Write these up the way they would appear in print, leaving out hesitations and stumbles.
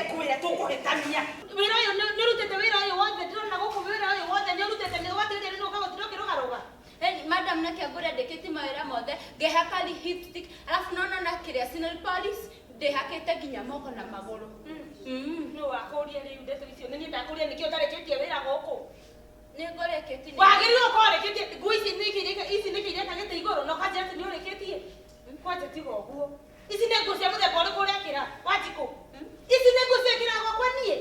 Kwĩra tũkũhĩtania. Wĩra ũyũ nĩ ũrutĩte, wĩra ũyũ wothe ndĩrona gũkũ, wĩra ũyũ wothe nĩ ũrutĩte, nĩ watigĩte nĩ ũka gũtinda ũkĩrũgarũga. Eni, madam, nake ngũrĩa ndĩkĩtie mawĩra mothe, ngehaka lipstick, alafu nona na kĩrĩa nail polish ndĩhakĩte nginya moko na magũrũ. Nĩ wakũria rĩu ndeto icio? Nĩ niĩ ndakũria nĩkĩo ũtarĩkĩtie wĩra gũkũ? Nĩ ngũrĩkĩtie. Wagĩrĩirwo gũkorwo ũrĩkĩtie nguo ici. Nĩkĩ ici nĩkĩ irekagĩte igũrũ na ũkanjĩra atĩ nĩ ũrĩkĩtie? Kwanja tiga ũguo. Ici nĩ nguo cia mũthemba ũrĩkũ ũrekĩra, Wanjikũ? Ici nĩ nguo ciĩkĩraga gwakwa niĩ?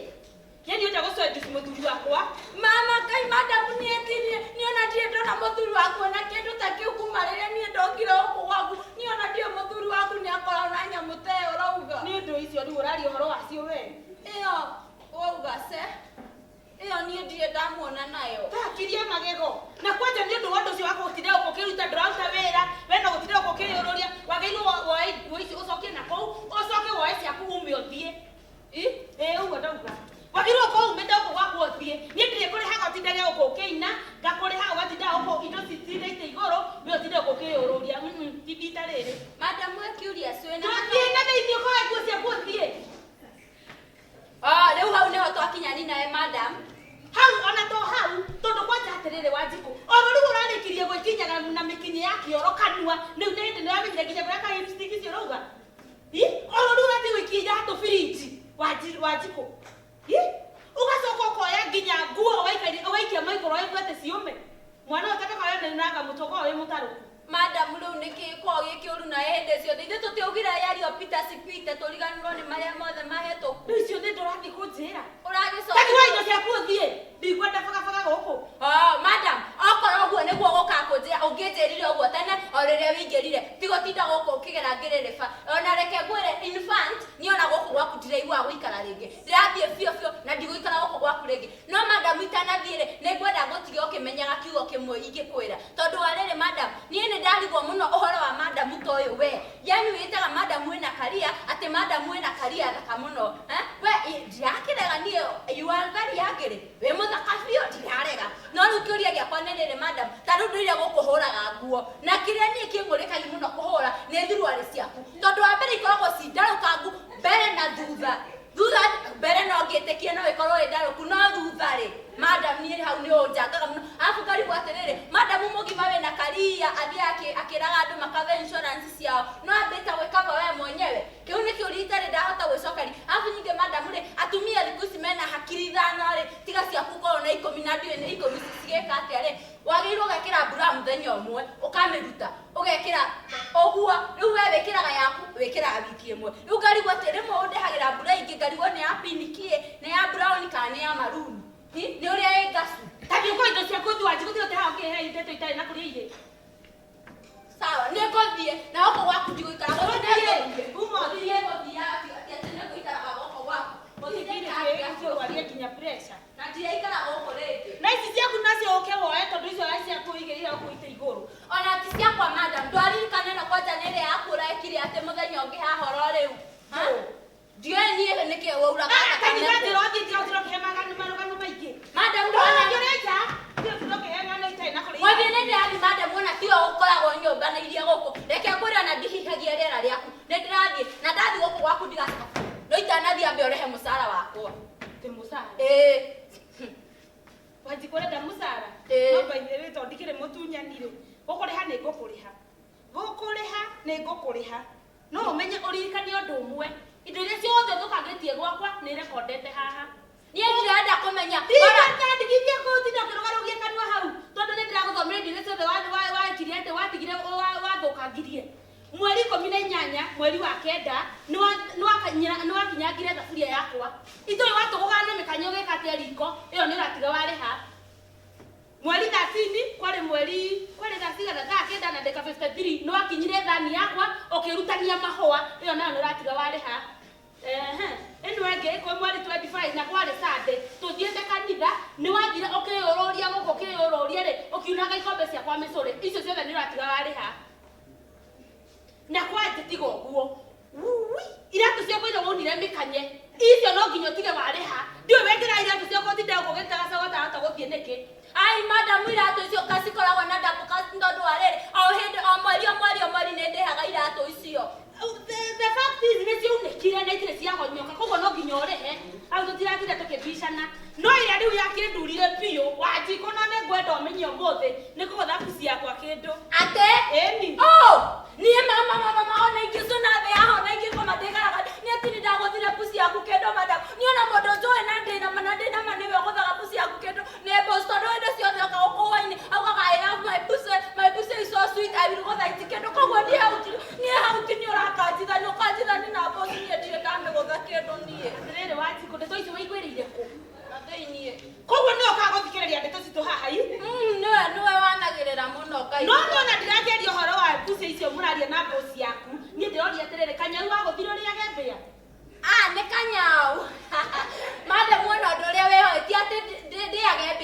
Yani ũrenda gũcenjia mũthuri wakwa? Mama Ngai, madam, niĩ ndirĩ niĩ ona ndirĩ ndona mũthuri waku na kĩndũ ta kĩu kuma rĩrĩa niĩ ndokire gũkũ gwaku. Niĩ ona ndiũĩ mũthuri waku nĩ akoragwo na nyamũ ta ĩyo ũrauga. Nĩ ũndũ icio rĩu ũraria ũhoro wacio we. Ĩyo wauga ce ĩyo, niĩ ndirĩ ndamuona nayo. Takiria magego. Na kwanja nĩ ũndũ wa ũndũ ũcio wa gũtinda gũkũ ũkĩruta, ndũraruta wĩra we no gũtinda gũkũ ũkĩyũrũria. Wagĩrĩirwo woe nguo ici ũcokie na kũu, ũcoke woe ciaku ume ũthiĩ. Ĩ ũguo ndauga, wagĩrĩirwo gũkorwo umĩte gũkũ gwaku ũthiĩ. Niĩ ndirĩ kũrĩhaga ũtindage gũkũ ũkĩina, ngakũrĩha ũgatinda gũkũ indo citindĩte igũrũ, we ũtinde gũkũ ũkĩyũrũria. Ti rita rĩrĩ. Madam, we curious wĩna Tũthiĩ na thĩinĩ, ũkoe nguo ciaku ũthiĩ. Oh, rĩu hau nĩho twakinyani nawe, madam. Hau ona to hau, tondũ kwanja atĩrĩrĩ, Wanjikũ, oro rĩu ũrarĩkirie gwĩkinyaga na mĩkinyĩ ya kĩoro kanua rĩu nĩ hĩndĩ nĩũramenyire nginya kũrĩa ka lipstick icio ũrauga. Ĩ, oro rĩu ũrathiĩ gũikia iratũ birinji, Wanjikũ. Ĩ, ũgacoka ũkoya nginya nguo ũgaikia microwave atĩ ciũme. Mwana ũyũ tondũ nĩunanga mũtwe ũkoragwo wĩ mũtarũku. Madam, rĩu nĩkĩ koragwo gĩ kĩũru nawe hĩndĩ ciothe? Ithuĩ tũtiaugire yario pita sipite tũriganĩrwo nĩ marĩa mothe mahĩtũku. Rĩu icio nĩ ndũrathiĩ kũnjĩra. Ũragĩcoka. Takiwa indo ciaku ũthiĩ, ndikwenda bagabaga gũkũ. Oh, madam, okorwo ũguo nĩguo gũka kũnjĩra, ũngĩnjĩrire ũguo tene o rĩrĩa wĩingĩrire, tiga ũtinda gũkũ ũkĩgera ngĩrĩrĩba. Ona reke ngwĩre, in fact, niĩ ona gũkũ gwaku ndiraiguaga gũikara rĩngĩ. Ndĩrathiĩ biũ biũ na ndigũikara gũkũ gwaku rĩngĩ. No madam, itanathiĩ rĩ, nĩ ngwenda ngũtige ũkĩmenyaga kiugo kĩmwe ingĩkwĩra. Tondũ wa rĩrĩ, madam, niĩ nĩ ndarigwo mũno ũhoro wa madam ta ũyũ we. Yani wĩtaga madam wĩna career, atĩ madam wĩna career thaka mũno. Eh? We ndirakĩrega niĩ, you are very ugly. Wĩ mũthaka biũ, ndirarega. No rĩu kĩũria gĩakwa nĩ rĩrĩ, madam, ta rĩu ndũire gũkũhũraga nguo. Na kĩrĩa niĩ kĩng'ũrĩkagia mũno kũhũra nĩ thuruarĩ ciaku. Tondũ wa mbere ikoragwo ci ndarũkangu mbere na thutha. Thutha mbere no ngĩtĩkie no ĩkorwo ĩ ndarũku, no thutha rĩ, madam, niĩ hau nĩ ũnjangaga mũno. Arabu ngarigwo atĩrĩrĩ, madam mũgima wĩna career athiĩ akĩraga andũ makave insurance ciao, no ambĩte gwĩkava we mwenyewe? Kĩu nĩ kĩũria itarĩ ndahota gwĩcokeria. Arabu ningĩ, madam rĩ, atumia thikũ ici mena hakiri 5 rĩ, tiga ciaku ũkorwo na 10 na ndiũĩ nĩ 10 cigĩka atĩa rĩ, wagĩrĩirwo ũgekĩra bra mũthenya ũmwe, ũkamĩruta ũgekĩra ũguo. Rĩu we wĩkĩraga yaku, wĩkĩraga wiki ĩmwe. Rĩu ngarigwo atĩ rĩmwe ũndehagĩra mbura ingĩ, ngarigwo nĩ ya pink nĩ ya brown kana nĩ ya maroon. Hi, nĩ ũrĩa ĩ ngacu. Tathi ũkoe indo ciaku ũthiĩ, Wanjikũ, tiga ũtehaga ũkĩhe ndeto itarĩ na kũrĩa irĩ. Sawa, nĩ ngũthiĩ na gũkũ gwaku ndigũikara. Ũthiĩ, uma ũthiĩ. Gũthiĩ atĩ nĩ ngũikaraga gũkũ gwaku? Gũthiĩ. Ũrwarie nginya pressure. Na ndiraikara gũkũ rĩngĩ. Na ici ciaku nacio ũke woe, tondũ icio ciaku ũigĩrĩire gũkũ ite igũrũ. Ona ti ciakwa, madam. Ndwaririkana ĩno kwanja nĩ ĩrĩa yaku ũrekire atĩ mũthenya ũngĩ hahoro rĩu? Ha? Ndiũĩ niĩ nĩkĩ wauraga thakame. Kanitha njĩra ũthiĩ, tiga gũtinda ũkĩhe marũgano maingĩ. Madam, ndona ndona ũrĩa tiga gũtinda ũkĩhe ng'ano itarĩ na kũrĩa. Mwathiĩ, nĩ ndĩrathiĩ, madam, ona tiwe ũkoragwo nyũmba na iria gũkũ. Reke ngwĩre, ona ndihihagia rĩera rĩaku. Nĩ ndĩrathiĩ na ndathiĩ gũkũ gwaku ndigacoka. No itanathiĩ, ambe ũrĩhe mũcara wakwa. Tĩ mũcara? Ĩĩ. Wanjikũ, ũrenda mũcara? Ĩĩ. No by the way, tondũ ndikĩrĩ mũtunyani rĩ, gũkũrĩha nĩ ngũkũrĩha, gũkũrĩha nĩ ngũkũrĩha, no ũmenye ũririkane ũndũ ũmwe: indo iria ciothe ũthũkangĩtie gwakwa nĩ rekondete haha. Niĩ ndirenda kũmenya. Ndigithie gũtinda ũkĩrũgarũgia kanua hau, tondũ nĩ ndĩragũthomera indo iria ciothe wekire atĩ watigire wathũkangirie. Mweri 18 mweri wa 9 nĩ wakinyangire thaburia yakwa itũĩ, watũgũgana na mĩkanyo ũgĩka atĩa riko, ĩyo nĩ ũratiga warĩha. Mweri 13, kwarĩ mweri kwarĩ thaa cigana, thaa 9 na ndagĩka 53, nĩ wakinyire thani yakwa ũkĩrutania mahũa, ĩyo nayo nĩ ũratiga warĩha. Ehe, ĩno ĩngĩ kwĩ mweri 25 na kwarĩ Sunday, tũthiĩte kanitha, nĩ wathire ũkĩyũrũria gũkũ, ũkĩyũrũria rĩ, ũkiunanga ikombe ciakwa mĩcũrĩ. Icio ciothe nĩ ũratiga warĩha. Na kwanja tiga ũguo. Wui, iratũ ciakwa iria waunire mĩkanye, icio no nginya ũtige warĩha. Ndiũĩ wekĩra iratũ ciakwa ũtinde gũkũ ũgĩtagaca ũgatahota gũthiĩ nĩkĩ. Ai, madam, iratũ icio kacikoragwo na ndabu tondũ wa rĩrĩ, o hĩndĩ, o mweri, o mweri, o mweri nĩ ndĩhaga iratũ icio. The fact is nĩ ciaunĩkire na itirĩ ciahonyoka, koguo no nginya ũrĩhe.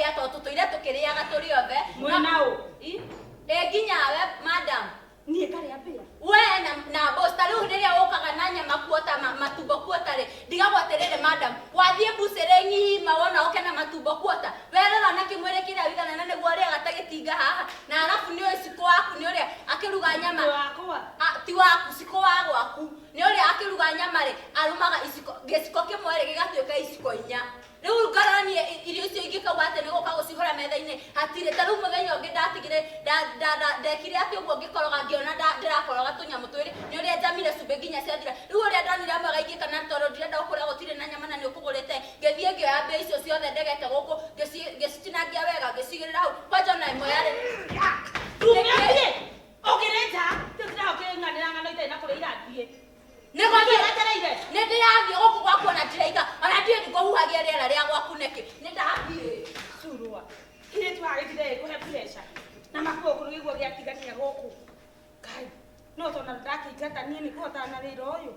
mbĩa tondũ tũtũire tũkĩrĩaga tũrĩ othe. Mwĩ nao? Ĩ nginya we madam. Niĩ ngarĩa mbĩa? We na boss ta rĩu rĩrĩa ũkaga na nyama kuota matumbo kuota rĩ, ndigagwo atĩrĩrĩ madam, wathiĩ mbucĩrĩ ng'ima wona ũke na matumbo kuota, werora na kĩmwĩrĩ kĩrĩa wĩigana na nĩguo ũrĩaga ta gĩtinga haha, na arabu nĩ ũĩ cikũ waku nĩ ũrĩa akĩruga nyama. Ti wakwa. Ti waku, cikũ wa gwaku. Nĩ ũrĩa akĩruga nyama rĩ, arũmaga iciko, gĩciko kĩmwe rĩ gĩgatuĩka iciko inya. Rĩu ngarora niĩ irio icio ingĩkauga atĩ nĩ gũka gũcihũra metha-inĩ hatirĩ. Ta rĩu mũthenya ũngĩ ndatigire, ndekire atĩ ũguo ngĩkoroga ngĩona ndĩrakoroga tũnyamũ twĩrĩ, nĩ ũrĩa njamire cumbĩ nginya ciathira. Rĩu ũrĩa ndonire mwega ingĩka na tondũ ndirenda gũkũrĩa gũtirĩ na nyama na nĩ ũkũgũrĩte, ngĩthiĩ ngĩoya mbĩa icio ciothe ndegete gũkũ, ngĩcitinangia wega, ngĩcigĩrĩra hau. Kwanja ona ĩmwe yarĩ Ndũngĩthiĩ! Ũngĩrĩ nja, tũtiraho kĩng'anĩra ng'ano itarĩ na kũrĩa irathiĩ. Nĩ gũthiĩ. Wetereire. Nĩ ndĩrathiĩ gũkũ gwaku ona ndiraika, ona ndiũĩ ngũhuhagia rĩera rĩa gwaku nĩkĩ. Nĩ ndathiĩ. Curua. Kĩrĩtu haha gĩtinde gĩkũhe pressure. Na makũgũrũ gĩguo gĩatigania gũkũ. Ngai, no tondũ ndakĩingata niĩ nĩ kũhotana na wĩra ũyũ.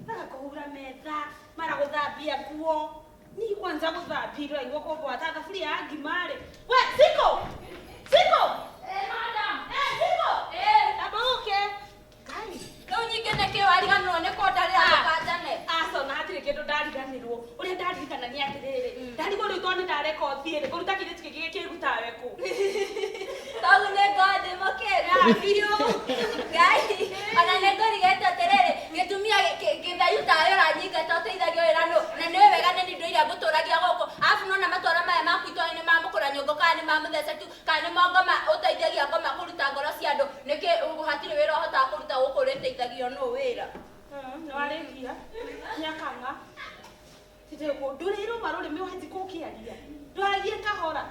Mara kũhura metha, mara gũthambia nguo. Niĩ kwanza gũthambia ndĩraigua kũmboa ta thaburia ya ngima rĩ. We, Siko! Siko! Madam. Siko! Amba ũke. Ngai. Rĩu nyingĩ nĩkĩ wariganĩrwo nĩ kũndarĩra ndũkanjane? Aca, ona hatirĩ kĩndũ ndariganĩrwo. Ũrĩa ndaririkana nĩ atĩrĩrĩ, ndarigwo rĩu tondũ nĩ ndareka ũthiĩ rĩ, ngũruta kĩirĩtu kĩngĩ gĩkĩrutawe kũ? Tondũ nĩ ngorwo ndĩ mũkĩru. Biũ. Ngai, ona nĩ ngũrigĩte atĩrĩrĩ, gĩtumia gĩthayu tawe ũranyingata ũteithagia wĩra nũ, na nĩ ũĩ wega nĩ niĩ ndũire ngũtũragia gũkũ. Arabu nona matwara maya maku itũra nĩ ma mũkũra nyũngũ kana nĩ ma mũthece tu, kana nĩ mo ngoma ũteithagia ngoma kũruta ngoro cia andũ. Nĩkĩ hatirĩ wĩra ũhotaga kũruta gũkũ ũrĩteithagio nũ wĩra? Nĩ warĩkia? Nĩakang'a. Tindĩkũ, ndũrĩrũma rũrĩmĩ wanjikũ ũkĩaria. Ndwaragie kahora.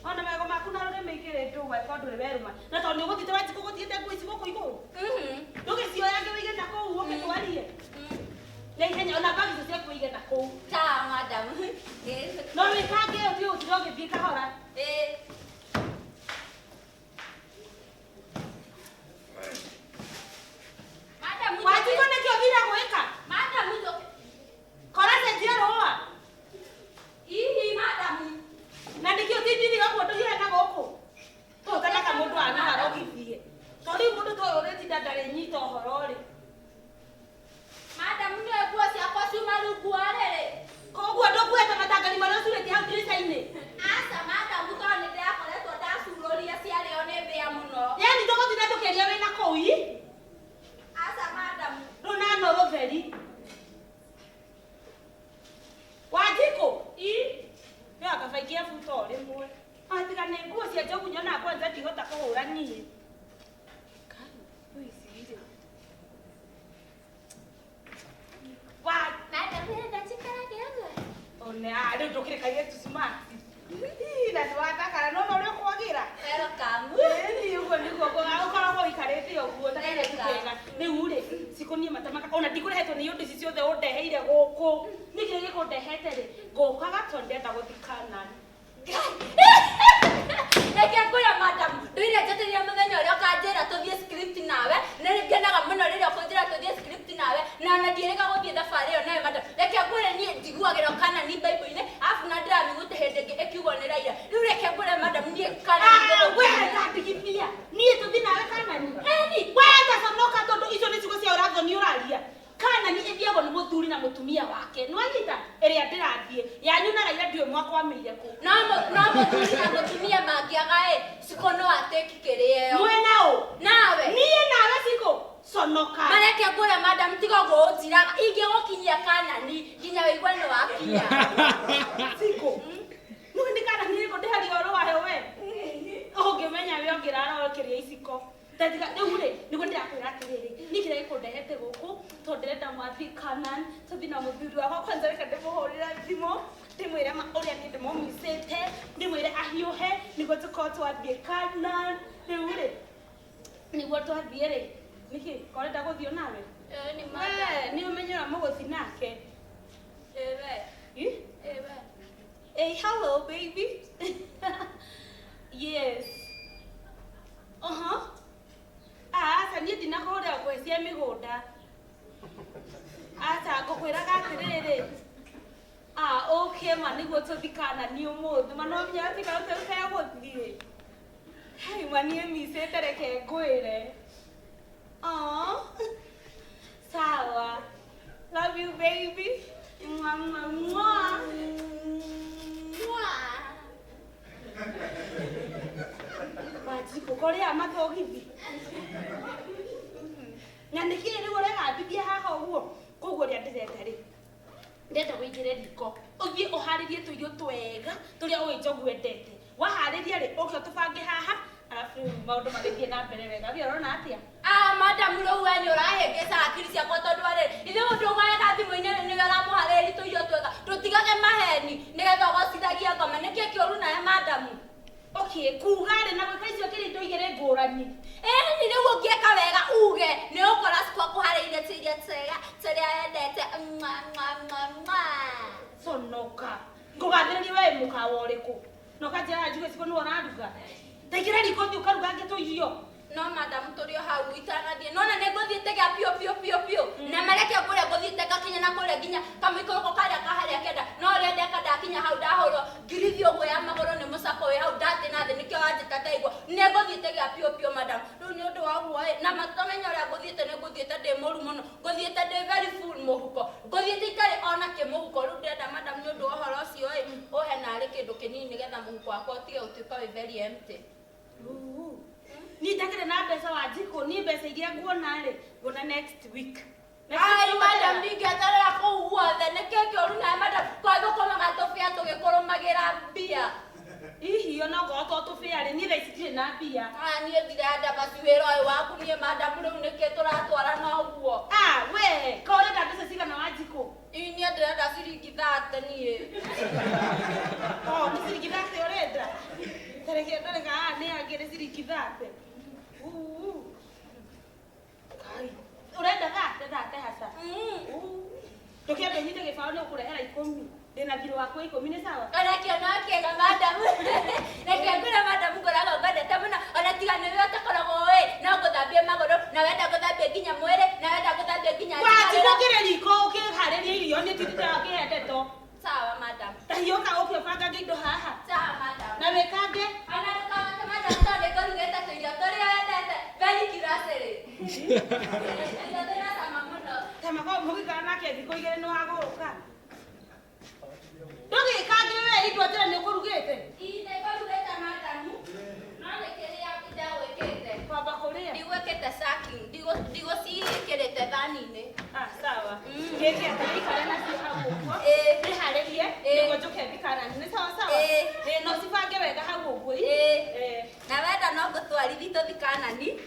Ona magego maku na rũrĩmĩ ikĩrĩ ndũgwa ĩkorwo ndũrĩ werũma. Na tondũ nĩ ũgũthiĩte wanjikũ gũthiĩte nguo ici gũkũ igũrũ. Ndũgĩcioyange wĩige na kũu ũke twarie. Na ihenya ona bagi icio ciaku wĩige na kũu. Sawa madam. No wĩkange ũthiĩ ũtinde ũgĩthiĩ kahora. Madam, Wanjikũ nĩkĩ ũthire gwĩka? Madam, njoke. Kora cenjia rũa. Hihi madam. Na nĩkĩ ũtindire ũguo ndũhiũhe na gũkũ? Tũtanaga mũndũ ano arogithie. Tondũ rĩu mũndũ ta ũyũ ũrĩtinda ndarĩ nyita ũhoro rĩ. Madam, nĩũĩ nguo ciakwa ciuma rungu wa rĩrĩ. Koguo ndũkuĩte matangari marĩa ũcurĩtie hau ndirica-inĩ? Aca madam, tondũ nĩ ndĩrakoretwo ndacurũria ciarĩo nĩ mbĩa mũno. Yaani tũgũtinda tũkĩaria wĩna kũu ii? Aca madam. Rũnano rũtheri. Wanjikũ? Ii? Nĩ wakabaikia buta o rĩmwe. Atiga nĩ nguo cia njogu nyonaga kwanza ndihota kũhũra niĩ. Kai, rĩu ici rĩ. Wa Madam, ũrenda njikarage ũguo? One, rĩu ndũkĩrĩ kairĩtu smart. Ii, na nĩwathakara, nĩwona ũrĩa ũkwagĩra? Welcome. Ĩni, ũguo nĩguo ũkoragwo ũikarĩte ũguo ta kairĩtu kega. Rĩu rĩ, cikũniĩ mata maka, ona ndikũrehetwo nĩ iũndũ ici ciothe ũndeheire gũkũ. Nĩ kĩrĩa gĩkũndehete rĩ, ngũkaga tondũ ndĩrenda gũthiĩ Canaan. Reke ngwĩre madam, ndũire njetereire mũthenya ũrĩa ũkanjĩra tũthiĩ script nawe, nĩ ngenaga mũno rĩrĩa ũkũnjĩra tũthiĩ script nawe, na ona ndiĩrĩga gũthiĩ thabarĩ ĩyo nawe madam. Reke ngwĩre niĩ njiguagĩra Canaan Bible-inĩ, arabu na ndĩramĩgute hĩndĩ ĩngĩ ĩkiugwo nĩ Raila. Rĩu reke ngwĩre madam, niĩ Canaan We ndandigithia. Niĩ tũthiĩ nawe Canaan? Ĩni. We taconoka tondũ icio nĩ ciugo cia ũrathoni ũraria. Canaan ĩthiagwo nĩ mũthuri na mũtumia wake. Nĩ wanyita? Ĩrĩa ndĩrathiĩ. Yanyu na Raila ndiũĩ mwakwamĩire kũ. No mũthuri na mũtumia mangĩaga ĩ, Cikũ no atĩki kĩrĩa ĩyo. Mwena ũ? Nawe. Niĩ nawe Cikũ? Conoka. Mareke ngũre madam, tiga ũguo ũnjiraga. Ingĩgũkinyia Canaan nginya wĩigue nĩ wakinya. Cikũ. Nĩũĩ nĩ Canaan ĩrĩkũ ndĩharia ũhoro wayo we? Ũngĩmenya we ũngĩrara ũkĩrĩa iciko. Ndatiga rĩu rĩ, nĩguo ndĩrakwĩra atĩrĩrĩ, niĩ kĩrĩa gĩkũndehete gũkũ, tondũ ndĩrenda mwathiĩ Canaan, tũthiĩ na mũthuri wakwa, kwanza reke ndĩmũhũrĩre thimũ, ndĩmwĩre ma ũrĩa niĩ ndĩmũmicĩte, ndĩmwĩre ahiũhe, nĩguo tũkorwo twathiĩ Canaan. Rĩu rĩ, nĩguo twathiĩ rĩ, nĩkĩ, korenda gũthiĩ nawe? Nĩ madam. We, nĩ ũmenye ũrĩa mũgũthiĩ nake. Ĩ we. Ĩ? Ĩ we. Hey, hello baby. Yes. Uh-huh. Aca, niĩ ndinakũhũrĩra ngũĩ cia mĩgũnda. Aca, ngũkwĩraga atĩrĩrĩ. Okay. Ũke ma nĩguo tũthikana nĩ ũmũthĩ ma no nginya atiga ũtegũthiĩ. Hei ma niĩ micĩte reke ngwĩre. Aw. Sawa. Love you baby. Mwa mwa mwa. Mwa. Wanjikũ korĩa mathogithi. Na nĩkĩ rĩu ũregambithia haha ũguo? Koguo ũrĩa ndĩrenda rĩ, ndĩrenda ũingĩre riko ũthiĩ ũharĩrie tũirio twega tũrĩa ũĩ Njogu endete. Waharĩria rĩ, ũke ũtũbange haha arabu rĩu maũndũ magĩthiĩ na mbere wega. We ũrona atĩa? Ah, madam rĩu we nĩ ũrahĩngĩca hakiri ciakwa tondũ arĩ ithe mũndũ ũgwega thimũ-inĩ nĩwe ũramũharĩrĩria tũirio twega tũtigage maheni nĩgetha ũgocithagie ngoma nĩkĩ kĩũru nawe madam? Okay, kuga rĩ na gwĩka icio kĩrĩ indo igĩrĩ ngũrani. Ĩni rĩu ũngĩka wega uge nĩ ũkora cikwa kũharĩirie tũirio twega tũrĩa wendete. Mwa, mwa, mwa, mwa. Conoka. Ngũgathĩrĩria we mũkawa ũrĩkũ? Na ũkanjĩra njuge ciko nĩwe ũraruga. Taingĩra riko ũthiĩ ũkarugange tũirio. No madam tũrĩ o hau itanathiĩ nona nĩ ngũthiĩte gĩa piũ piũ piũ piũ na mareke ngũrĩa ngũthiĩte ngakinya na kũrĩa nginya kamũikũrũko karĩa ka harĩa kenda no ũrĩa ndeka ndakinya hau ndahũrwo ngirithi ũguo ya magũrũ nĩ mũcako wĩ hau ndatĩ na thĩ nĩkĩo wanjĩta ndaigua nĩ ngũthiĩte gĩa piũ piũ madam rĩu nĩ ũndũ wa ũguo ĩ na matamenya ũrĩa ngũthiĩte nĩ ngũthiĩte ndĩ mũru mũno ngũthiĩte ndĩ very full mũhuko ngũthiĩte itarĩ ona kĩ mũhuko rĩu ndĩrenda madam nĩ ũndũ wa ũhoro ũcio ĩ ũhe narĩ kĩndũ kĩnini nĩgetha mũhuko wakwa ũtige gũtuĩka wĩ very empty. Niĩ njakĩrĩ na mbeca Wanjikũ, niĩ mbeca iria nguona rĩ, nguona next week. Next Ai week madam nĩguo ndingĩeterera kũu guothe nĩkĩ kĩũru nawe madam kwa thũkũmaga tũbĩa tũgĩkũrũmagĩra mbia. Hihi ona okorwo to tũbĩa rĩ, niĩ thaa ici ndirĩ na mbia. Ah niĩ ndirenda basi wĩra ũyũ waku niĩ madam rĩu nĩkĩ tũratwarana ũguo. Ah, we, ka ũrenda mbeca cigana Wanjikũ? Ĩ niĩ ndĩrenda ciringi 30 niĩ. Oh, nĩ ciringi 30 ũrenda? Tareke ndore kana nĩ angĩ nĩ ciringi 30. Uu. Kai, ũrenda 30 30 haca? Ndũkĩambe ũnyite gĩbaũ nĩ ũkũrehera 10. Ndĩna thirĩ wakwa 10 nĩ sawa? Ona kĩo no kĩega madam. Reke ngwĩre madam ngoragwo ngwendete mũno ona tiga nĩwe ũtakoragwo ũĩ no ngũthambie magũrũ na wenda ngũthambie nginya mwĩrĩ na wenda ngũthambie nginya Wanjikũ njikarĩro. ũkĩrĩ riko ũkĩharĩria irio nĩ tindaga ũkĩhe ndeto. Sawa madam. Ta hiũka ũke ũbangange indo haha. Sawa madam. Na wĩkange. Ona ndũkamake madam tondũ nĩngũrugĩte tũirio tũrĩa wendete very curiosity. Tũirio twĩna cama mũno. Ta makorwo mũgĩikara nake thikũ igĩrĩ nĩ wagũrũka. Ndũgĩkange we indo njĩra nĩ ũkũrugĩte. Ĩ nĩngũrugĩte madam no nĩ kĩrĩa ndagwĩkĩte. Kwamba kũrĩa. Ndigwĩkĩte sucking ndigũciĩkĩrĩte thani-inĩ. Ah, sawa. Gĩkĩ atĩ wĩikare nacio hau ũguo. Ĩ. Wĩharĩrie Ĩ. nĩguo njũke thikana. Nĩ sawa sawa? Ĩ. Ĩ, na ũcibange wega hau ũguo. Ĩ. Ĩ. Na wenda no ngũtwarithi tũthi Kanani.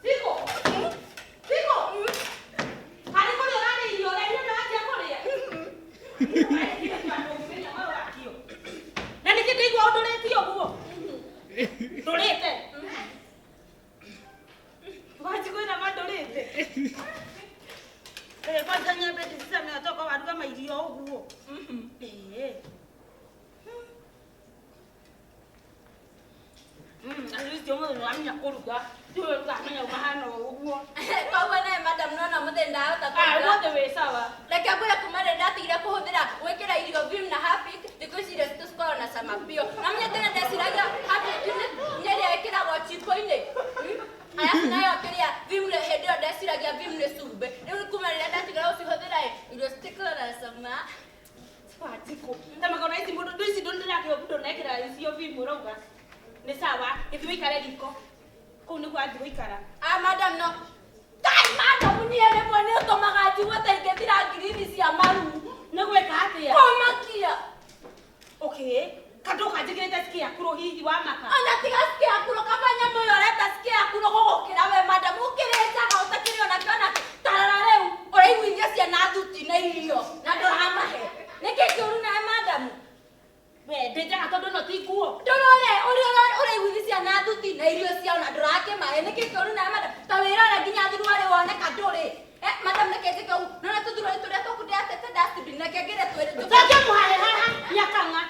Siko. Siko. Harĩ kũrĩa ũrarĩa irio ũrehire na wanjia kũrĩa. Na nĩkĩ ndĩigua ũndũrĩtie ũguo? Ndũrĩte. Wanjikũ ĩna ma ndũrĩte. Reke kwanza nyambe ndĩcicame otoka waruga mairio ũguo. Ĩĩ. At least ũmũthĩ nĩwamenya kũruga. Tiwe ũkamenya ũkahana ũguo. Koguo nawe madam nona mũthĩ ndahota Ah, kũruga. ũmũthĩ wĩ sawa. Reke ngwĩre kuma rĩrĩa ndatigire kũhũthĩra gwĩkĩra irio Vim na Harpic thikũ ici irio citũ cikoragwo na cama biũ. Na menya tene ndeciragia Harpic nĩ ĩrĩa ĩkĩragwo jiko-inĩ. Arabu nayo kĩrĩa Vim nĩ hĩndĩ ĩyo ndeciragia Vim nĩ cumbĩ. Rĩu kuma rĩrĩa ndatigire gũcihũthĩra ĩ irio citikoragwo na cama. Wanjikũ. Ta makona ici mũndũ ici ndĩrakĩo ndũnekĩra icio Vim ũrauga. Nĩ sawa, gĩthiĩ ũikare riko. Kũu nĩkuo wathiĩ gũikara. Ah madam no. Kai madam niĩ rĩmwe nĩ ũtũmaga njigue ta ingĩthira ngirithi cia maru. Nĩ gwĩka atĩa? Kũmakia. Okay. Kandũ kanjĩkĩrĩte scarecrow hihi wa maka. Ona tiga scarecrow kaba nyamũ ĩyo ũreta scarecrow. Ĩ nĩkĩ kĩũru na madam? Ta wĩrore nginya thuruarĩ woneka ndũrĩ. Eh, madam nĩkĩ njĩke ũguo? Nĩwona tũthuruarĩ tũrĩa twaku ndĩratete dustbin, neke ngĩre twĩrĩ Cokia mũhahe haha nyakang'a.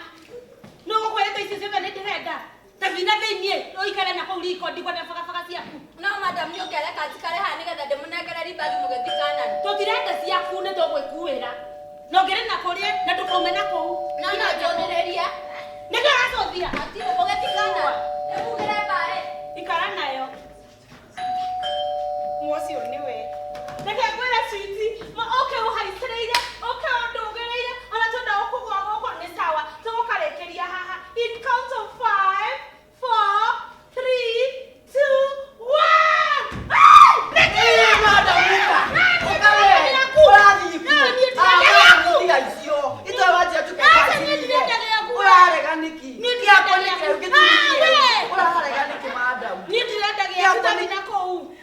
Nũ ũgũkwĩrĩte icio ciothe nĩ ndĩrenda? Ta thiĩ na thĩiniĩ ũikare na kũu riko ndikwenda bagabaga ciaku. No madam nĩ ũngĩareka njikare haha nĩgetha ndĩmũnengere ribagi mũgĩthiĩ Kanani. Tũtirenda ciaku nĩ tũgwĩkuĩra. Na ũngĩrĩ na kũrĩa na ndũkaume na kũu. No no njũthĩrĩrie. Nĩkĩ ũracũthia? Hatirĩ mũgĩthiĩ Kanani. Ndĩmugĩre mbaĩ. Ikara nayo. Mũcio nĩwe. Reke ngwĩre sweetie, ma ũke ũhaicĩrĩire, ũke ũndũgĩrĩire, ona twenda gũkũgũa gũkũ nĩ sawa. Tũgũkarĩkĩria haha. In count of 5, 4, 3, 2, 1. Ĩ, madam, ũka. Ũka we. Ũrathiĩ kũ? Ah, tiga icio. Itoĩ wanjia njuke ngacirire. Ũrarega nĩkĩ? Niĩ ndirenda Gĩakwa nĩ gĩaku. kĩrĩa ũngĩtuithie. Ah, we. Ũrarega nĩkĩ, madam? Niĩ ndirenda gĩaku toni na kũu.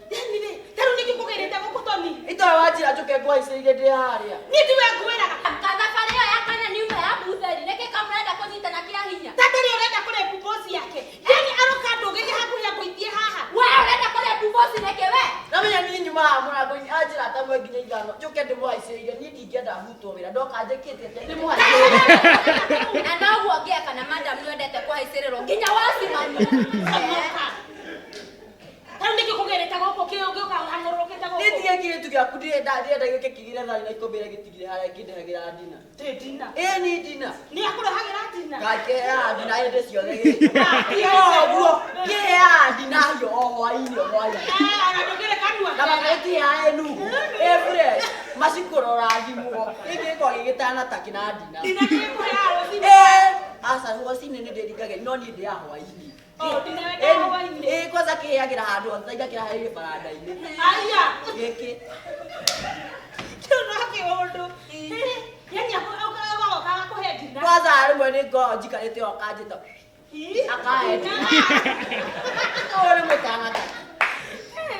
Yani rĩ, ta rĩu nĩkĩ kũgĩrĩte gũkũ toni? Itoĩ wanjĩra njũke ngũhaicĩrĩire ndĩ harĩa. Niĩ tiwe ngwĩraga. Thabarĩ ĩyo ya Kanani yuma ya mbutheri. Nĩkĩ kamũrenda kũnyitana kĩa hinya? Tata nĩ ũrenda kũrĩa mbuboci yake. Yani aroka ndũgĩrie hakuhĩ angũithie haha. We ũrenda kũrĩa mbuboci nĩkĩ we? Namenya niĩ nyumaga mũrango-inĩ anjĩra ta mwe nginya ithano njũke ndĩmũhaicĩrĩire niĩ ndingĩenda hutwo wĩra ndoka njĩkĩte atĩa ndĩmũhaicĩrĩire. Na noguo ngĩeka na madam nĩwendete kũhaicĩrĩrwo nginya wacimani. Comoka. Ta rĩu nĩkĩ kũgĩrĩte gũkũ gĩũka hang'ũrũrũkĩte Niĩ gũkũ? tiga kĩirĩtu gĩaku ndĩrenda ndĩrenda gĩũke kĩgĩre thani na ikũmbĩ ĩrĩa gĩtigire harĩa ngĩndehagĩra ndina. Ndĩ ndina. Ĩ ni ndina. Nĩ akũrehagĩra ndina. Ngakĩheaga ndina hĩndĩ ciothe gĩkĩ. Tiga ũguo kĩheaga ndina hiyo o hwaĩ-inĩ o hwaĩ-inĩ. Eh, ona ndũngĩrĩ kanua Na kega. makagĩtiheaga ĩnungu ĩ fresh macikũrora thimũ gĩkĩ gĩkoragwo gĩ gĩtana ta kĩna ndina. Ndina nĩ ĩkũheaga rũcinĩ. Ĩ aca rũcinĩ nĩ ndĩringaga no niĩ ndĩaga hwaĩ-inĩ. Oh, ndina wendaga hwaĩ-inĩ. Ĩ kwanza kĩheagĩra handũ hothe ngakĩra harĩa baranda-inĩ. Aya. Gĩkĩ. Kĩu no kĩũndũ. Yani agoka agakũhe ndina. Kwanza rĩmwe nĩ ngoragwo njikarĩte o akanjĩta Ii. akahe ndina. Ũyũ nĩ mũtana ta.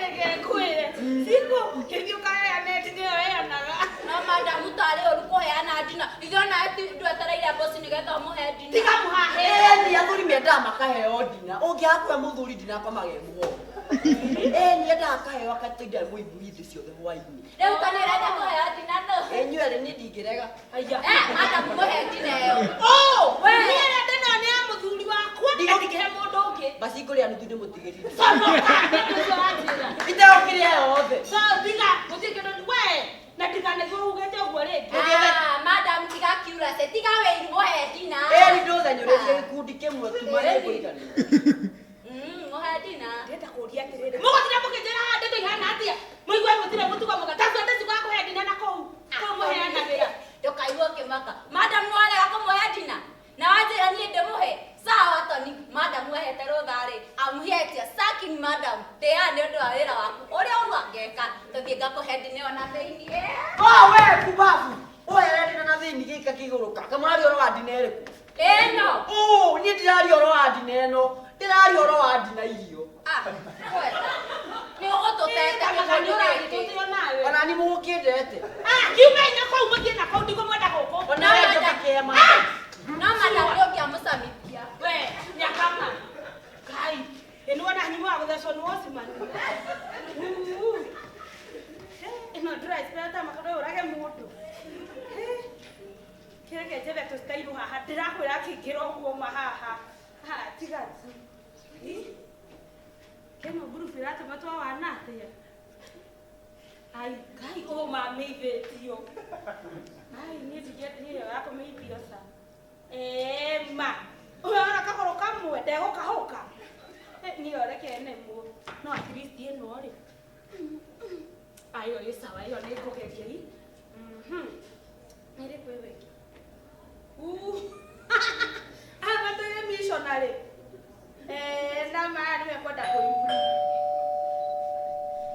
Reke ngwĩre. Siku kĩthiĩ ũkaheane ndina ĩyo heanaga. No madam tarĩ ũru kũheana ndina. Ithuĩ onawe ti ndwetereire bosi nĩgetha ũmũhe ndina. Tiga mũhahe. Ĩni athuri mendaga makaheo ndina. Ũngĩaga kũhe mũthuri ndina akomaga e mũhongo. Ĩni endaga akaheo akatinda e mũimbu hĩndĩ ciothe hwaĩ-inĩ. Rĩu ta nĩ ũrenda kũheo ndina nũ? Inyuĩ erĩ niĩ ndingĩrega. Aya. Eh, madam mũhe ndina ĩyo. Oh, We. niĩ ĩrĩa ndĩnayo nĩ ya mũthuri wakwa. Ndigo- Ndingĩhe mũndũ ũngĩ. Basi ngũrĩa nuthu ndĩmũtigĩrire. Comoka, nĩ ũndũ ũcio wanjĩra. Itegũkĩrĩa yothe. So, tiga, gũtirĩ kĩndũ we na ndikanaigue ugĩte ũguo rĩngĩ. Ah, madam tiga kiurase, tiga wĩiru mũhe ndina. Ĩni ndũthenyũrĩrie gĩkundi kĩmwe tu marĩkũiganĩra. Mũhe ndina. Ndĩrenda kũũria atĩrĩrĩ, mũgũtinda mũkĩnjĩra haha ndeto ihana atĩa? Mũigue mũtirĩ mũtugo mũga. Ta cionde cikoga kũhe ndina na kũu. Kũu mũheanagĩra. Ndũkaigue ũkĩmaka. Madam nĩwarega kũmũhe ndina. Na wanjĩra niĩ ndĩmũhe. Sawa Toni, madam wehete rũtha rĩ, I'm here at your sacking madam. Tĩĩa nĩ ũndũ wa wĩra waku. Ũrĩa ũru angĩka, tũthiĩ ngakũhe ndina ĩyo na thĩiniĩ. Oh we kubabu. Ũhere ndina na thĩinĩ gĩka kĩgũrũka. Kamũraria ũhoro wa ndina ĩrĩkũ? Ĩno. Ũ, niĩ ndiraria ũhoro wa ndina ĩno. Ndĩraria ũhoro wa ndina irio. Ah, kweta. Nĩ ũgũtũtete kĩgũnyũ gĩkĩ. Tũtio nawe. Ona ni mũgũkĩndete. Ah, kiumei na kũu mũthiĩ na kũu ndigũmwenda gũkũ. Ona we njoke kĩhe madam. No madam nĩ ũngĩamũcamithia. We, nyakama. Kai, ĩ nĩwona nyuma wa gũthecwo nĩ wocimani. Ĩno ndĩra ta makando ũrage mũndũ. Kĩreke njethe tũcitairũ haha ndĩrakwĩra kĩingĩra ũguo ma haha. Ha, tiga tu. Keno ngurubu ĩratũma twawana atĩa? Ai, Ngai ũmamĩithĩtio. Ai, niĩ ndingĩendire ĩyo ya kũmĩithio ca. Ma. Ũrona kagũrũ kamwe ndegũkahũka. Niĩ o reke nemwo. No at least ĩno rĩ. Ayo ĩ sawa ĩyo nĩ ngũgeria i. Nĩ ĩrĩkũ ĩyo ĩngĩ? Aba tũrĩ missionary. Na maya nĩwe kwenda kũ-improve.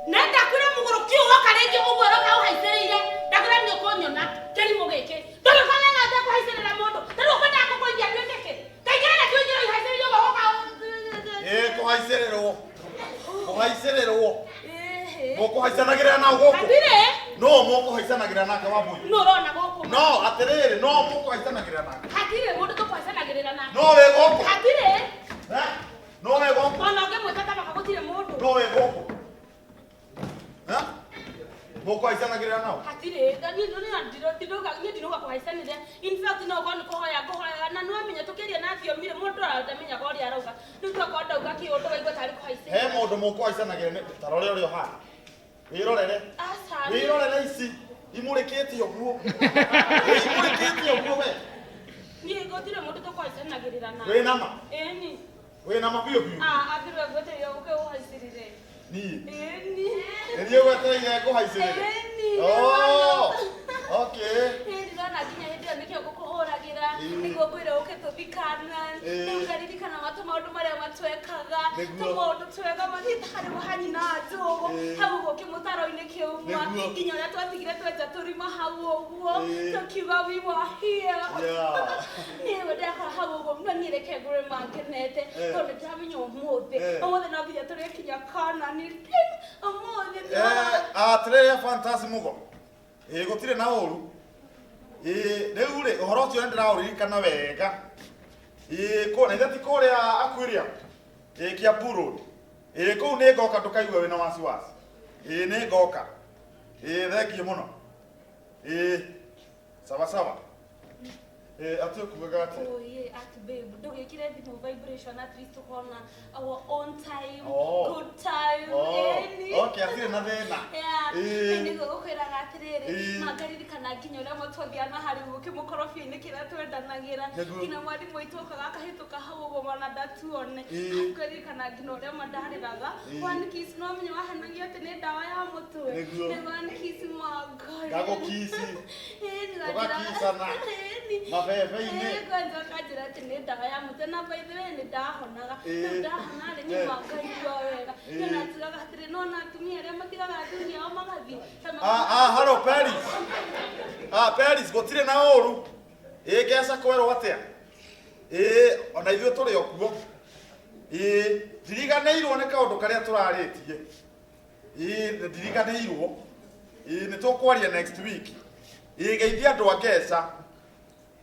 Na ndakwĩra mũgũrũki ũyũ woka rĩngĩ ũguo ũroka ũhaicĩrĩire ndakwĩra nĩ ũkũnyona kĩrimũ gĩkĩ ndũgĩkorwo na ũtekũhaicĩrĩra mũndũ ta rĩu ũkwendaga kũkũithia nduĩke kĩ kaingĩra na kĩũingĩra ũhaicĩrĩire ũguo woka Ĩ kũhaicĩrĩrwo. Kũhaicĩrĩrwo. Mũkũhaicanagĩrĩra nao gũkũ. hatirĩ No mũkũhaicanagĩrĩra nake Wambui. nũ ũrona gũkũ No atĩrĩrĩ, no mũkũhaicanagĩrĩra nake. hatirĩ mũndũ tũkũhaicanagĩrĩra nake No wĩ gũkũ. hatirĩ Eh? No wĩ gũkũ. ona ũngĩmwĩta tamaka gũtirĩ mũndũ No wĩ gũkũ. Ha? Mũkũhaicanagĩrĩra nao? Hatirĩ, niĩ niĩ ndinauga kũhaicanĩrĩra. In fact, no ũkorwo nĩ kũhoya ngũhoyaga na nĩwamenya tũkĩaria na thiomi rĩ, mũndũ ndamenyaga ũrĩa arauga. Rĩu tokorwo ndauga kĩũndũ waigua tarĩ He kũhaicĩrĩra. mũndũ mũkũhaicanagĩrĩra ta rore ũrĩa ũhana. Wĩrorere. Aca, niĩ- Wĩrorere ici imũrĩkĩte ũguo. Imũrĩkĩte ũguo we. Niĩ gũtirĩ mũndũ tũkũhaicanagĩrĩra nake. Wĩ nama? Ĩni. Wĩ nama biũ biũ? Ah, athirwe ngwetereire ũke ũhaicĩrĩre. Niĩ. Ĩni. Nĩ niĩ gwetereire ngũhaicĩrĩre. Ĩni. Oh, okay. Ĩĩ, ndĩrona nginya hĩndĩ ĩyo nĩkĩo ngũkũhũragĩra Ĩĩ. nĩguo ngwĩre ũke tũthikana. Ĩĩ. Rĩu ngaririkana matũ maũndũ marĩa matwekaga, Nĩguo. tũmaũndũ twega mathiĩte harĩ hanyina njũgũ Ĩĩ. hau ũguo kĩmũtaro-inĩ kĩauma Nĩguo. nginya ũrĩa twatigire twenja tũrima hau ũguo Ĩĩ. tũkiuga we were here. Yeah. Niĩ ndakora hau ũguo no niĩ reke ngũre mangenete Eh. tondũ ndĩramenya ũmũthĩ Eh. ũmũthĩ no nginya tũrĩkinya kona nĩ ũmũthĩ Eh, atĩrĩrĩ Fantasi Mugo. Ĩĩ gũtirĩ na ũru. Ĩĩ rĩu rĩ ũhoro ũcio nĩ ndĩraũririkana wega. Ĩĩ kũ na ithe ti kũrĩa Aquarium. Ĩĩ Kiambu Road. Ĩĩ kũu nĩ ngoka ndũkaigue wĩna wasiwasi. Ĩĩ nĩ ngoka. Ĩĩ thengiũ mũno. Ĩĩ sawa sawa. Ĩĩ atĩ ũkugaga atĩa? Oh yeah, at babe, ndũgĩkĩre thimũ vibration at least ũkona our own time, Oh. good time. Oh, ĩni. okay, hatirĩ na thĩna. Yeah, Ĩĩ. nĩguo gũkwĩraga atĩrĩrĩ, Ĩĩ. na ngaririkana nginya ũrĩa matwathiana harĩ ũguo kĩmũkorobia-inĩ kĩrĩa twendanagĩra Nĩguo. nginya mwarimũ witũ okaga akahĩtũka hau ũguo mwana ndatuone. Ĩĩ. Ngaririkana nginya ũrĩa mandarĩraga Ĩĩ. one kiss no menya wahanagia atĩ nĩ ndawa ya mũtwe. Nĩguo. Nĩ one kiss my God. Ngagũkici. Ĩĩ, Tũgakicana. Ĩĩ, Mabebe-inĩ. Ĩĩ, kwanza ũkanjĩra atĩ nĩ ndawa ya mũtwe na by the way nĩ ndahonaga. Ĩĩ. Rĩu ndahona rĩ, niĩ Ĩĩ. mangaigua wega. Ĩĩ. Niĩ natigaga atĩrĩ, nona atumia arĩa matigaga athuri ao magathiĩ. Ta Ah, ah, hello Paris. Ah, Paris gũtirĩ na ũru. Ĩ ngeca kwerwo atĩa? Ĩ ona ithuĩ tũrĩ o kuo. Ĩ ndiriganĩirwo nĩ kaũndũ karĩa tũrarĩtie. Ĩ nĩ ndiriganĩirwo. Ĩ nĩ tũkwaria next week. Ĩ geithia andũ a Ngeca.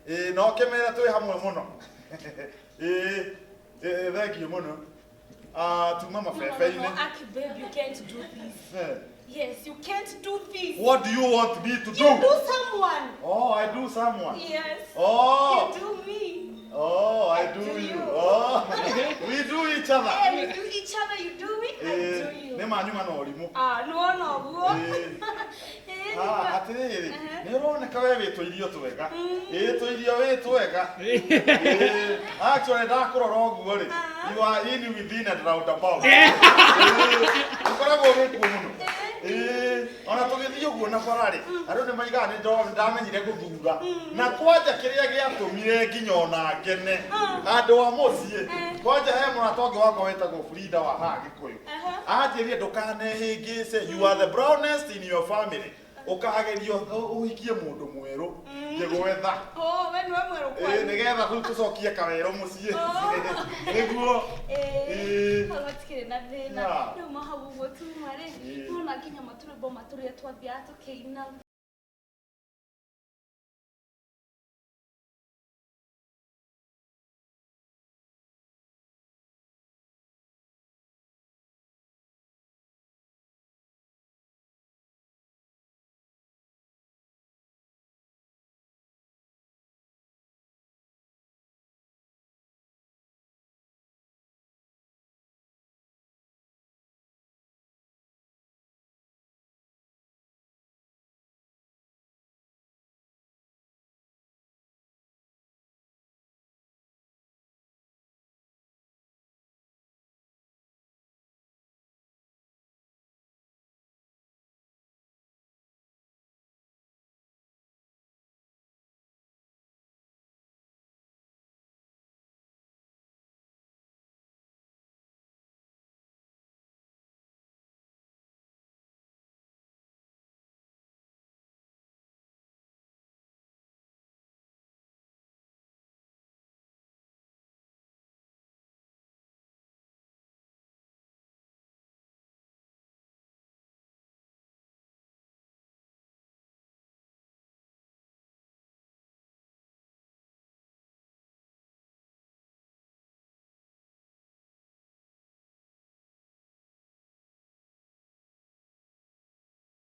Ĩ no kĩmere twĩ hamwe mũno. Ĩ ĩ thengiũ mũno. Ah, tuma No, no, no, mabebe-inĩ. no, Aki babe, you can't do this. Eh, Yes, you can't do this. What do you want me to do? You do someone. Oh, I do someone. Yes. Oh. You do me. Oh, I do do you. you. Oh, we do each other. Yeah, we do each other. You do me, I do you. Nĩ manyuma na ũrimũ. Ah, no, no, guo. Eh. Eh, Ah, atĩrĩrĩ, nĩ ũroneka we wĩ tũirio twega. Ĩ tũirio wĩ twega. Ĩ, actually ndakũrora ũguo rĩ, you are in within and round about. Ĩ, ũkoragwo wĩ kuo mũno. Ĩ, ona tũgĩthiĩ ũguo na bara rĩ, andũ nĩ maigaga nĩ ndamenyire gũthura. Na kwanja kĩrĩa gĩatũmire nginya ona ngene, andũ a mũciĩ, kwanja he mũrata ũngĩ wakwa wĩtagwo Frida wa haha Gĩkũyũ. Anjĩrire ndũkanehĩngĩce, you are the brownest in your family. Ũkagerio ũhikie mũndũ mwerũ ngĩgwetha. Oh, we nĩwe mwerũ Ĩ, kwanyu. nĩgetha rĩu tũcokie kawerũ mũciĩ. Oh. Nĩguo. Eh, Ĩ. hau hatikĩrĩ na thĩna. Yeah. Rĩu mahau ũguo tuma rĩ, Ĩ. nona nginya matũrwĩmbo matũrĩa twathiaga tũkĩina.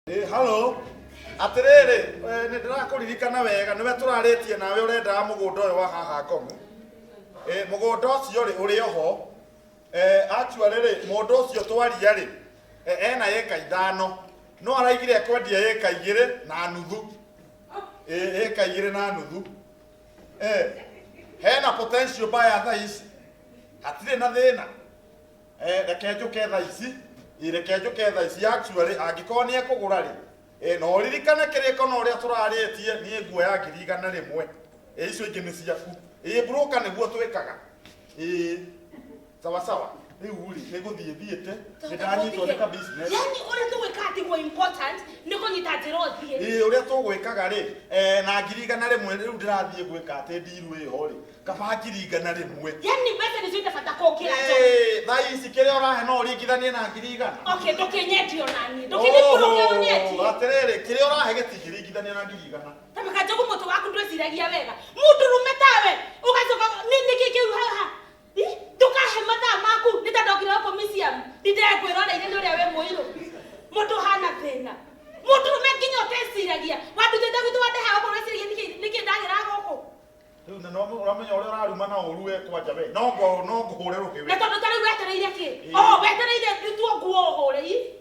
Ĩ, hello, atĩrĩrĩ, nĩ ndĩrakũririkana wega, nĩwe tũrarĩtie nawe ũrendaga mũgũnda ũyũ wa haha Ngong'u. Mũgũnda ũcio rĩ ũrĩ oho. Actually rĩ, mũndũ ũcio twaria rĩ, ena ĩka 5, no araigire ekwendia ĩka 2.5. Ĩka 2.5. Hena potential buyer thaa ici, hatirĩ na thĩna. Reke njũke thaa ici. Reke njũke thaa ici. Actually angĩkorwo nĩ ekũgũra rĩ, na ũririkane kĩrĩko na ũrĩa tũrarĩtie, niĩ nguoya 100,000. Icio ingĩ nĩ ciaku. Broker nĩguo twĩkaga. Sawa sawa. Rĩu rĩ, nĩ gũthiĩ thiĩte, nĩ ndanyitwo nĩ ka business. Yani ũrĩa tũgwĩka tiguo important, nĩ kũnyita njĩra ũthiĩ. Ĩ, ũrĩa tũgwĩkaga rĩ, na 100,000 rĩu ndĩrathiĩ gwĩka atĩ ndiru ĩho rĩ, kaba 100,000. Yani mbeca nĩcio ina bata kũkĩra njohi. Thaa ici kĩrĩa ũrahe no ũringithanie na 100,000. Okay, ndũkĩnyendie onaniĩ, ndũkĩnĩkũrũke ũnyendie. Atĩrĩrĩ, kĩrĩa ũrahe gĩtingĩringithanio na 100,000. Tamaka Njogu, mũtwe waku ndwĩciragia wega. Mũndũrũme tawe ũgacoka nĩkĩ kĩu haha? Ĩ, ndũkahe mathaa maku nĩ ta ndokire gũkũ museum ndindekwĩroreire nĩ ũrĩa wĩ mũirũ. Mũndũ ũhana thĩna, mũndũrũme nginya ũteciragia wandutĩte gwitũ wandehaga gũkũ, weciragia nĩkĩ ndagĩra gũkũ? Rĩu na no ũramenya ũrĩa ũraruma na ũru we kwanja we no ngo no ngũhũre rũhĩ Na we. tondũ ta rĩu wetereire kĩ? Ĩ. O wetereire ndutwo nguo ũhũre i.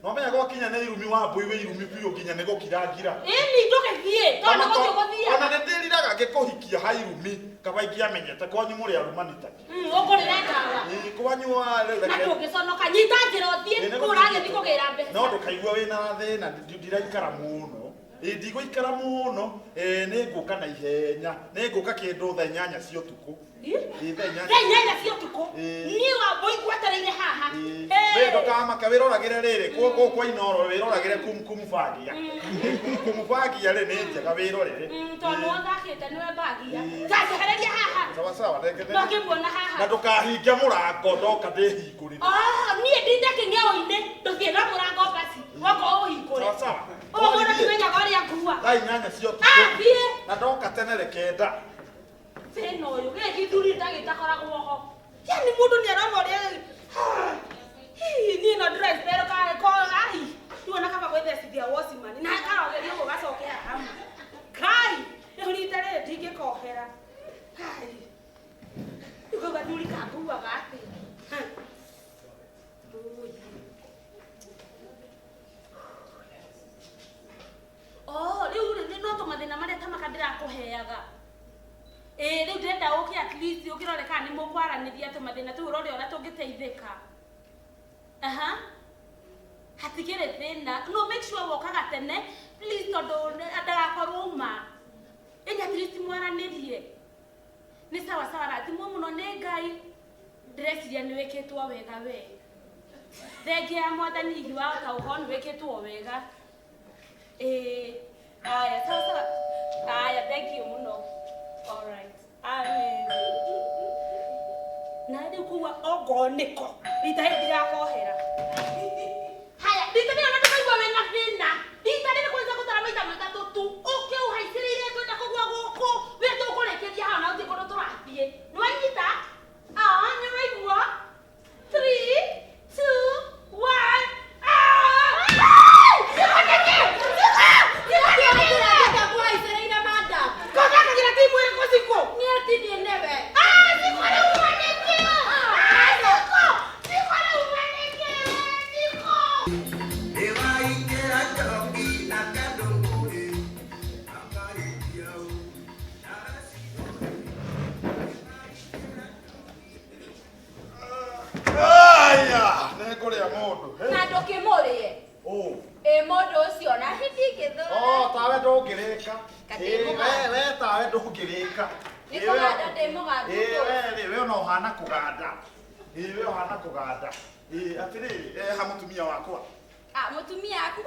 No menya gwakinya nĩ irumi wa mbũi wĩ irumi biũ nginya nĩ gũkira ngira. Ĩni ndũgĩthiĩ tondũ nĩ gũthiĩ ũgũthiaga. Ona nĩ ndĩriraga ngĩkũhikia ha irumi, kaba ingĩamenyete kwanyu mũrĩ arumani taki. Ũngũrĩre ndawa. Ĩ, kwanyu wa rĩu Na ndũngĩconoka, nyita njĩra ũthiĩ. Ĩ, nĩ kũu gũthiĩ. ũragĩthiĩ kũgĩra mbeca. No ndũkaigua wĩna thĩna, ndiraikara mũno. Ĩ, ndigũikara mũno. Ĩ, nĩ ngũka na ihenya, nĩ ngũka kĩndũ thaa 8 cia ũtukũ. Ĩ? Ĩ, thaa 8. Thaa 8 cia ũtukũ? Ĩ. Niĩ wa mbũi ngwetereire haha. Ĩ, Hey! we ndũkamake, wĩroragĩre rĩrĩ kũu kwa Inooro, wĩroragĩre Kum Kum Fagia. Kum Kum Fagia rĩ nĩ njega, wĩrorere. Tondũ nĩwe ũthakĩte, nĩwe mbagia. Ĩ. Tanjehereria haha. Sawa sawa, reke Ndũkĩmuona na haha. Ndũkahinge mũrango, ndoka ndĩhingũrĩre. Ah, niĩ ndinde kĩng'eo-inĩ, ndũthiĩ na mũrango basi wokorwo ũhingũre. Sawa sawa. Ũguo mũndũ ndimenyaga ũrĩa ngua. Thaa 8 cia Ah, ũtukũ. thiĩ. Na ndoka tene reke nda. Thĩna ũyũ gĩkĩ gĩthuri ndagĩtakoragwo ho, yani mũndũ nĩ arona ũrĩa. Hihi niĩ no ndĩra ko ai niwona kaba gwĩthecithia wocimani na karogeria ũguo gacoke haha kai rĩu rita rĩrĩ ndingĩkohera. Ai, rĩu kau gathuri kanguaga atĩa? Ha. Ui. Oh, rĩu rĩ no tũmathĩna marĩa tamaka ndĩrakũheaga. Ĩ, rĩu ndĩrenda ũke at least ũkĩrore kana nĩ mũkwaranĩria tũmathĩna tũu, ũrore ũrĩa tũngĩteithĩka. Aha, hatikĩrĩ thĩna, no make sure wokaga tene please, tondũ ndagakorwo uma ĩni, at least mwaranĩrie. Nĩ sawa sawa, rathimwo mũno nĩ Ngai. Ndĩreciria nĩ wĩkĩtwo wega we, thengia ya Mwathani, hihi wahota gũkorwo nĩ wĩkĩtwo wega. Ĩĩ, aya, sawa sawa, aya, thank you mũno. Alright, amen. Na rĩu kuga ongorwo nĩko rita rĩrĩ ndirakohera. Haya, rita rĩrĩ ona ndũkaigua wĩna thĩna, rita rĩrĩ kwanza gũtara maita matatũ tu ũke ũhaicĩrĩire, twenda kũgua gũkũ wĩ tũkũrĩkĩria haha na ũthiĩ kũndũ tũrathiĩ. Nĩ wanyita? Ah, nĩ ũraigua? 3, 2, 1. Ah! Ciko nĩkĩ? Ciko! Ciko nĩkĩ? Kuhaicĩrĩire madam. Kũthakagĩra timu ĩrĩkũ, Ciko? Niĩ ti niĩ nĩwe. Ah, Ciko rĩu nĩkĩ? Ah, Ciko! Ciko rĩu nĩkĩ? Ciko! Nĩwaingĩra njoki na kandũngũrĩ, akaikia ũ, aracigũrĩ. Aya, nĩ ngũrĩa mũndũ. Hey. Na ndũkĩmũrĩe. Ũ. Ĩ, mũndũ ũcio na hindingĩthũra. Oh, tawe ndũngĩrĩka. Kandĩ Ĩ, mũganda. we tawe ndũngĩrĩka. Nĩ Ĩ, we- kũganda ndĩ mũgandu. Ĩ, we rĩ, we ona ũhana kũganda. Ĩ, we ũhana kũganda. Ĩ, atĩrĩrĩ, ha mũtumia wakwa. Ah, mũtumia aku,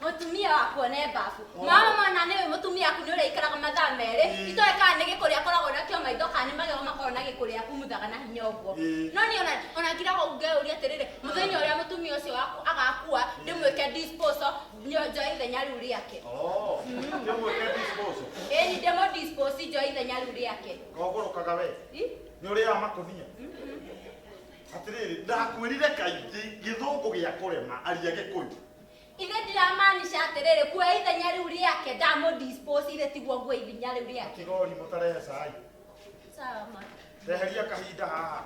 mũtumia waku one mbabu. Oh. Mama mona nĩwe mũtumia aku nĩ ũrĩa ikaraga mathaa merĩ. Ĩ. Itoĩ kana nĩ gĩkũrĩa akoragwo nakĩo maitho kana nĩ magego makoragwo na gĩkũrĩa kumuthaga na hinya ũguo. Ĩ. No niĩ ona ngiraga ngeyũria atĩrĩrĩ, mũthenya ũrĩa mũtumia ũcio waku agakua, ndĩmwĩke disposal, njoe ithenya rĩu rĩake. Oh, ndĩmwĩke disposal. Ĩni ndĩmũ dispose njoe ithenya rĩu rĩake. Kogũrũkaga we. Ĩ? Nĩ ũrĩaga makũnia. Atĩrĩrĩ, ndakwĩrire kaingĩ gĩthũngũ gĩa kũrema, aria Gĩkũyũ. Ithe. ndiramaanisha atĩrĩrĩ, kuoya ithenya rĩu rĩake ndamũ dispose, ithe tiguo nguoya ithenya rĩu rĩake. Tiga ũrimũ tarehe cai. Sawa ma. Reheria kahinda haha.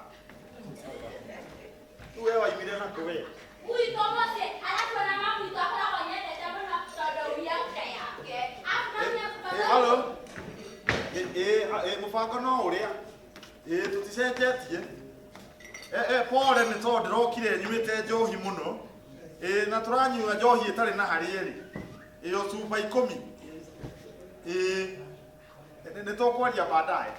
Rĩu we waimire nakũ we? Gwitũ mũciĩ, arabu ona mamu witũ akoragwo anyendete mũno tondũ reaction yake. Arabu mami Eh, hello. Eh, mũbango no ũrĩa. Eh, tũticenjetie. Eh, pole nĩ tondũ ndĩrokire nyuĩte njohi mũno. Eh, na tũranyua njohi ĩtarĩ na harĩa ĩrĩ. Ĩyo cuba 10. Eh, nĩ tũkwaria baadaye.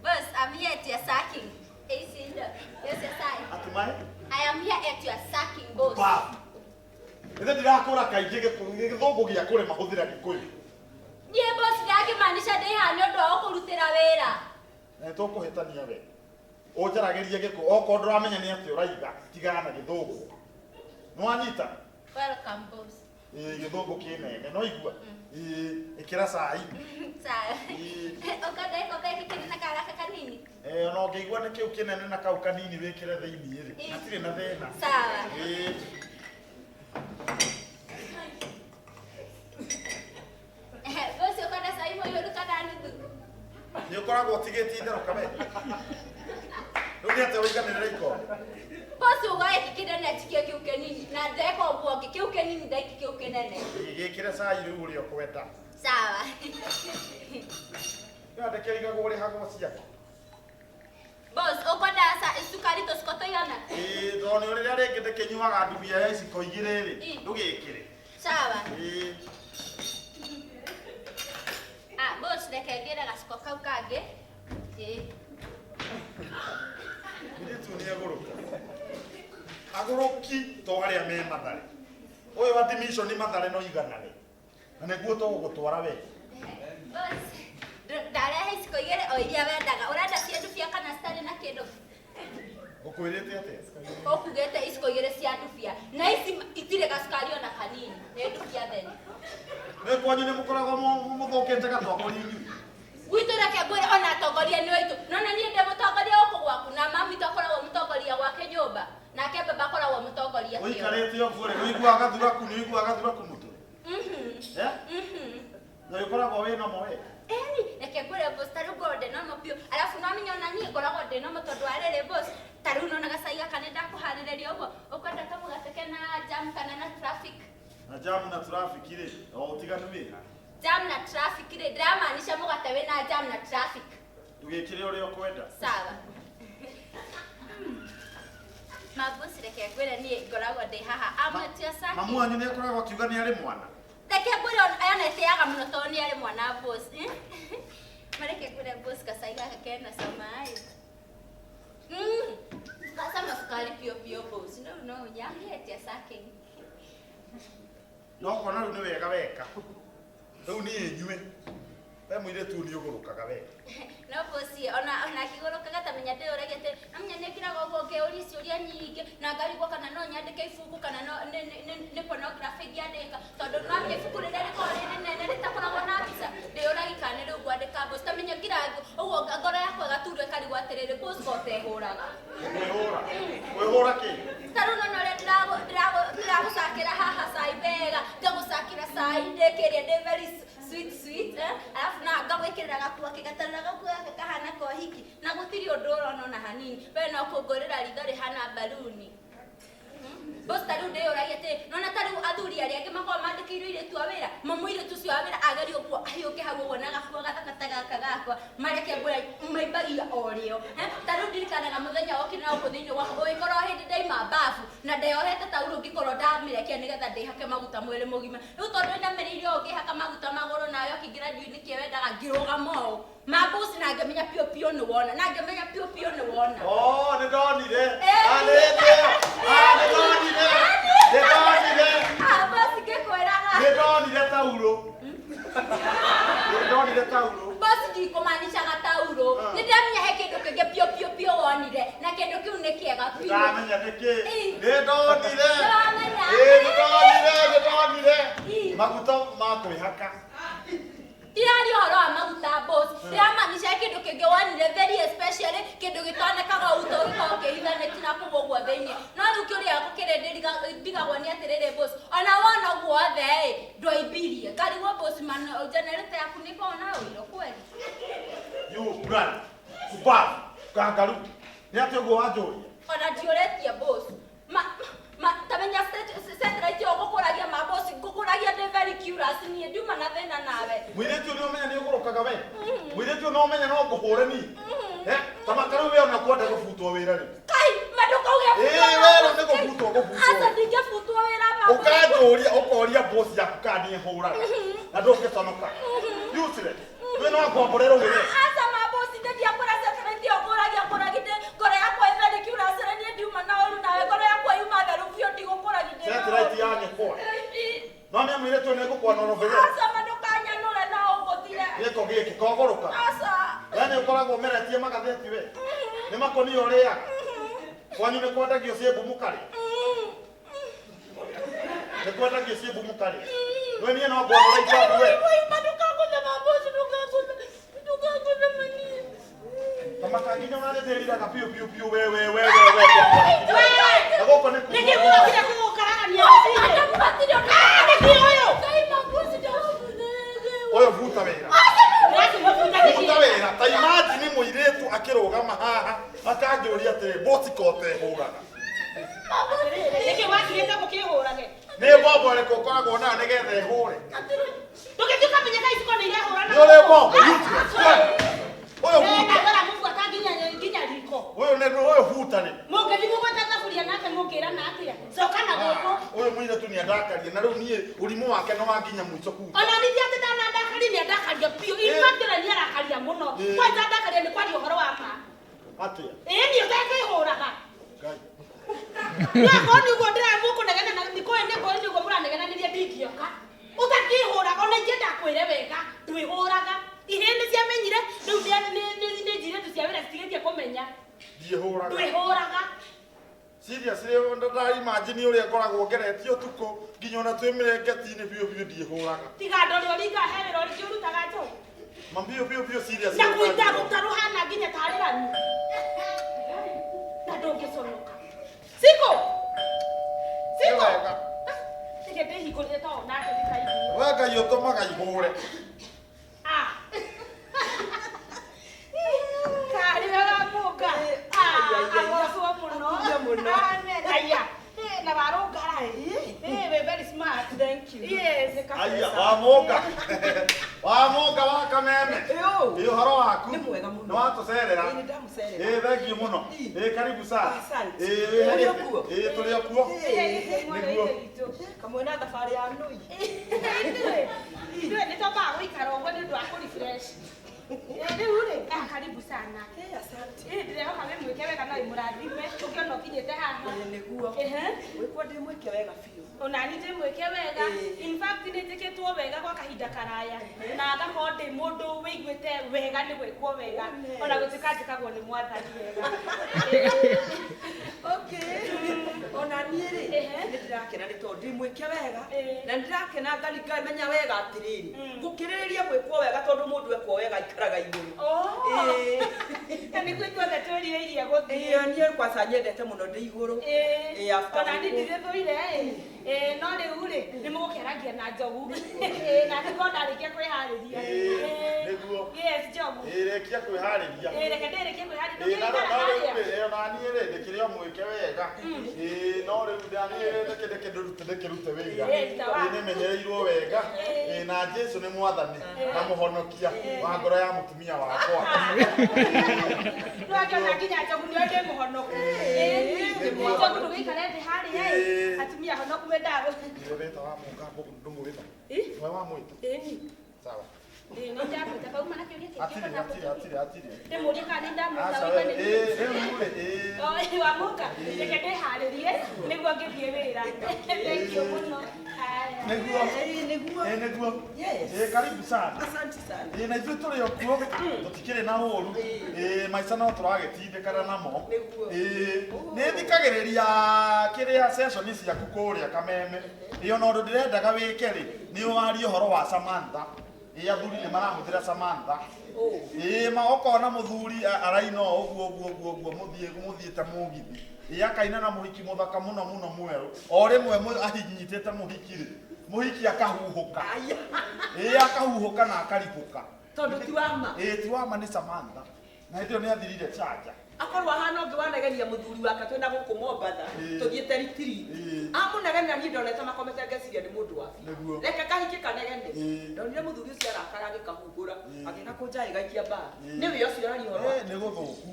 Boss, I'm here at your sacking. Eh, si ndo. Yes, yes, I. Hatimaye? I am here at your sacking, boss. Babu. Ithe ndirakũra kaingĩ gĩthũngũ gĩa kũrĩma hũthĩra Gĩkũyũ. Niĩ boss ndakĩmaanisha ndĩ haha nĩ ũndũ wa gũkũrutĩra wĩra. Na nĩtũkũhĩtania we. Ũnjaragĩrie Gĩkũyũ okorwo ndũramenya nĩ atĩa ũraiga tigana na gĩthũngũ. Nĩwanyita? Welcome, boss. Ĩĩ gĩthũngũ kĩnene no igua. Ĩĩ ĩkĩra cai. Sawa. Ĩĩ. Ũkwenda gĩkombe gĩkĩ kĩnene kana gaka kanini? Eh, ona ũngĩigua nĩ kĩu kĩnene na kau kanini wĩkĩre thĩiniĩ rĩ. Ĩĩ. Hatirĩ na thĩna. Sawa. Ĩĩ. Boss, ũkwenda cai mũihũru kana nuthu? Nĩ ũkoragwo ũtigĩtie itherũka we. Rĩu nĩ atĩa ũiganĩrĩra ikombe? Boss, uga gĩkĩ kĩnene njikie kĩu kĩnini na ndeka ũguo ũngĩ kĩu kĩnini ndaikie kĩu kĩnene. Ĩĩ, gĩkĩre cai rĩu ũrĩa ũkwenda. Sawa. Ndĩkĩrigagwo ũrĩhagwo ciake. Boss, ũkwenda cukari tũciko tũigana? Ĩĩ, tondũ nĩ rĩrĩa rĩngĩ ndĩkĩnyuaga ndubia ya iciko 2 rĩ, Ĩ. ndũgĩkĩre. Sawa. Ĩĩ. Ah, boss, reke ngĩre gaciko kau kangĩ. Ĩĩ. Mũirĩtu nĩ agũrũka. Agũrũki to arĩa me Mathare. Ũyũ admission Mathare no iganane. Na nĩguo tũgũgũtwara we. Boss, ndarehe iciko 2 o iria wendaga. Ũrenda cia ndubia kana citarĩ na kĩndũ? Ũkwĩrĩte atĩa? Ũkugĩte iciko 2 cia ndubia. Na ici itirĩ gacukari ona kanini. Nĩ ndubia theri. Nĩ kwanyu nĩ mũkoragwo mũthũkĩte gatongoria inyuĩ. Gwitũ reke ngwĩre ona atongoria nĩ aitũ. No na niĩ ndĩ mũtongoria gũkũ gwaku na mami witũ akoragwo mũtongoria gwake nyũmba. Nake baba akoragwo mũtongoria kĩo. Ũikarĩte ũguo rĩ, nĩ ũiguaga gathuraku, nĩ ũiguaga gathuraku mũtwe? Eh? Na ũkoragwo wĩ nomo we? Eni, reke ngwĩre boss, ta rĩu ngorwo ndĩ nomo biũ. Arabu no amenye ona niĩ ngoragwo ndĩ nomo tondũ wa rĩrĩ boss, ta rĩu nona gacai gaka nĩ ndakũharĩrĩria ũguo. Ũkwenda kamũgate kena jam kana na traffic? Na jam na traffic rĩ, o ũtiganu wĩ ha? Jam na traffic rĩ, ndĩramaanisha mũgate wĩna jam na traffic. Ndũgĩkĩre ũrĩa ũkwenda. Sawa. Mabosi, reke ngwĩre niĩ ngoragwo ndĩ haha. Amwetia saki. Mamu wanyu nĩ akoragwo akiuga nĩ arĩ mwana. Reke ngwĩre aya nĩtĩaga mũno tondũ nĩ arĩ mwana boss. Mareke ngwĩre boss gacai gaka kena cama ĩ. Gacama cukari biũ biũ boss. No no nyamietia saki. No kona rĩu nĩ wega weka. Rĩu niĩ nyue. We mũirĩtu nĩ ũgũrũkaga we. No boss ona kĩgũrũkaga ta menya ndĩyũragia atĩ amenya nĩ ngiraga ũguo ngĩũria ciũria nyingĩ na ngarigwo kana no nyandĩke ibuku kana no nĩ pornography ingĩandĩka tondũ no amenya ibuku rĩrĩa rĩkoragwo rĩ rĩnene rĩtakoragwo na mbica ndĩyũragia kana nĩ rĩu ngwandĩka boss ta menya ngiraga ũguo ngoro yakwa ĩgaturwo ĩkarigwo atĩrĩrĩ boss ko ũtehũraga. Kwĩhũra. Kwĩhũra kĩ? Ta rĩu nona ũrĩa ndĩragũcakĩra haha cai wega ngagũcakĩra cai ndĩkĩrĩa ndĩ very sweet sweet alafu na ngagwĩkĩrĩra gakuo kĩgatarĩra gakuo gaka kahana kohiki na gũtirĩ ũndũ ũrona ona hanini we no kũngũrĩra ritho rĩhana mbaruni. Boss ta rĩu ndĩyũragia atĩ nona ta rĩu athuri arĩa angĩ makoragwo mandĩkĩirwo airĩtu a wĩra ma mũirĩtu ũcio wa wĩra ageria ũguo ahiũke hau ũguo na gakuo gathaka ta gaka gakwa mareke ngwĩre maimbagia o rĩo. Ta rĩu ndirikanaga mũthenya wokire na gũkũ thĩinĩ gwakwa ũgĩkorwo hĩndĩ ndaima bafu na ndeyohete taurũ ngĩkorwo ndamĩrekia nĩgetha ndĩhake maguta mwĩrĩ mũgima. Rĩu tondũ ndamĩrĩire ũũ ngĩhaka maguta magũrũ nawe ũkĩingĩra ndiũĩ nĩkĩ wendaga ngĩrũgama ũũ. Mabosi na ngĩmenya biũ biũ nĩ wona na ngĩmenya biũ biũ nĩ wona. Oh, nĩ ndonire. Eh. Ah, nĩ ndĩyo. Ah, nĩ ndonire. Nĩ ndonire. Ah, boss ngĩkwĩraga. Nĩ ndonire taurũ. Nĩ ndonire taurũ. Boss ndikũmaanishaga taurũ. Nĩ ndĩramenya he kĩndũ kĩngĩ biũ biũ biũ wonire na kĩndũ kĩu nĩ kĩega biũ. Ndamenya nĩkĩ. Ĩ. Nĩ ndonire. Nĩwamenya. Ĩ, nĩ ndonire, nĩ ndonire. Ĩ. Maguta ma kwĩhaka. Ndiraria ũhoro wa maguta boss. Ndiramaanisha kĩndũ kĩngĩ wonire very especially kĩndũ gĩtonekaga ũũ gĩkoragwo kĩhithanĩtie na kũu ũguo thĩinĩ. No rĩu kĩũria gĩakwa kĩrĩa ndigagwo nĩ atĩrĩrĩ boss, ona wona ũguo wothe ĩ, ndwaimbirie. Ngarigwo boss generator yaku nĩ ĩkoragwo na ũiro kweli? You brand. Kubavu. Kangaru. Nĩ atĩa ũguo wanjũria? Ona ndiũrĩtie boss. Ma ma ta menya satellite ĩyo ngũkũragia ma boss, ngũkũragia ndĩ very curious niĩ ndiuma na thĩna nawe. Mũirĩtu ũyũ nĩ ũmenya nĩ ũgũrũkaga we. Mũirĩtu ũyũ no ũmenya no ngũhũre niĩ. Eh, ta maka rĩu we ona kwenda gũbutwo wĩra rĩu. Kai, ma ndũkauge Ĩĩ, we rĩu nĩ gũbutwo gũbutwo. Aca ndingĩbutwo wĩra ma boss. Ũkanjũria ũkoria boss yaku kana niĩ hũraga. Na ndũngĩconoka. Useless. We no ngwambũre rũĩ we. Aca ma boss ndingĩakũra satellite ĩyo ngũragia ngũragia ndĩ ngoro yakwa ĩ very curious na niĩ ndiuma na ũru nawe ngoro yakwa yuma theru biũ ndigũkũragia ndĩ na Satellite ya nyũkwa. No nĩ mũirĩtu ũyũ nĩ ngũkwanũra ũbĩre. Aca ma ndũkanyanũre no ũngũthire. Gĩko gĩkĩ kogũrũka. Aca. We nĩ ũkoragwo ũmeretie magathĩti we. Nĩ makũnia ũrĩaga. Kwanyu nĩ kwendagio ciĩmbu mũkarĩa. Nĩ kwendagio ciĩmbu mũkarĩa. We niĩ no ngwanũra ibabu we. Kamaka nginya ũranĩtĩriraga biũ biũ biũ we we we we we. Na gũkũ nĩ Nĩkĩ kuo. mũrokire kũgũkararania Nĩkĩ ũyũ? Ũyũ buta wĩra. Ũrakĩmũbuta Buta nĩkĩ? wĩra. Ta imagine mũirĩtu akĩrũgama haha akanjũria atĩrĩ bosi kote hũraga. Nĩkĩ wakirĩte mũkĩhũrage? Nĩ mbombo ĩrĩkũ ũkoragwo nayo nĩgetha ĩhũre? Ndũgĩthiĩ ũkamenye thaa ici ko nĩ irahũrana. Nĩ ũrĩ mbombo useless. Ũyũ buta. Ũramũbuata nginya riko. Ũyũ nĩ ũyũ buta rĩ. Mũngĩthiĩ mũgwete thaburia nake mũngĩrana atĩa? Coka na gũkũ. Ũyũ mũirĩtu nĩ andakaria na rĩu niĩ ũrimũ wake nĩ wanginya mũico kuu. Ona ningĩ atĩ ndanandakaria nĩ andakaria biũ. In fact ona nĩ arakaria mũno. Kwanza andakaria nĩ kwaria ũhoro wa ma. Atĩa? Ĩĩ niĩ ũtakĩhũraga. Ngai. Nakorwo nĩguo ndĩramũkũnegena na nĩkũĩ nĩkũĩ nĩguo mũranegenanĩria ndingĩoka. Ũtakĩhũraga ona ingĩenda kwĩre wega ndwĩhũraga. Ihĩĩ nĩ ciamenyire rĩu nĩ njirĩtu cia wĩra citigĩtie kũmenya. Ndiĩhũraga. Ndwĩhũraga. Seriously ndara imagine ũrĩa ngoragwo ngeretie ũtukũ nginya ona twĩ mĩrengeti-inĩ biũ biũ ndiĩhũraga. Tiga ndore ũringa he wĩra ũrĩkĩ ũrutaga njogu. Ma biũ biũ biũ serious. Na kũita ruta rũhana nginya tarĩ rami. Na ndũngĩconoka. Siko. Siko. Nĩ wega. Reke ndĩhingũrĩre to onake ndikaigua. We Ngai ũtũmaga ihũre. Ah. Karĩ wega mũnga. Ah, agocwo mũno. Atumia mũno. Amen. Aya. Na warũngara ĩ. Eh, we very smart. Thank you. Yes. Aya, wa mũnga. Wa mũnga wa kameme. Ĩũ. Ĩ ũhoro waku? Nĩ mwega mũno. Nĩ watũcerera. Ĩĩ, nĩ ndamũcerera. Ĩ thank you mũno. Ĩ. Ĩ karibu sana. Asante. Ĩ wĩ Mũrĩ o kuo? Ĩ tũrĩ o kuo. Nĩguo. Kamwe na thabarĩ ya nũi. Ithuĩ nĩ twambaga gũikara ũguo nĩ ũndũ wa kũ-refresh. Rĩu rĩ, ah, karibu sana. Eh, asante. Ĩ ndĩrehoka wĩ mwĩke wega na wĩ mũrathime ũngĩona ũkinyĩte haha. Ĩĩ, nĩguo. Ehe. Gwĩkwo ndĩ mwĩke wega biũ. Ona niĩ ndĩ mwĩke wega. Ĩĩ. In fact nĩ njĩkĩtwo wega gwa kahinda karaya na ngakorwo ndĩ mũndũ wĩiguĩte wega nĩ gwĩkwo wega ona gũtuĩka njĩkagwo nĩ mwathani wega. Okay. Ona niĩ rĩ, Ehe. nĩ ndĩrakena nĩ tondũ ndĩ mwĩke wega. Ĩĩ. Na nĩ ndĩrakena ngamenya wega atĩrĩrĩ, Mm. gũkĩrĩrĩria gwĩkwo wega tondũ mũndũ ekwo wega aikaraga igũrũ. Oh. Ĩĩ. Na nĩguo ithuothe twĩrirĩirie gũthiĩ. Ĩĩ, niĩ kwaca nyendete mũno ndĩ igũrũ. Ĩĩ, after Ona niĩ gwĩkwo. ndirĩthũire ĩ no rĩu rĩ nĩ mũgũkĩaragia na njogu Ĩĩ, na nĩguo ndarĩkia kwĩharĩria Ĩĩ, Ĩĩ. nĩguo. Yes, njogu Ĩ rĩkia kwĩharĩria. Ĩĩ, reke ndĩrĩkie kwĩharĩria Ĩ na ndũngĩgĩikara na rĩu harĩa rĩ, ona niĩ rĩ ndĩkĩrĩ o mwĩke wega. Ĩ no rĩu niĩ rĩ ndĩkĩndũrute ndĩkĩrute wĩra. Ĩ, ruta wa. Ĩ nĩmenyereirwo wega. Ĩ. Ĩ na Jesũ nĩ mwathani na mũhonokia wa ngoro ya mũtumia wakwa. Nĩwakĩona nginya njogu nĩo ndĩ mũhonoku Ĩĩ, njogu ndũgĩikare thĩ harĩa ĩ Ĩĩ. atumia honoku mendaga Nĩwe wĩta wa mũnga ndũmũwĩta. Ĩ? Nĩwe wamwĩta. Ĩni. Sawa. Ĩĩ, nĩ ndamwĩta kauma na kĩũria kĩngĩ Atirĩ ũkwenda atirĩ kũnjũria? atirĩ atirĩ. Ndĩmũrie kana nĩ ndamwĩta Aca wĩma we nĩ ĩ rĩu rĩ ĩ. Oi, wamuka reke ndĩharĩrie nĩguo ngĩthiĩ wĩra. Thank you mũno. Haya. Nĩguo. Ĩĩ, nĩguo. Ĩ nĩguo. Yes. Ĩ karibu sana. Asante sana. Ĩ na ithuĩ tũrĩ o kuo tũtikĩrĩ na ũru. Ĩ maica no tũragĩtindĩkana namo. Nĩguo. Ĩ nĩ thikagĩrĩria kĩrĩa session ciaku kũrĩa kameme. Ĩ ona ũndũ ndĩrendaga wĩke rĩ nĩ warie ũhoro wa Samantha. Ĩ athuri nĩ marahũthĩra Samantha. Oh. Ĩ ma ũkona mũthuri araina o ũguo ũguo ũguo ũguo mũthiĩ mũthiĩte mũgithi. Ĩ akaina na mũhiki mũthaka mũno mũno mwerũ. O rĩmwe ahinyitĩte mũhiki rĩ, mũhiki akahuhũka. Aya. Ĩ akahuhũka na akaribũka. Tondũ ti wa ma. Ĩ ti wa ma nĩ Samantha. Na hĩndĩ ĩyo nĩ athirire chanja. Akorwo ahana ũngĩ wanegenia mũthuri wake twĩna gũkũ Mombatha Ĩĩ. tũthiĩte retreat. Ĩĩ. Amũnegenia niĩ ndonete makomete ngeciria nĩ mũndũ wa biũ. Nĩguo. Reke kahiki kanegene. Ĩĩ. Ndonire mũthuri ũcio arakara agĩkahumbũra Ĩĩ. agĩgakũnja agĩgaikia mbaa. Ĩĩ. Nĩwe ũcio ũraria ũhoro Ĩ wake. nĩ gũthũku.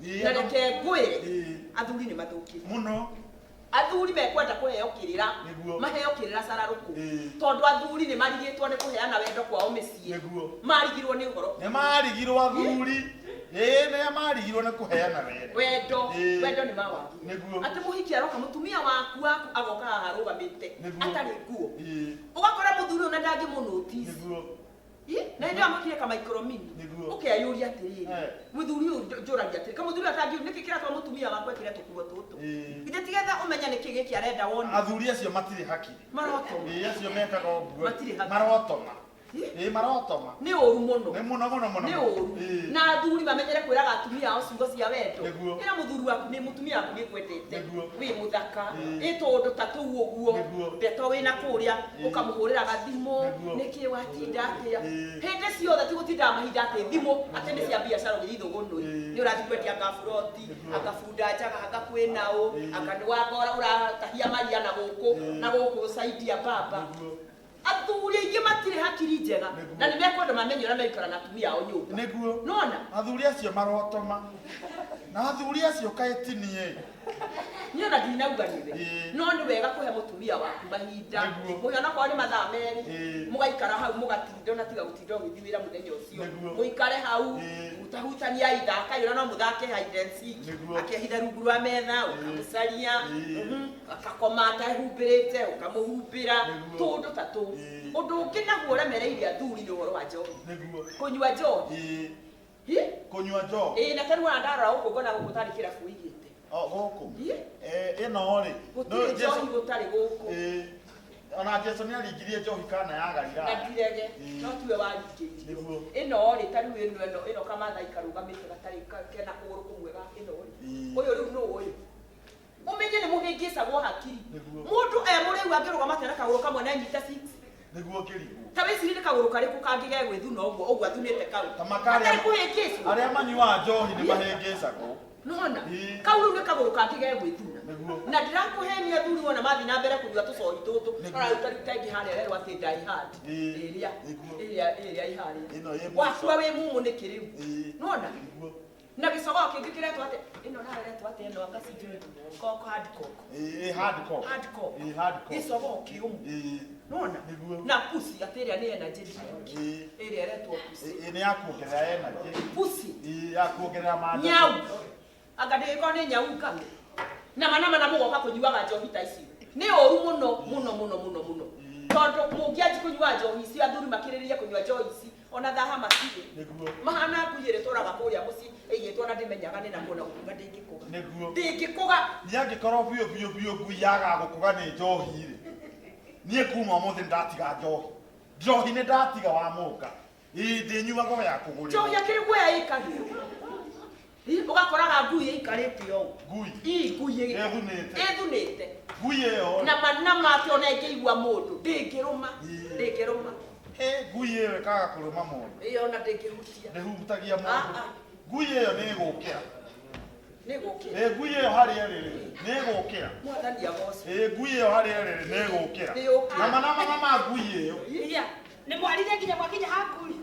Ĩ Na reke ngwĩre Ĩĩ. athuri nĩ mathũkĩte. Mũno. Athuri mekwenda kũheo kĩrĩra. Nĩguo. Maheo kĩrĩra cararũkũ. Ĩĩ. Tondũ athuri nĩ marigĩtwo nĩ kũheana wendo kwao mĩciĩ. Nĩguo. Marigirwo nĩ ũhoro. Nĩ marigirwo athuri. Ĩ nĩ marigirwo nĩ kũheana wendo. Wendo. Ĩĩ. Wendo nĩ mawagire. Nĩguo. Atĩ mũhiki aroka mũtumia waku waku agoka haha arũgamĩte Nĩguo. atarĩ nguo. Ĩĩ. Ũgakora mũthuri ũyũ na ndangĩmũnotice. Nĩguo. Ĩ, na hĩndĩ ĩyo amũkire ka micromini. Nĩguo. Ũkeyũria atĩrĩrĩ, Eh. mũthuri ũyũ njũragia atĩrĩ, kamũthuri ũyũ atangĩ nĩkĩ kĩratũma mũtumia wakwa ekĩre tũkuo tũtũ? Ĩĩ. Githĩ ti getha ũmenye nĩkĩ gĩkĩ arenda wone? Athuri acio matirĩ hakiri. Marotoma. Ĩ acio mekaga ũguo. Matirĩ hakiri. Marotoma. Ĩ? Ĩ marotoma. Nĩ ũru mũno. Nĩ mũno mũno mũno. Nĩ ũru. Ĩ. Na athuri mamenyere kwĩraga atumia ao ciugo cia wendo. Nĩguo. Ĩra mũthuri waku nĩ mũtumia waku nĩ ngwendete. Nĩguo. Wĩ mũthaka. Ĩ. Ĩ tũũndũ ta tũu ũguo. Nĩguo. Ndeto wĩna kũrĩa Ĩ. ũkamũhũrĩra gathimũ. Nĩguo. Nĩkĩ watinda atĩa? Ĩ. Hĩndĩ ciothe ti gũtindaga mahinda atĩ thimũ atĩ nĩ cia biacara ũgĩthiĩ thũgũnũi. Ĩ. Nĩ ũrathiĩ kwendia anga buroti, Nĩguo. anga bunda njaga, anga kwĩna ũ, Ĩ. anga nĩ wangora ũratahia maria na gũkũ Ĩ. na gũkũ saidia baba. Nĩguo. Athuri aingĩ matirĩ hakiri njega Nĩguo. na nĩ mekwenda mamenye ũrĩa megũikara na atumia ao nyũmba. Nĩguo. Nona Athuri acio marotoma. Na athuri acio kaĩ ti niĩ. niĩ ona ndinauga nĩwe Ĩĩ. no nĩ wega kũhe mũtumia waku mahinda Nĩguo. mũhe onakorwo nĩ mathaa merĩ Ĩĩ. mũgaikara hau mũgatinda ona tiga gũtinda ũgĩthiĩ wĩra mũthenya ũcio Nĩguo. mũikare hau Ĩĩ. hutahutania ithaka ona no mũthake hide and seek Nĩguo. akehitha rungu rwa metha ũkamũcaria Ĩĩ. akakoma atehumbĩrĩte ũkamũhumbĩra Nĩguo. tũũndũ ta tũu Ĩĩ. ũndũ ũngĩ naguo ũremereire athuri nĩ ũhoro wa njohi Nĩguo. kũnyua njohi Ĩ. Ĩ? Kũnyua njohi. Ĩĩ, na tarĩu ona ndarora gũkũ ngona gũkũ tarĩ kĩrabu igĩte O gũkũ. Ĩ? Ĩno rĩ. Gũtirĩ njohi gũtarĩ gũkũ. Ĩ. Ona Jesu nĩ aringirie njohi kana ya Na Galilaya. ndirege Ĩĩ. no tiwe waringĩirio. Nĩguo. Ĩno rĩ ta rĩu ĩno ĩno ĩno kamathai karũgamĩte gatarĩ kena kũgũrũ kũmwe ga ĩno rĩ. Ĩĩ. Ũyũ rĩu nũ ũyũ? Ũmenye nĩ mũhĩngĩcagwo hakiri. Nĩguo. Mũndũ e mũrĩu angĩrũgama atĩa na kagũrũ kamwe na anyite six. Nĩguo ngĩrigwo. Ta wĩcirie nĩ kagũrũ karĩkũ kangĩ gegwĩthuna ũguo ũguo athunĩte kau. Ta makarĩa- Gatarĩ kũhĩngĩcwo. Arĩa manyuaga njohi nĩ mahĩngĩcagwo. Nona Ĩĩ. kau rĩu nĩ kagũrũ kangĩ gegwĩthuna. Nĩguo. Na ndirakũhenia athuri wona mathiĩ na mbere kũnyua tũcohi tũtũ. Nĩguo. Ũraruta rĩu ta ĩngĩ harĩa ĩrerwo atĩ die hard. Ĩĩ. Ĩrĩa Nĩguo. ĩrĩa ĩrĩa ĩharĩa. Ĩno ĩ mũico. Wakua wĩ mumu nĩkĩ rĩu? Ĩĩ. Nona Nĩguo. na gĩcogoo kĩngĩ kĩretwo atĩ ĩno nayo ĩretwo atĩ ĩno anga sijui koko hard cock. Ĩĩ hardcore. Hard cock. Ĩĩ hardcore. Gĩcogoo kĩũmũ. Ĩĩ. Nona Nĩguo. na pussy atĩ ĩrĩa nĩ energy drink. Ĩĩ. Ĩrĩa ĩretwo pussy. Ĩĩ nĩ ya kuongerera energy. Pussy. Ĩĩ ya kuongerera mandũ. Nyau. Anga ndĩgĩkorwo nĩ nyau ngame. Na mana mana mũgoka kũnyuaga njohi ta icio. Nĩ ũru mũno mũno mũno mũno mũno. Tondũ mũngĩanji kũnyua njohi icio athuri makĩrĩrĩria kũnyua njohi ici ona thaha matirĩ. Nĩguo. Mahana ngui ĩrĩa ĩtũraga kũrĩa mũciĩ ĩigĩtwo na ndĩmenyaga nĩ nakũ na gũkuga ndĩngĩkũga. Nĩguo. Ndĩngĩkũga. Niĩ angĩkorwo biũ biũ biũ ngui yagaga gũkũga nĩ njohi rĩ. Niĩ kuma ũmũthĩ nĩndatiga njohi. Njohi nĩ ndatiga wa mũnga. Ĩĩ ndĩnyuaga o ya Njohi kũgũrĩrwo. akĩrĩ guoya ĩikagio. Ĩ, ũgakoraga ngui ĩikarĩte ũũ. Ngui. Ĩ, ngui Ĩthunĩte. ĩthunĩte. Ngui ĩyo rĩ. Na manama atĩ ona ĩngĩigua mũndũ ndĩngĩrũma. Ĩ. Ndĩngĩrũma. Ĩ, ngui ĩyo ĩkaga kũrũma mũndũ. Ĩyo ona ndĩngĩhutia. Ndĩhutagia mũndũ. Ah, ah. Ngui ĩyo nĩ ĩgũkĩra. Nĩ gũkĩra. Ĩ, ngui ĩyo harĩa ĩrĩ rĩ, nĩ ĩgũkĩra. Mwathani agocwo. Ĩ, ngui ĩyo harĩa ĩrĩ rĩ, nĩ ĩgũkĩra. Nĩ yũkĩra. Na manama na ma ngui ĩyo. Iya, nĩ mwarire nginya mwakinya ha ngui.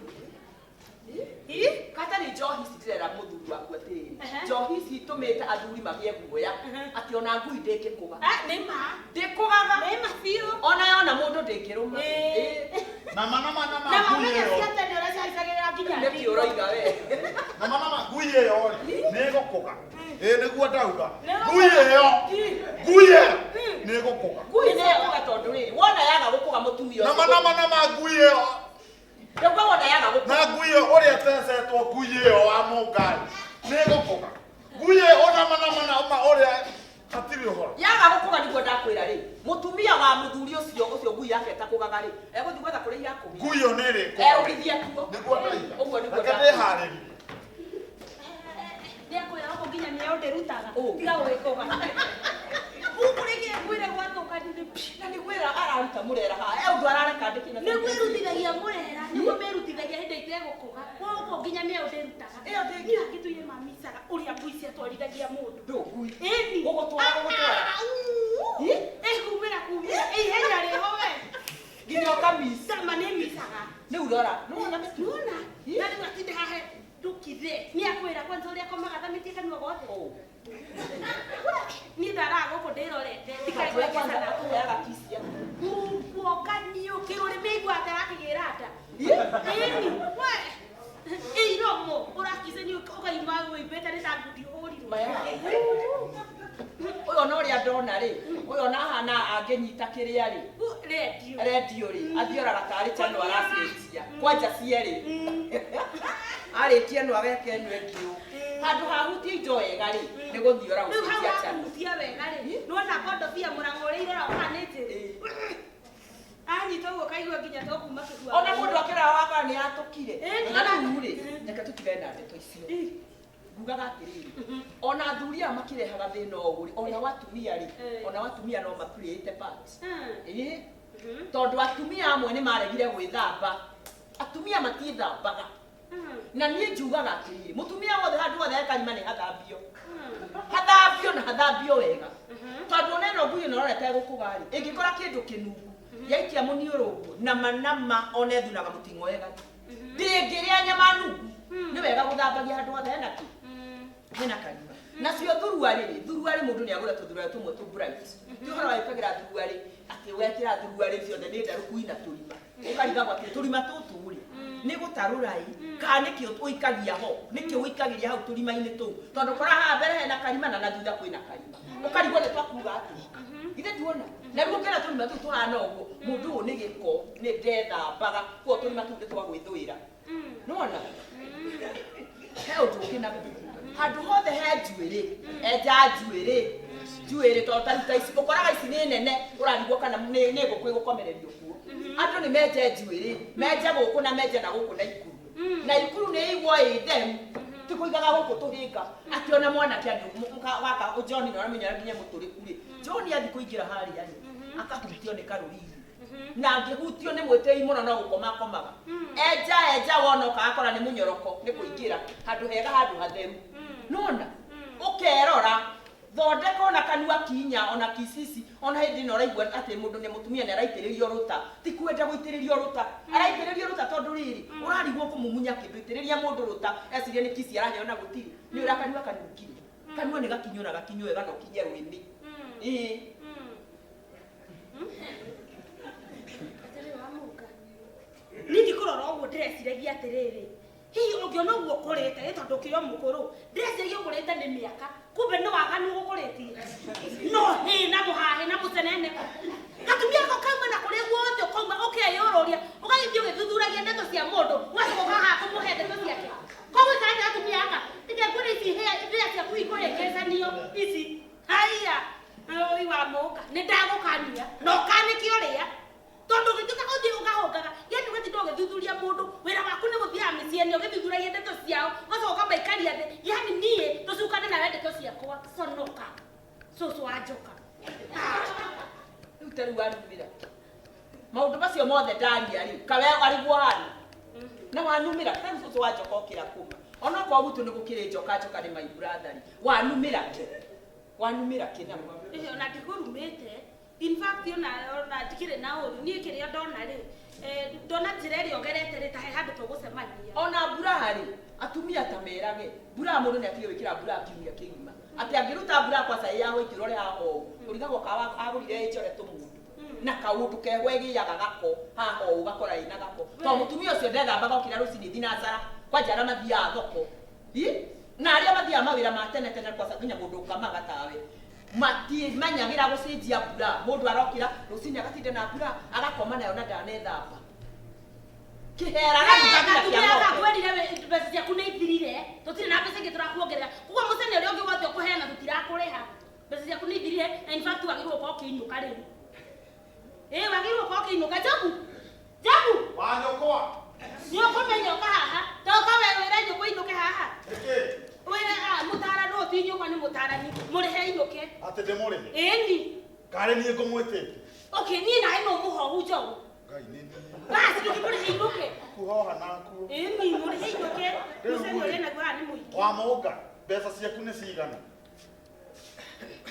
Ĩ? Katarĩ njohi ici ndĩrera mũthuri waku atĩrĩrĩ. Ehe. Njohi ici itũmĩte athuri magĩe guoya Ehe. atĩ ona ngui ndĩngĩkũga. Ah, nĩ ma. Ndĩkũgaga. Nĩ ma biũ. Ona yona mũndũ ndĩngĩrũma. Ĩ. Na manama na ma Na ngui mamenya ĩyo. cia tene ũrĩa ciaicagĩrĩra nginya Nĩkĩ thingo. ũroiga we? Na manama ngui ĩyo rĩ, nĩ ĩgũkũga. Ĩ, nĩguo ndauga. Nĩ Ngui ĩyo. Ngui ĩyo nĩ ĩgũkũga. Ngui nĩ ĩkũga tondũ rĩrĩ, wona yaga gũkũga mũtumia Na ũcio. manama na ma ngui ĩyo. Ndauga wona yaga gũkũga. Na ngui ĩyo ũrĩa ĩtecetwo ngui ĩyo wa mũngai nĩ ĩgũkũga. Ngui ĩyo ona manama na ma ũrĩa hatirĩ Ndigire ũhoro. Yaga gũkũga nĩguo ndakwĩra rĩ, mũtumia wa mũthuri ũcio ũcio ngui yake ĩtakũgaga rĩ, egũthiĩ gwetha kũrĩa irakũgire. Ngui ĩyo nĩ ĩrĩkũga. Egũgĩthiĩ kuo. Nĩguo ndaiga. Ũguo nĩguo Reke ndakwĩra. ndĩharĩrie. Ndiakwĩra gũkũ nginya mĩeo ndĩrutaga. Ũ. Tiga gwĩkũga. Gũkũ rĩngĩ ngwĩre gwatũka ndĩ Na nĩ gwĩra araruta mũrera haha. E ũndũ arareka ndĩkĩ na nĩguo ĩrutithagia mũrera nĩguo mĩrutithagia hĩndĩ itegũkũga gũkũ nginya mĩeo ndĩrutaga. Ĩyo ndĩngĩ. Niĩ angĩtũire mamicaga ũrĩa ngui ciatwarithagia mũndũ. Ndũ ngui. Ĩni. Gũgũtwara gũgũtwara. Ĩ? Ĩkumĩra kumĩra ihenya rĩho we. Nginya ũkamica. Sama nĩ micaga. Rĩu rora. Nĩwona mĩtu. Nĩwona? Ĩ? Na rĩu atinde haha ndũkithe. Nĩ akwĩra kwanza ũrĩa akomaga athamĩtie kanua gothe. Ũ. Niĩ ndaraga gũkũ ndĩrorete. Kwanza Ndikaigua atũheaga kiss ya. Kuokanio kĩrũrĩmĩ igua ata arakĩgĩra nda. Ĩ? Ĩni, we. Ĩ iromo ũrakicenio ũkaima wĩimbĩte nĩ ta ngundi ũhũrirwo. Maya. Ũyũ ona ũrĩa ndona rĩ, ũyũ ona ahana angĩnyita kĩrĩa rĩ, Rendio. rendio rĩ, athioraga tarĩ channel aracenjia. Kwanja cierĩ. Arĩkia ĩno ageka ĩno ĩngĩ ũũ. Handũ hahutie indo wega rĩ, nĩ gũthiora Rĩu hau gũcenjia channel. wahutia wega rĩ, nĩwona ngondobia mũrang'o ũrĩa irora ũhana nĩ njĩrĩ. Anyita ũguo kaigua nginya tokuma kĩhua. Ona mũndũ akĩrora wakora nĩ atũkire. Ĩ, Na rĩu rĩ, reke tũtigane na ndeto icio. Ngugaga atĩrĩrĩ, ona athuri aya makĩrehaga thĩna ũũ rĩ, ona watumia rĩ, Ĩ. ona watumia no maplayĩte part. Mm. Ĩ, tondũ atumia amwe nĩ maregire gwĩthamba. Atumia matiĩthambaga. Na niĩ njugaga atĩrĩrĩ, mũtumia wothe handũ hothe he karima nĩ hathambio. Hathambio na hathambio wega. Tondũ ona ĩno ngui ĩno ĩrorete ĩgũkũga rĩ, ĩngĩkora kĩndũ kĩnungu, yaikia mũniũrũ ũguo, nama nama ona ĩthunaga mũting'oe gati. Ndĩngĩrĩa nyama nungu. Nĩ wega gũthambagia handũ hothe hena kĩ? Hena karima. Nacio thuruarĩ rĩ, thuruarĩ mũndũ nĩ agũra tũthuruarĩ tũmwe tũ bright. Ti ũhoro wa gwĩkagĩra thuruarĩ, atĩ wekĩra thuruarĩ ciothe nĩ ndarũku ina tũrima. Ũkarigagwo atĩ tũrima tũtũ rĩ, nĩ gũtarũra ĩ, kana nĩkĩ ũikagia ho, nĩkĩ ũikagĩria hau tũrima-inĩ tũu. Tondũ kora haha mbere hena karima na na thutha kwĩna karima. Ũkarigwo nĩ twakuga atĩa. Githĩ nduona? Na rĩu ũngĩona tũrima tũu tũhana ũguo, mũndũ ũyũ nĩ gĩko, nĩ ndethambaga, koguo tũrima tũu nĩ twa gwĩthũĩra. Nĩwona? He ũndũ ũngĩ naguo. Handũ hothe he njuĩrĩ, enja njuĩrĩ, njuĩrĩ tondũ ta rĩu ta ici, ũkoraga ici nĩ nene, ũrarigwo kana nĩ nĩ ngũkũ ĩgũkomererio kuo. Andũ nĩ menje njuĩrĩ, menje gũkũ na menje na gũkũ na ikuru. Na ikuru nĩ ĩigwo ĩ theru, ti kũigaga gũkũ tũhĩnga. Atĩ ona mwanake athiĩ waka John nĩ ũramenya nginya mũtũrĩku rĩ, John athiĩ kũingĩra harĩa rĩ, akahutio nĩ karũrigi. Na angĩhutio nĩ mwĩtĩi mũno no gũkoma akomaga. Enja enja wona ũkagakora nĩ mũnyoroko nĩ kũingĩra handũ hega handũ hatheru. Nĩwona? Ũkerora thondeka ona kanua kinya ona kisisi ona hĩndĩ ĩno ũraigua atĩ mũndũ nĩ mũtumia nĩ araitĩrĩrio rũta ti kwenda gũitĩrĩrio rũta araitĩrĩrio rũta tondũ rĩrĩ ũrarigwo kũmumunya kĩndũ itĩrĩria mũndũ rũta eciria nĩ kisi araheo na gũtirĩ nĩ ũrĩa kanua kanungire kanua nĩ gakinyũra gakinyũ wega na ũkinye rũĩmĩ. Ĩĩ. Atĩrĩ wa mũka. Niĩ ngĩkũrora ũguo ndĩreciragia atĩrĩrĩ, hihi ũngĩona ũguo ũkũrĩte ĩ tondũ ũkĩrĩ o mũkũrũ, ndĩreciragia ũkũrĩte nĩ mĩaka, kumbe nĩ waganu ũgũkũrĩtie. No hĩ na mũhahĩ na mũcenene. Gatumia gako kauma na kũrĩa guothe ũkauma ũkeyũrũria, ũgagĩthiĩ ũgĩthuthuragia ndeto cia mũndũ, ũgacoka ũkaga kũmũhe ndeto ciake. Koguo ikarĩte gatumia gaka, reke ngwĩre ici hĩa hĩa ciaku ikũhĩngĩcanio ici. Haiya, oi wa mũka, nĩ ndagũkania, na ũkanĩke ũrĩa. Tondũ ũgĩtuĩka ũthiĩ ũkahũngaga, yani ũgatinda ũgĩthuthuria mũndũ, wĩra waku nĩ gũthiaga mĩciĩ-inĩ ũgĩthuthuragia ndeto ciao, ũgacoka ũkamaikaria thĩ, yani niĩ tũcukane nawe ndeto ciakwa, conoka, cũcũ wa njoka. Rĩu ta rĩu wanumĩra maũndũ macio mothe ndaria rĩ kawe ariguo hana na wanumĩra ta rĩu cũcũ wa njoka okĩra kũma onokorwo gwitũ nĩ gũkĩrĩ njoka njoka nĩ my brother rĩ wanumĩra kĩ wanumĩra kĩ na Ĩĩ, ona ndikũrumĩte. In fact ona ona ndikĩrĩ na ũru, niĩ kĩrĩa ndona rĩ, ndona njĩra ĩrĩa ũgerete rĩ ta he handũ tũgũcemania. Ona mbura rĩ atumia ta merage mbura mũndũ nĩ atige gwĩkĩra mbura kiumia kĩgima atĩ angĩruta mbura kwaca ĩ ya white ũrore haha ũũ ũrigagwo kawa agũrire ĩ njore tũmũndũ na kaũndũ keho ĩgĩaga gako haha ũũ ũgakora ĩna gako tondũ mũtumia ũcio ndethambaga okĩra rũcinĩ thinacara kwanja arĩa mathiaga thoko. Ĩ? Na arĩa mathiaga mawĩra ma tene tene kwaca nginya mũndũ ũkamaga tawe matimenyagĩra gũcenjia mbura mũndũ arokĩra rũcinĩ agatinda na mbura agakoma nayo na ndanethamba kĩhera gathutha nginya kĩa Gatumia ng'ombe. gakwĩrire mbeca ciaku nĩ ithirire, tũtirĩ na mbeca ingĩ tũrakuongerera. Koguo mũcene ũrĩa ũngĩ wothe ũkũheana tũtirakũrĩha. Mbeca ciaku nĩ ithirire na in fact wagĩrĩirwo gũkorwo ũkĩinũka rĩu. Ĩĩ wagĩrĩirwo gũkorwo ũkĩinũka Njogu. Njogu. Wanyũkwa. Nĩ ũkũmenya ũka haha. Toka we wĩre nyũkwa inũke haha. Nĩkĩ? Wĩre ah mũtarani ũyũ ti nyũkwa nĩ mũtarani. Mũrĩhe inũke. Atĩ ndĩmũrĩhe? Ĩni. Karĩ niĩ ngũmwĩtĩte? Okay, niĩ nawe no mũhohu Njogu. Ngai nĩ niĩ. Basi ndũkĩmũrĩhe inũke. Kuhoha nakuo. Ĩni mũrĩhe inũke. Rĩu Mũcene rĩ, ũrĩa naguo haha nĩ mũingĩ. Wamũnga, mbeca ciaku nĩ cigana?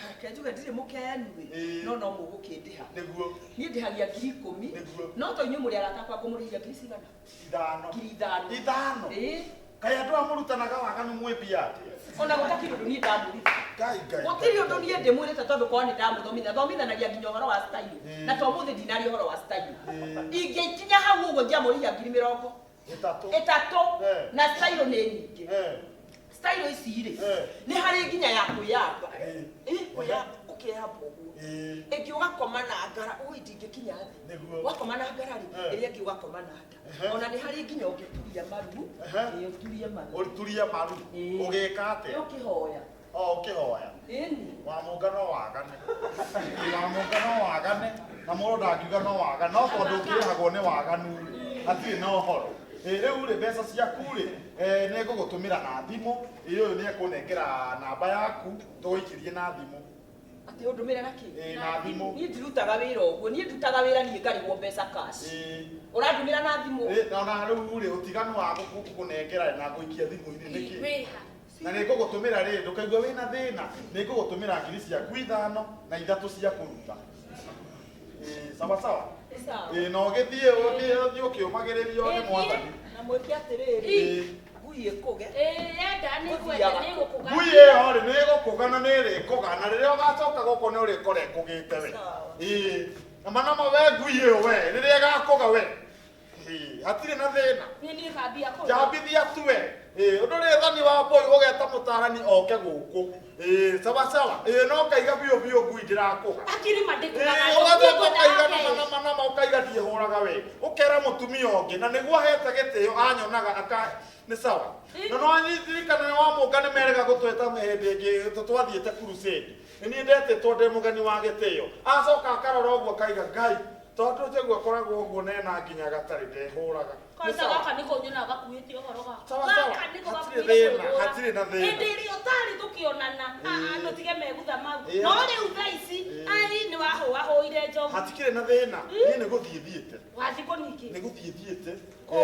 Reke njuge ndirĩ mũkenu ĩ, Ĩĩ. no no mũgũkĩndĩha. Nĩguo. Niĩ ndĩhagia 10,000. Nĩguo. No to inyuĩ mũrĩ arata akwa ngũmũrĩhia ngiri cigana? 5. 5,000. 5? Ĩĩ. Kaĩ andũ aya mũrutanaga waganu mwĩ mbia atĩa? Ona gũtakĩrĩ ũndũ niĩ ndamũruta. Ngai, Ngai, Gũtirĩ Ngai, ũndũ Ngai. niĩ ndĩmwĩrĩte tondũ korwo nĩ ndamũthomithia. Thomithanagia nginya ũhoro wa style. Ĩĩ. Na to ũmũthĩ ndinaria ũhoro wa style. Ĩĩ. Ingĩkinya hau ũguo ingĩamũrĩhia ngiri mĩrongo ĩtatũ. Ĩtatũ. Eh. Na style nĩ nyingĩ. Eh. Style ici rĩ, Eh. nĩ harĩ nginya ya kwĩyamba. Eh. Ĩ, kwĩyamba, ũkeyamba ũguo. Eh. Ĩngĩ ũgakoma na ngara, ui ndingĩkinya thĩ. Nĩguo. Wakoma na ngara rĩ, Eh. ĩrĩa ĩngĩ ũgakoma na nda. Ehe. Ona nĩ harĩ nginya ũngĩturia maru. Ehe. Ĩ, ũturie maru. Ũturie maru. Ĩ. Ũgĩka atĩa? Ũkĩhoya. O, ũkĩhoya. Ĩni. Wamũnga no wagane. Wamũnga no wagane. Na mũndũ ndangiuga no wagane. No tondũ ũkĩrĩhagwo nĩ waganu rĩ, hatirĩ na ũhoro. Ĩ, rĩu rĩ, mbeca ciaku rĩ, nĩ ngũgũtũmĩra na thimũ. Ĩ, ũyũ nĩ ekũnengera namba yaku, tũgũikĩrie na thimũ. Atĩ ũndũmĩre na kĩ? Ĩ, na thimũ. Niĩ ndirutaga wĩra ũguo, niĩ ndutaga wĩra niĩ ngarĩhwo mbeca cash. Ĩ. Ũrandũmĩra na thimũ? Ĩ, na ona rĩu rĩ, ũtiganu wa gũkũnengera na gũikia thimũ-inĩ nĩ kĩ? Wĩha. Na nĩ ngũgũtũmĩra rĩ, ndũkaigua wĩna thĩna, nĩ ngũgũtũmĩra ngiri ciaku 5 na 3 cia kũruta. Ĩ, sawa sawa? Sawa. Ĩ, na ũgĩthiĩ, ũthiĩ, ũthiĩ ũkĩũmagĩrĩrio nĩ mwathani. Na mwĩke atĩrĩrĩ, Ĩ. ngui ĩkũge. Ĩ, yenda nĩ kwenda, nĩ gũkũga. Ngui ĩyo rĩ, nĩ ĩgũkũga na nĩ ĩrĩkũga, na rĩrĩa ũgacoka gũkũ nĩ ũrĩkora ĩkũgĩte we. Sawa. Ĩ, na mana we ngui ĩyo we, rĩrĩa ĩgakũga we. Ĩ, hatirĩ na thĩna. Niĩ niĩ ngambia kũga. Njambithia tu we. Ĩ, ũndũ ũrĩ thani wa mbũi ũgeta mũtarani oke gũkũ. Ĩ, sawa sawa. Ĩ, no ũkaiga biũ biũ ngui ndĩrakũga. Akiri mandĩkũgaga. Ĩ, ũgacoka ũkaiga nama nama nama ũkaiga ndiĩhũraga we. Ũkera mũtumia ũngĩ na nĩguo ahete gĩtĩo anyonaga aka nĩ sawa. Na no anyitirikana nĩ wamũnga nĩ merega gũtwĩta hĩndĩ ĩngĩ twathiĩte crusade. Nĩ niĩ ndetĩtwo ndĩ mũgeni wa gĩtĩo. Acoka akarora ũguo akaiga Ngai, tondũ njĩguo akoragwo ũguo nena nginya gatarĩ ndehũraga. Kwanza gaka nĩko nyonaga gakuĩte ũhoro gaka. Sawa, sawa. Gaka nĩko Hatirĩ gakuĩte thĩna, kwĩhũra. hatirĩ na thĩna. Hĩndĩ ĩrĩa ũtarĩ tũkĩonana, Ĩĩ. ah, ndũtige megutha mau. Ĩĩ. No rĩu thaa ici, Ĩĩ. ai, nĩ wahũahũire njogu. Hatikĩrĩ na thĩna. Niĩ nĩ gũthiĩ thiĩte. Wathiĩ kũ ningĩ? Nĩ gũthiĩ thiĩte. Kũ?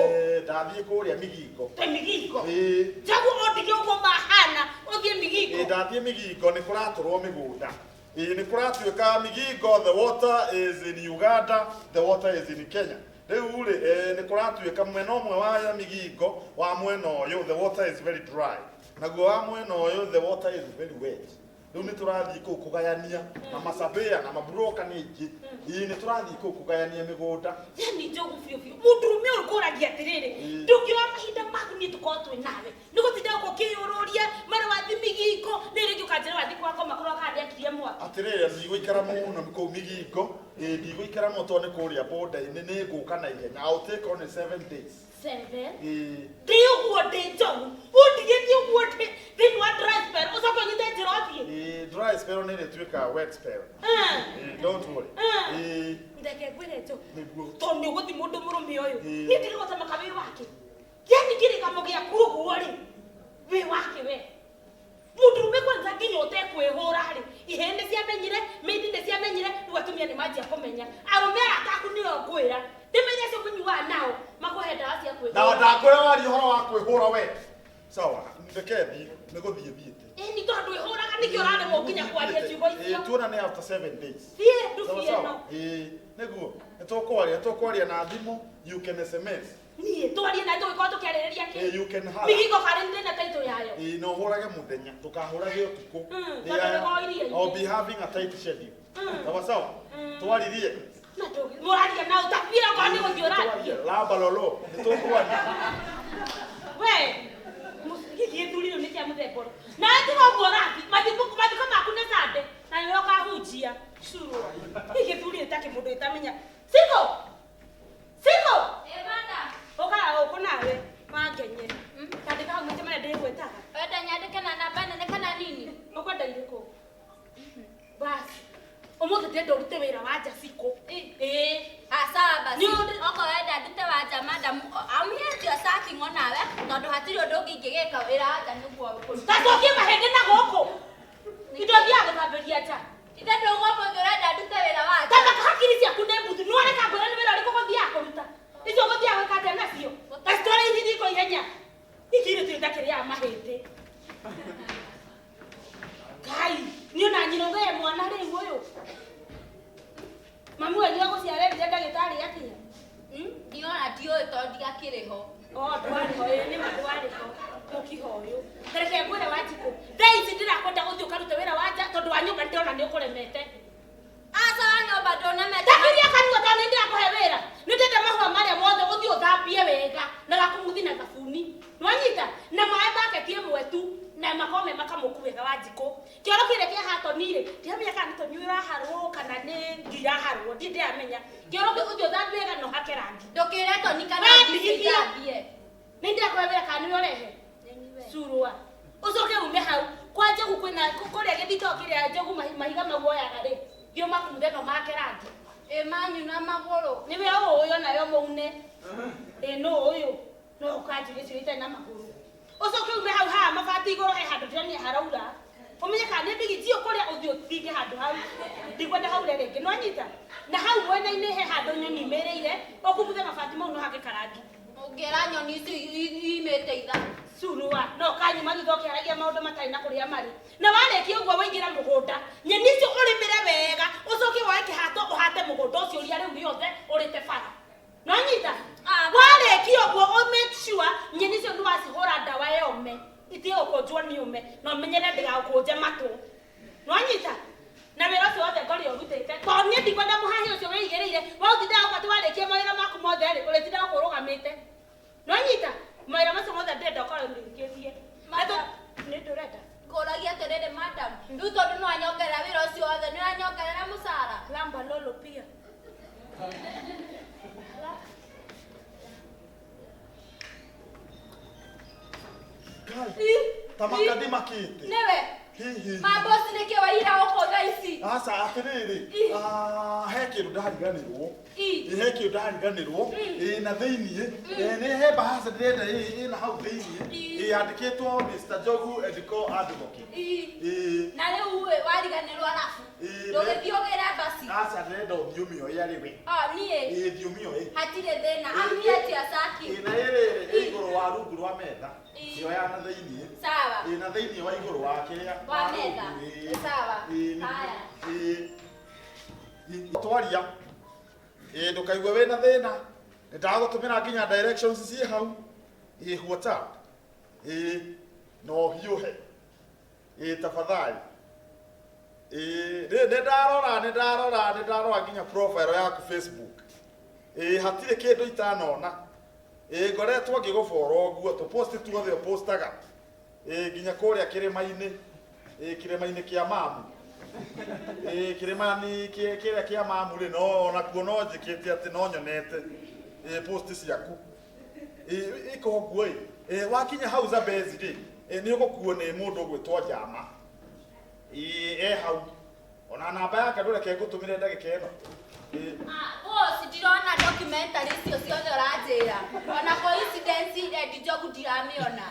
Ndathiĩ kũrĩa Migingo. Twĩ Migingo? Ĩĩ. Njogu ũndige ũguo mahana, ũthiĩ Migingo. Ĩĩ, ndathiĩ Migingo, nĩ kũratũrwo mĩgũnda. Ĩĩ, nĩ kũratuĩka Migingo, the water is in Uganda, the water is in Kenya. Rĩu rĩ, nĩ kũratuĩka mwena ũmwe wa Migingo, wa mwena ũyũ, the water is very dry. Naguo wa mwena ũyũ, the water is very wet. Rĩu nĩ tũrathiĩ kũu kũgayania, na macabĩa, na maburoka nĩ aingĩ. Ĩĩ, nĩ tũrathiĩ kũu kũgayania mĩgũnda. Yani njogu biũ biũ. Mũndũrũme ũyũ ngũragia atĩrĩrĩ, Ĩĩ. ndũngĩoya mahinda maku niĩ tũkorwo twĩ nawe. Nĩ gũtinda gũkũ ũkĩyũrũria, mara wathiĩ Migingo, nĩ rĩngĩ ũkanjĩra wathiĩ kwa ngoma kũrĩa ũkandeakirie mwaki. Atĩrĩrĩ, ndigũikara mũno kũu Migingo. Ĩĩ, ndigũikara mũno tondũ nĩ kũrĩa border-inĩ, nĩ ngũka na ihenya. I'll take only 7 days. 7? Ĩĩ. Ndĩ ũguo ndĩ njogu, ũndigĩtie ũguo ndĩ thĩinĩ wa dry spell, ũcoke ũnyite njĩra ũthiĩ. Ĩĩ, dry spell nĩ ĩrĩtuĩka wet spell. Ĩĩ, don't worry. Ĩĩ. Ndeke ngwĩre njogu. Nĩguo. Tondũ nĩ ũgũthiĩ mũndũ mũrũme ũyũ. Ĩĩ. Niĩ ndirĩgota maka wĩ wake. Yani kĩrĩgamo gĩaku ũguo rĩ, wĩ wake we. Mũndũrũme kwanza nginya ũtekwĩhũra rĩ, ihĩĩ nĩ ciamenyire, mĩindi nĩ ciamenyire, rĩu atumia nĩ manjia kũmenya. Arũme arata aku nĩo ngwĩra, ndĩmenye acio mũnyuaga nao, makũhe ndawa cia kwĩhũra. Na ndakwĩra waria ũhoro wa kwĩhũra we. Sawa, ndeke thiĩ, nĩ gũthiĩ thiĩte. Ĩĩ, nĩ tondũ wĩhũraga nĩkĩo ũraremwo nginya kwaria ciugo icio. Ĩĩ, tuona nĩ after 7 days. Thiĩ, ndubi Sawa, sawa. ĩno. Ĩĩ, nĩguo. Nĩ tũkwaria, tũkwaria na thimũ, you can SMS. Niĩ, twarie na tũgĩkorwo tũkĩarĩrĩria kĩ? Ĩĩ, you can have. Migingo karĩ ndĩ na title yayo. Ĩĩ, na ũhũrage mũthenya, ndũkahũrage ũtukũ. Ĩĩ, Tondũ nĩgũkorwo iria-inĩ. I'll be having a tight schedule. Sawa, sawa. Twaririe. Na ndũgĩ-, mũraria na ũtabira okorwo nĩ gũthiĩ ũrathiĩ. Lamba lolo, nĩ tũkwaria. We, gĩkĩ gĩthuri rĩu nĩ kĩa mũthemba ũrĩkũ? Nawe tiga ũguo ũrathiĩ, mathiko maku nĩ Sunday, na nĩwe ũkahunjia. Curwo. Gĩkĩ gĩthuri nĩ ta kĩmũndũ gĩtamenya. Siko! Siko! Ĩ, madam. Ũka gũkũ nawe, wangenye. Tandĩka hau maita marĩa ndĩgwĩtaga. Wenda nyandĩke na namba nene kana nini? Ũkwenda irĩkũ? Bas. Ũmũthĩ ndĩrenda ũrute wĩra wa nja cikũ. Ĩĩ. Ah, sawa basi. Nĩ ũndũ- Okorwo wenda ndute wa nja madam, I'm here to searching onawe tondũ hatirĩ ũndũ ũngĩ ingĩgĩka wĩra wa nja nĩguo kũruta. Tacokie mahĩndĩ na gũkũ. Indo thiaga gũthambĩria nja. Ithe ndũguo ũmũthĩ ũrenda ndute wĩra wa nja. Tamba hakiri ciaku nĩ mbuthu. Nĩ wareka ngwĩre nĩ wĩra ũrĩkũ ũgũthiaga kũruta. Icio ũgũthiaga gwĩka atĩa nacio? Ta citware riko ihenya. Iki irio tũrĩ ta kĩrĩaga mahĩndĩ. Ngai, niĩ ona nyina ũgĩe mwana rĩu ũyũ. Mami wanyu agũciara erire ndagĩtarĩ atĩa? Ndiona ndiũĩ tondũ ndigakĩrĩ ho. Oh, ndwarĩ ho, ĩĩ nĩ ma ndwarĩ ho. Mũkiho ũyũ. Tareke ngwĩre Wanjikũ, thaa ici ndĩrakwenda ũthiĩ ũkarute wĩra wa nja tondũ wa nyũmba ndĩrona nĩ ũkũremete. Aca wa nyũmba ndũnemete. Takiria kanua tondũ nĩ ndĩrakũhe wĩra. Nĩ ndĩrenda mahũa marĩa mothe ũthiĩ ũthambie wega na gakumuthi na thabuni. Nĩwanyita? Na maĩ baketi ĩmwe tu na makorwo me makamũku wega Wanjikũ. Kĩoro kĩrĩa kĩa hatoni rĩ, ndiramenya kana nĩ toni ũraharwo kana nĩ ngi iraharwo, ndirĩ ndĩramenya. Kĩoro kĩu ũthiĩ ũthambie wega na ũhake rangi. Ndũkĩre toni kana Wee ngi ndigithia. cithambie. Nĩ ndĩrakũhe wĩra kana nĩwe ũrehe? Curua. Ũcoke ume hau kwa njogu kwĩna kũrĩa gĩthito kĩrĩa njogu mahiga mau woyaga rĩ, thiĩ ũmakumuthe na ũmahake rangi. Ĩ manyu na magũrũ. Nĩwe ũũ ũyũ nawe ũmũune. Ĩ nũ ũyũ? No ũkanjũria icio itarĩ na magũrũ. Ũcoke ume hau haha mabati igũrũ he handũ ndĩronire haraura. Ũmenye kana nĩ mbigi njiyũ kũrĩa ũthiĩ ũthinge handũ hau. Ndikwenda haure rĩngĩ. Nĩwanyita? Na hau mwena-inĩ he handũ nyoni imĩrĩire, ũkumuthe mabati mau na ũhake karangi. Ũngĩra nyoni icio imĩte ithaa. Curua no kanyuma thutha ũkĩaragia maũndũ matarĩ na kũrĩa marĩ. Na warĩkia ũguo waingĩra mũgũnda, nyeni icio ũrĩmĩre wega, ũcoke woe kĩhato ũhate mũgũnda ũcio ria rĩu rĩothe ũrĩte bara. Nĩwanyita? Ah, Warĩkia ũguo ũ make sure nyeni icio nĩwacihũra ndawa ya ũme, itige gũkũnjwo nĩ ũme, na ũmenyerere ndĩgagũkũnje matũ. Nĩwanyita? Na wĩra ũcio wothe ngorire ũrutĩte, tondũ niĩ ndikwenda mũhahĩ ũcio wĩigĩrĩire, waũtindaga gũka atĩ warĩkia mawĩra maku mothe rĩ, ũrĩtindaga gũkũ ũrũgamĩte. Nĩwanyita? Mawĩra macio mothe ndĩrenda ũkorwo ũrĩkĩtie. Nĩ ndũrenda? Ngũragia atĩrĩrĩ madam, rĩu tondũ nĩwanyongerera wĩra ũcio wothe nĩũranyongerera mũcara? Lamba lolo pia. Ngai, ta makandi makĩte. Nĩwe. Hihi. Mabosi nĩkĩ waira gũkũ thaa ici? Aca atĩrĩrĩ, ah, he kĩndũ ndariganĩrwo. Ĩ. Ĩ, he kĩndũ ndariganĩrwo. Ĩ, na thĩiniĩ, ĩ, nĩ he bahasha ndĩrenda ĩ na hau thĩiniĩ. Ĩ. Ĩ, yandĩkĩtwo Mr. Njogu and Co Advocate. Ĩ. Ĩ. Na rĩu ĩ wariganĩrwo arabu. Ĩ, Ndũgĩthiĩ ũgĩre basi. Aca ndĩrenda ũthiĩ ũmĩoye arĩ we. Oh, niĩ. Ĩ, thiĩ ũmĩoye. Hatirĩ thĩna. I'm here to serve you. Ĩ, na ĩrĩrĩ, ĩ igũrũ wa rungu rwa metha. Ĩ. Ĩyo ya na thĩiniĩ. Sawa. Ĩ, na thĩiniĩ wa igũrũ wa kĩrĩa. Wa metha. Ĩ. Sawa. Ĩ, Haya. ĩ. Ĩ, twaria. Ĩ, ndũkaigue wĩna thĩna. Nĩ ndagũtũmĩra nginya directions ciĩ hau. Ĩ, WhatsApp. Ĩ, na ũhiũhe. Ĩ, tafadhali. Ĩ, nĩ ndarora, nĩ ndarora, nĩ ndarora nginya profile yaku Facebook. Ĩ, hatirĩ kĩndũ itanona. Ĩ, ngoretwo ngĩgũbora ũguo, tũposti tuothe ũpostaga. Ĩ, nginya kũrĩa kĩrĩma-inĩ. Ĩ, kĩrĩma-inĩ kĩa mamu. Ĩ, kĩrĩma-inĩ kĩrĩa kĩa mamu rĩ, no onakuo no njĩkĩte atĩ no nyonete. Ĩ, post ciaku. Ĩ, ĩka ũguo ĩ. Ĩ, wakinya hau Zambezi rĩ, ĩ, nĩ ũgũkuo nĩ mũndũ ũgwĩtwo Njama. Ĩ, e hau. Ona namba yake ndũreke ngũtũmĩre ndagĩka ĩno. Ĩ, Ah, boss, ndirona documentary icio ciothe ũranjĩra. Ona coincidence Eddie Njogu ndiramĩona.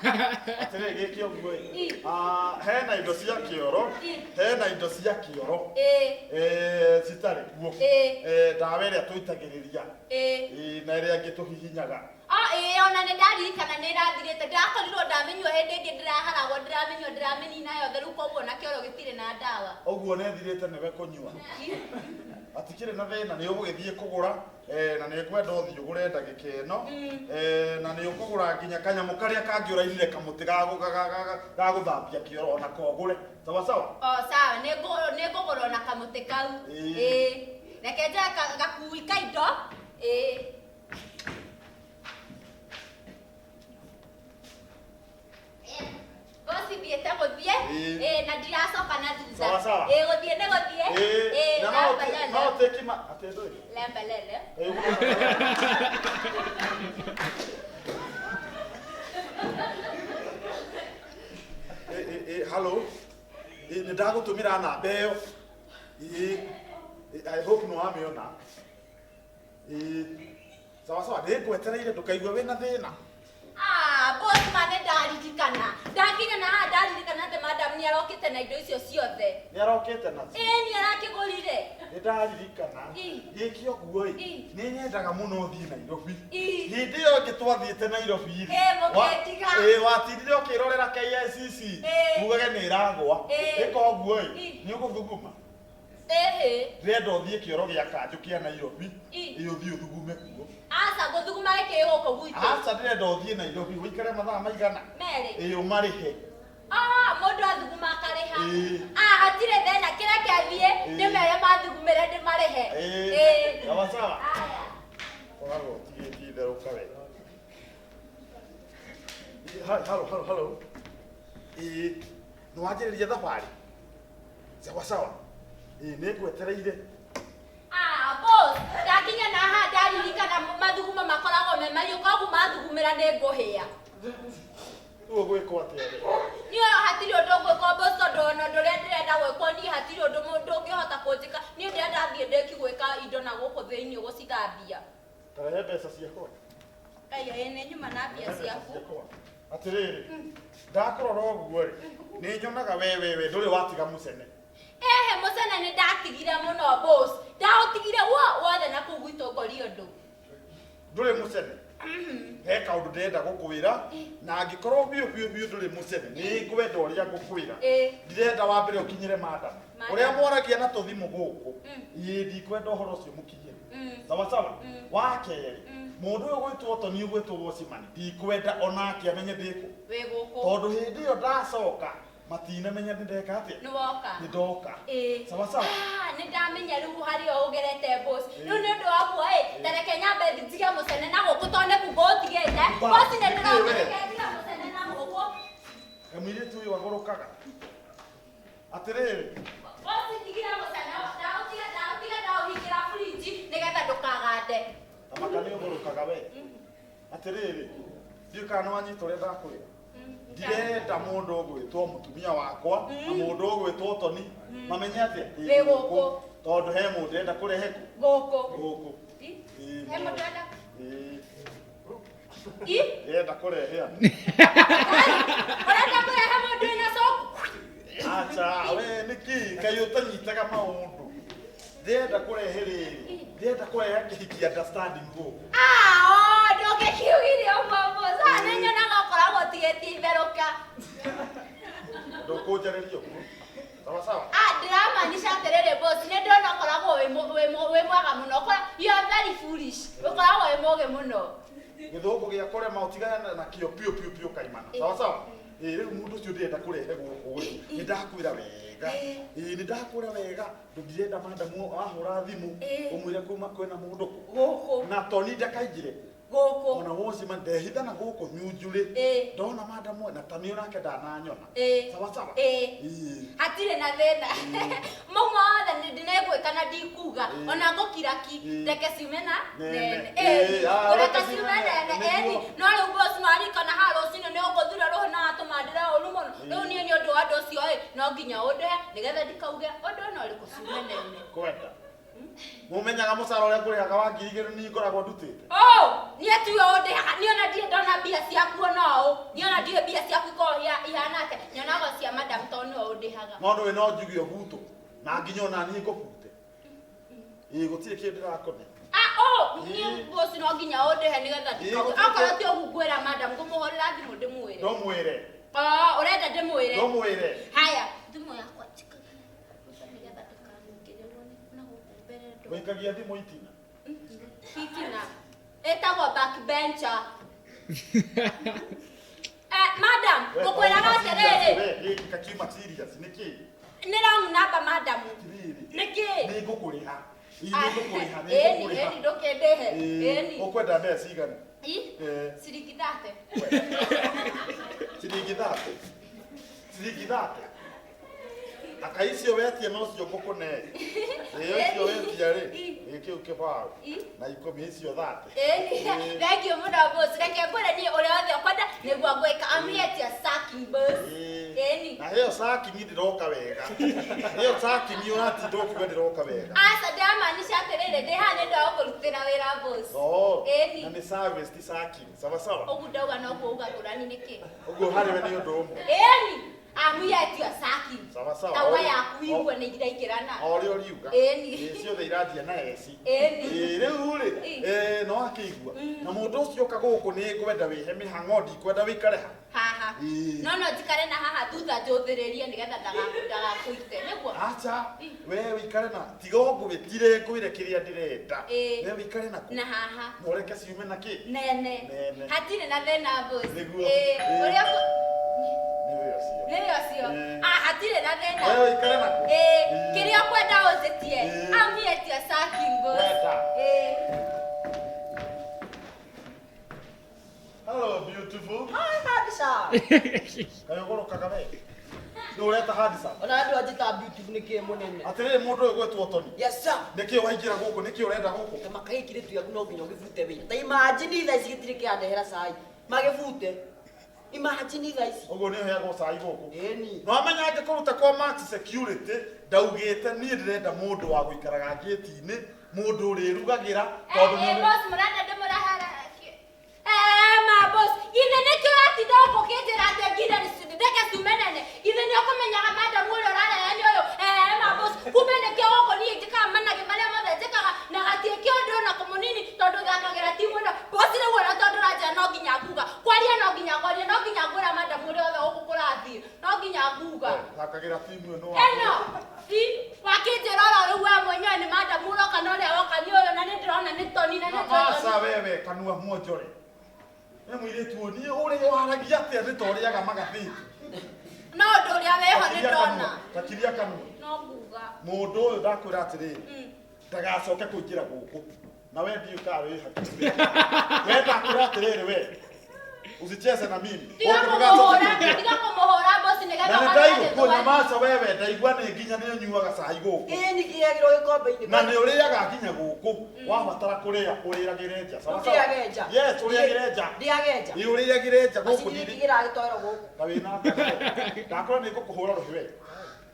Atĩrĩ gĩkĩ ũguo ĩ. Ĩ. Ah, hena indo cia kĩoro. Ĩ. Hena indo cia kĩoro. Ĩ. Eh, citarĩ kuo. Ĩ. Eh, ndawa ĩrĩa tũitagĩrĩria. Ĩ. Ĩ, na ĩrĩa ĩngĩ tũhihinyaga. Oh, ĩĩ ona nĩ ndaririkana nĩ ĩrathirĩte. Ndĩrakorirwo ndamĩnyua hĩndĩ ĩngĩ ndĩraharagwo ndĩramĩnyua ndĩramĩnina yothe rĩu koguo na kĩoro gĩtirĩ na ndawa. Ũguo nĩ ĩthirĩte nĩwe kũnyua. Hatikĩrĩ na thĩna nĩ ũgũgĩthiĩ kũgũra na nĩ ngwenda ũthiĩ ũgũre ndagĩka ĩno na nĩ ũkũgũra nginya kanyamũ karĩa kangĩ ũrairire kamũtĩ ga gũthambia kĩoro ona kogũre. Sawa sawa? Oh, sawa, nĩ ngũgũra ona kamũtĩ kau. Ĩ. Ĩ. Reke njoe gakui ka indo. Ĩ. Bosi thiĩte gũthiĩ. Ĩ. Ĩ, na ndiracoka na thutha. Sawa, sawa. Ĩ, gũthiĩ nĩ gũthiĩ. Ĩ, Ĩ, na no lamba ũtĩ- no lele. ũtĩki ma atĩ ndũĩ? Lemba lele. Ĩ, ũguo. Ĩ, ĩ, ĩ, hello. Ĩ, nĩ ndagũtũmĩra namba ĩyo. Ĩĩ, I hope nĩ wamĩona. Ĩĩ, sawa sawa, ndĩngwetereire ndũkaigue wĩna thĩna. Ah, boss ma nĩ ndaririkana. Ndakinya na haha ndaririkana atĩ madam nĩ arokĩte na indo icio ciothe. Nĩ arokĩte nacio. Ĩĩ nĩ arakĩgũrire. Nĩ ndaririkana. Ĩ. Gĩkĩ ũguo ĩ, Ĩ. nĩ nyendaga mũno ũthiĩ Nairobi. Ĩ. Hĩndĩ ĩyo ĩngĩ twathiĩte Nairobi rĩ, Ĩ, mũkĩndiga. ĩ, watindire ũkĩrorera KICC, Ĩ. ugage nĩ ĩragwa. Ĩ. Ĩka ũguo ĩ, Ĩ. nĩ ũgũthuguma. Ĩhĩ. Ndĩrenda ũthiĩ kĩoro gĩa kanjũ kĩa Nairobi, Ĩ. ĩ ũthiĩ ũthugume kuo. Aca ngũthuguma gĩkĩ gũkũ gwitũ. Aca ndĩrenda ũthiĩ Nairobi ũikare mathaa maigana. Merĩ. Ĩ ũmarĩhe. Ah, mũndũ athuguma akarĩha. Ĩ. Ah, hatirĩ thĩna, kĩreke thiĩ, Ĩ. ndĩmere mathugumĩre ndĩmarĩhe. Ĩ. Ĩ. Sawa sawa. Haya. Koragwo ũtigĩtie itherũka we. Halo, halo, halo. Ĩ, nĩ wanjĩrĩria thabarĩ? Sawa sawa. Ĩ, nĩ ngwetereire. Ah, boss, ndakinya na haha ndaririkana mathugumo makoragwo me mahiũ koguo mathugumĩra nĩ ngũhĩa. Rĩu ũgwĩkwo atĩa we? Niĩ hatirĩ ũndũ ngwĩkwo boss tondũ ona ũndũ ũrĩa ndĩrenda gwĩkwo niĩ hatirĩ ũndũ mũndũ ũngĩhota kũnjĩka. Niĩ ndĩrenda thiĩ ndĩki gwĩka indo na gũkũ thĩinĩ gũcithambia. Ta rehe mbeca ciakwa. Aya, ĩ nĩ nyuma na mbia Rehe mbeca ciaku. ciakwa. Atĩrĩrĩ, ndakũrora ũguo rĩ, nĩ nyonaga we we we ndũrĩ watiga mũcene. Ehe, mũcene nĩ ndatigire mũno boss. Ndaũtigire wothe na kũu gwitũ ngori ũndũ. Ndũrĩ mũcene. He kaũndũ ndĩrenda gũkwĩra na angĩkorwo biũ biũ biũ ndũrĩ mũcene nĩ ngwenda ũrĩa ngũkwĩra. Ĩ. Ndĩrenda wambere ũkinyĩre madam. Madam. Ũrĩa mwaragia na tũthimũ gũkũ. Mm. Ĩ ndikwenda ũhoro ũcio mũkinyĩre. Mm. Sawa sawa. Mm. Wa kerĩ, Mm. mũndũ ũyũ gwĩtwo Tony ũgwĩtwo Watchman ndikwenda onake amenye ndĩkũ. Wĩ gũkũ. Tondũ hĩndĩ ĩyo ndacoka matinamenya nĩ ndeka atĩa. Nĩ woka. Nĩ ndoka. Ĩ. Sawa sawa. Ah, nĩ ndamenya rĩu harĩa ũgerete boss. Rĩu nĩ ũndũ wa guo ĩ, ta reke nyambe ndige mũcene na gũkũ tondũ nĩ kuga ũtigĩte. Ba. Boss nĩ ndĩroka We. reke ndige mũcene na gũkũ. Kamũirĩtu ũyũ agũrũkaga. Atĩrĩrĩ, Boss ndigire mũcene, ndaũtiga ndaũtiga ndaũhingĩra fridge nĩgetha ndũkagande. tamaka nĩ ũgũrũkaga we. Atĩrĩrĩ, ndiũĩ kana nĩ wanyita ũrĩa ndakwĩra. Ndirenda mũndũ ũgwĩtwo mũtumia wakwa na mũndũ ũgwĩtwo Tony mamenye atĩa Wĩ gũkũ. Tondũ he mũndũ ndĩrenda kũrehe kũ Gũkũ. gũkũ. Ĩ. Ĩ, He mũndũ enda. Ĩ, Ĩ. ndĩrenda kũrehe andũ. Ũrenda kũrehe mũndũ wĩna coku? Acha, we nĩkĩ kaĩ ũtanyitaga maũndũ. Ndĩrenda kũrehe rĩrĩ, ndĩrenda kũrehe kĩhiki understanding gũkũ. Ah, oh, ndũngĩkiugire ũguo boss. Ah, nĩ nyonaga ũkoragwo ũtigĩtie itherũka. Ndũkũnjarĩria ũguo. Sawa sawa. Ah, ndĩramaanisha atĩrĩrĩ boss, nĩ ndĩrona ũkoragwo wĩ mwega mũno. You are very foolish. Ũkoragwo wĩ mũgĩ mũno. Gĩthũngũ gĩa kũrema ũtigane nakĩo piũ piũ piũ kaimana. Sawa sawa. Ĩ rĩu mũndũ ũcio ndĩrenda kũrehe gũkũ rĩ, nĩ ndakwĩra wega. Ĩ nĩ ndakwĩra wega, ndũngĩrenda madamu ahũra thimũ Ĩ. ũmwĩre kuma kwĩna mũndũ kũ. Gũkũ. Na Tony ndakaingĩre kũ. Gũkũ. Ona Watchman ndehitha na gũkũ nyunjurĩ. Ĩ. Ndona madamu na Tony onake ndananyona. Ĩ. Sawa sawa. Ĩ. Ĩ. Hatirĩ na thĩna. Mau mothe ndinegwĩka na ndikuga. Ĩ. Ona ngũkira ki. Ĩ. Reke ciume na Nene. nene. Ĩ, Ĩ. ah, Reke reke ciume ciume nene. nene, Ĩni. nĩguo. No rĩu boss no arikana haha rũcinĩ nĩ ũgũthura rũhĩ na watũmandĩra ũru mũno. Rĩu niĩ nĩ ũndũ wa ũndũ ũcio ĩ, no nginya ũndĩhe nĩgetha ndikauge ũndũ ona ũrĩkũ ciume nene. Kwenda. Mũmenyaga mũcara ũrĩa ngũrĩhaga wa 2000 niĩ ngoragwo ndutĩte. Oh, niĩ tiwe ũndĩhaga. Niĩ ona ndirĩ ndona mbia ciaku ona ũũ. Niĩ ona ndirĩ mbia ciaku ikoragwo ihana atĩa. Nyonaga cia madam tondũ nĩwe ũndĩhaga. No ndũĩ no njuge ũbutwo na nginya ona niĩ ngũbute. Ĩ gũtirĩ kĩndũ ndĩrakũne. Ah, oh, niĩ boss no nginya ũndĩhe nĩgetha Ĩ, ndikauge. gũtirĩ Okorwo kĩ- ti ũguo ngwĩra madam ngũmũhũrĩra thimũ ndĩmwĩre. Ndũmwĩre. Oh, ũrenda ndĩmwĩre? Ndũmwĩre. Haya, thimũ yakwa njikagia nĩgetha ndĩkaningĩrĩrwo nĩ na gũkũ mbere ndũ. Wĩikagia thimũ itina. Itina. Ĩtagwo backbencher. Eh, madam, ngũkwĩraga atĩrĩrĩ. We, gĩkĩ kakiuma serious nĩkĩ? Nĩ wrong number madam. Atĩrĩrĩ. Nĩkĩ? Nĩ ngũkũrĩha. Ĩ, nĩ ngũkũrĩha, nĩ Ĩni, ngũkũrĩha. ĩni ndũkĩndĩhe. Ĩ, Ĩni. ũkwenda mbeca cigana? Ĩ? Eh. Ciringi 30. Ciringi 30. Ciringi 30. Aka icio wetia nocio ngũkũne. Ĩ, icio wetia rĩ, ĩ, Kĩu kĩbaũ Ĩ. na ikũmi icio 30. Ĩni, thank you mũno boss. Reke ngwĩre niĩ ũrĩa wothe ũkwenda nĩguo ngwĩka. I'm here at your sacking, boss. Ĩni. Na ĩyo sacking ndĩroka wega. Ĩyo sacking ũratinda ũkiuga ndĩroka wega. Aca, ndĩramaanisha atĩrĩrĩ, ndĩ haha nĩ ũndũ wa gũkũrutĩra wĩra, boss. Oh, Ĩni. na nĩ service ti sacking. Sawa sawa. Ũguo ndauga noguo uga ngũrani nĩkĩ? Ũguo harĩ we nĩ ũndũ ũmwe. Ĩni, I'm here at your sacking. Sawa sawa. Tauga yaku igue nĩ iraingĩrana. O ũrĩa ũriuga. Ĩni. Ĩ, ciothe iranjia na eci. Ĩni. Ĩ, rĩu rĩ, Ĩ. no akĩigua. Na mũndũ ũcio ũka gũkũ nĩ ngwenda wĩhe mĩhang'o, ndikwenda wĩikare ha. Haha. Ĩ. No njikare na haha thutha njũthĩrĩrie nĩgetha ndagakũite. Nĩguo? Acha, we wĩikare na tiga ũngũĩtire ngwĩre kĩrĩa ndĩrenda. Ĩ. We wĩikare na kũ? Na haha. Na ũreke ciume na kĩ? Nene. Nene. Hatirĩ na thĩna, boss. Nĩguo. Ĩ, Ĩ. ũrĩa Nĩ wĩ ũcio. nĩ ũcio. Ĩ. Ah, hatirĩ na thĩna. We wĩikare na kũ? Ĩ, Ĩ. kĩrĩa ũkwenda ũnjĩtie. Ĩ. I'm here at your sacking, boss. Wenda. Ĩ. Hello, beautiful. Hi, handsome. Kaĩ ũgũrũkaga we? Nĩ ũreta handsome? Ona andũ anjĩta beautiful nĩkĩ mũnene? Atĩrĩrĩ, mũndũ ũyũ gwĩtwo Tony. Yes sir. Nĩkĩ waingĩra gũkũ? Nĩkĩ ũrenda gũkũ? Kama kaĩ kĩrĩtu gĩaku no nginya ũgĩbute wĩra. Ta imagine thaa ici gĩtirĩ kĩrandehera cai. Magĩbute. Imagine thaa ici. Ũguo nĩ ũheagwo cai gũkũ. Ĩni. No amenya angĩkũruta kwa Max Security, ndaugĩte niĩ ndĩrenda mũndũ wa gũikaraga ngĩti-inĩ, mũndũ ũrĩrugagĩra tondũ Eh, nĩ boss, mũrenda ndĩmũrehere? Eh, ma boss, githĩ nĩkĩo ũratinda gũkũ ũkĩnjĩra atĩ ngire ndeke ciume nene? Githĩ nĩ ũkũmenyaga madam ũrĩa ũrarehe nĩ ũyũ? Eh, ma boss, kumbe nĩkĩo gũkũ niĩ njĩkaga managĩ marĩa mothe njĩkaga na gatiĩ kĩũndũ ona kũmũnini tondũ thakagĩra timu ĩno. Boss, rĩu ona tondũ ũranjĩra no nginya nguga. Kwaria no nginya ngwaria, no nginya ngwĩra madam ũrĩa othe gũkũ kũrathiĩ. No nginya nguga. Thakagĩra timu ĩno. Ĩno, ti wakĩnjĩra oro rĩu we mwenyewe nĩ madam ũroka na ũrĩa woka nĩ ũyũ na nĩ ndĩrona nĩ Toni na nĩ Aca Toni. wewe kanua mwonjore. Nĩ mũirĩtu ũyũ, niĩ ũrĩa waragia atĩa nĩ ta ũrĩaga magathĩti. No ũndũ ũrĩa wĩho nĩ Takiria ndona. kanua, takiria kanua. No nguga. Mũndũ ũyũ ndakwĩra atĩrĩrĩ, ndagacoke kũingĩra gũkũ. Na we ndiũĩ kana wĩ hakuhĩ. We ndakwĩra atĩrĩrĩ, we usicheze na mimi. Tiga Gũkũ ndũgacoke kũmũhũra, kũingĩra. tiga kũmũhũra boss nĩgetha Na nĩ ũhote ndaigua gũthiĩ. nyamaca wewe, ndaigua nĩ nginya nĩ ũnyuaga cai gũkũ. Ĩni kĩagĩrwo gĩkombe-inĩ. Na nĩ ũrĩaga nginya gũkũ. Wabatara kũrĩa ũrĩagĩre nja. Sawa sawa. Ndĩage nja. Yes, ũrĩagĩre nja. Ndĩage nja. Ĩ, ũrĩagĩre nja gũkũ Macini ndirĩ. kĩgĩraga gĩtoero gũkũ. Na wĩna ngano. Ndakora nĩ ngũkũhũra rũhĩ we.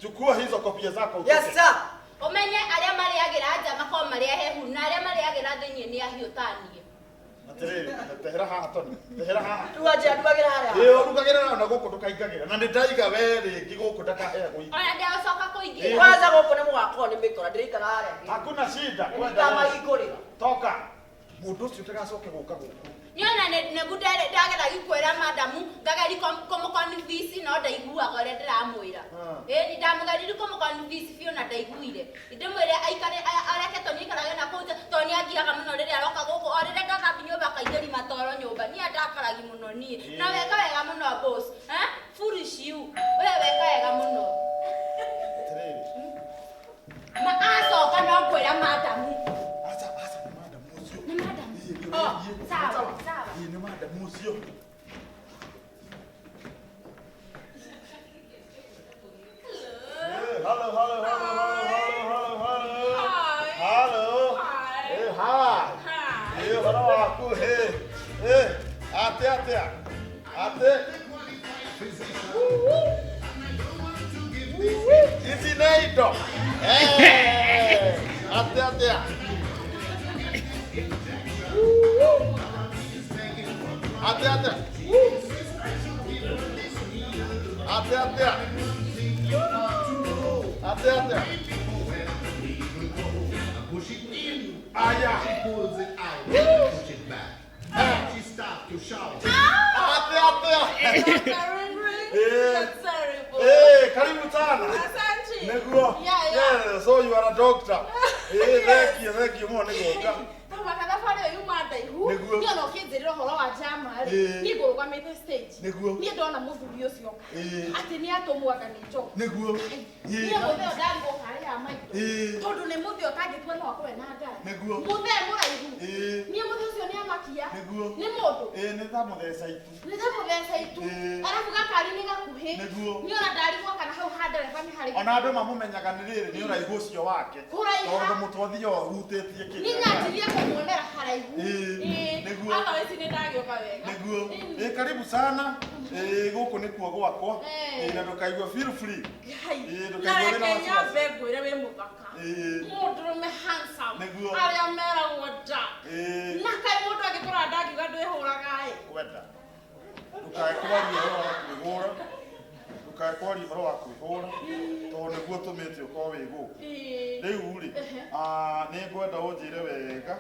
Chukua hizo kofia zako utoke. Yes sir. Ũmenye arĩa marĩagĩra nja makoragwo marĩ ahehu na arĩa marĩagĩra thĩiniĩ nĩ ahiũ ta niĩ. Atĩrĩrĩ, tehera haha Tony. Tehera haha. Rĩu anjĩra ndugagĩra harĩa. Ĩ, ũrugagĩra na gũkũ ndũkaingagĩra. Na nĩ ndaiga we rĩngĩ gũkũ ndakaheagwo irio. Ona ndegũcoka kũingĩra. Kwanza gũkũ nĩ mũgakorwo nĩ mĩkora ndĩraikara harĩa. Hakuna shida. Kwenda wewe. Ndamahingũrĩra. Toka. Mũndũ ũcio ndagacoke gũka gũkũ. Niĩ ona nĩguo ndageragia kwĩra madamu ngageri kũmũconvince no ndaiguaga ũrĩa ndĩramwĩra. Ĩni ndamũgeririe kũmũconvince biũ na ndaiguire. Ndĩmwĩre aikare areke Toni aikarage na kũu nja tondũ nĩ angiaga mũno rĩrĩa aroka gũkũ o rĩrĩa ndathambia nyũmba akaingĩria matoro nyũmba. Niĩ andakaragi mũno niĩ. Na weka wega mũno boss. Eh? Foolish you. We weka wega mũno. Atĩrĩrĩ. Ma acoka no kwĩra madamu. Aca, aca, nĩ madamu ũcio. Nĩ madamu? Ĩ, nĩ Oh, ũrĩthiĩ. sawa, Sawa. sawa. Ĩ, nĩ madamu ũcio. Hey, hello, hello, hello, hello, hello, hello. Hello. Hey, hi. Hey, ũhoro waku? Hey, hey, atĩa, atĩa? Atĩ? Ici nĩ indo. Hey, atĩa, atĩa? Atĩa, atĩa? Atĩa, atĩa? Atĩa, atĩa? Push it in. Aya. She pulls it out. Push it back. She starts to shout. Atĩa, atĩa? Eh. Terrible. Eh, karibu sana. Asante. Nĩguo. Yeah, yeah. Yeah, so you are a doctor. Eh, thank you, thank you mũno nĩ gũka. Tũmaka thabarĩ ĩyo yuma ndaihu. Nĩguo. Niĩ ona ũkĩnjĩrĩra ũhoro wa njama rĩ, Ĩĩ. niĩ ngũrũgamĩte stage. Nĩguo. Niĩ ndona mũthuri ũcio oka. Ĩĩ. Atĩ nĩ atũmwo anga nĩ njogu. Nĩguo. Niĩ mũthee ũyũ ndarigwo karĩ ya maitũ. Ĩĩ. Tondũ nĩ mũthee ũtangĩtua no akorwe na ngari. Nĩguo. Mũthee mũraihu. Ĩĩ. Niĩ mũthee ũcio nĩ amakia. Nĩguo. Nĩ mũndũ. Ĩĩ nĩ ta mũtheca itu. Nĩ ta mũtheca itu. Ĩĩ. Arabu gakari nĩ gakuhĩ. Nĩguo. Niĩ ona ndarigwo kana hau ha ndereba nĩ harĩ. Ona andũ mamũmenyaga nĩ rĩrĩ nĩ ũraihu ũcio wake. Kũraiha. Tondũ mũtwe ũthiaga ũhutĩtie kĩrĩa. Niĩ nyanjirie kũmuonera haraihu. Ĩĩ. Ĩĩ. Nĩguo. Otherwise nĩ ndagĩũka wega. Nĩguo. Ĩĩ karibu sana. Ĩĩ gũkũ nĩkuo gwakwa. Ĩĩ. Ĩĩ na ndũkaigue feel free. Ngai. Ĩĩ Na ndũkaigue wĩna reke wasiwasi. nyambe ngwĩre wĩ mũthaka. Ĩĩ. Mũndũrũme handsome. Nĩguo. Arĩa meragwo nda. Ĩĩ. Na kaĩ mũndũ angĩkũrora ndangiuga ndwĩhũraga ĩ. Kwenda. Ndũkae kwaria ũhoro wa kwĩhũra. Ndũkae kwaria ũhoro wa kwĩhũra. Tondũ nĩguo tũmĩte ũkorwo wĩ gũkũ. Ĩĩ. Rĩu rĩ, nĩ ngwenda ũnjĩre wega,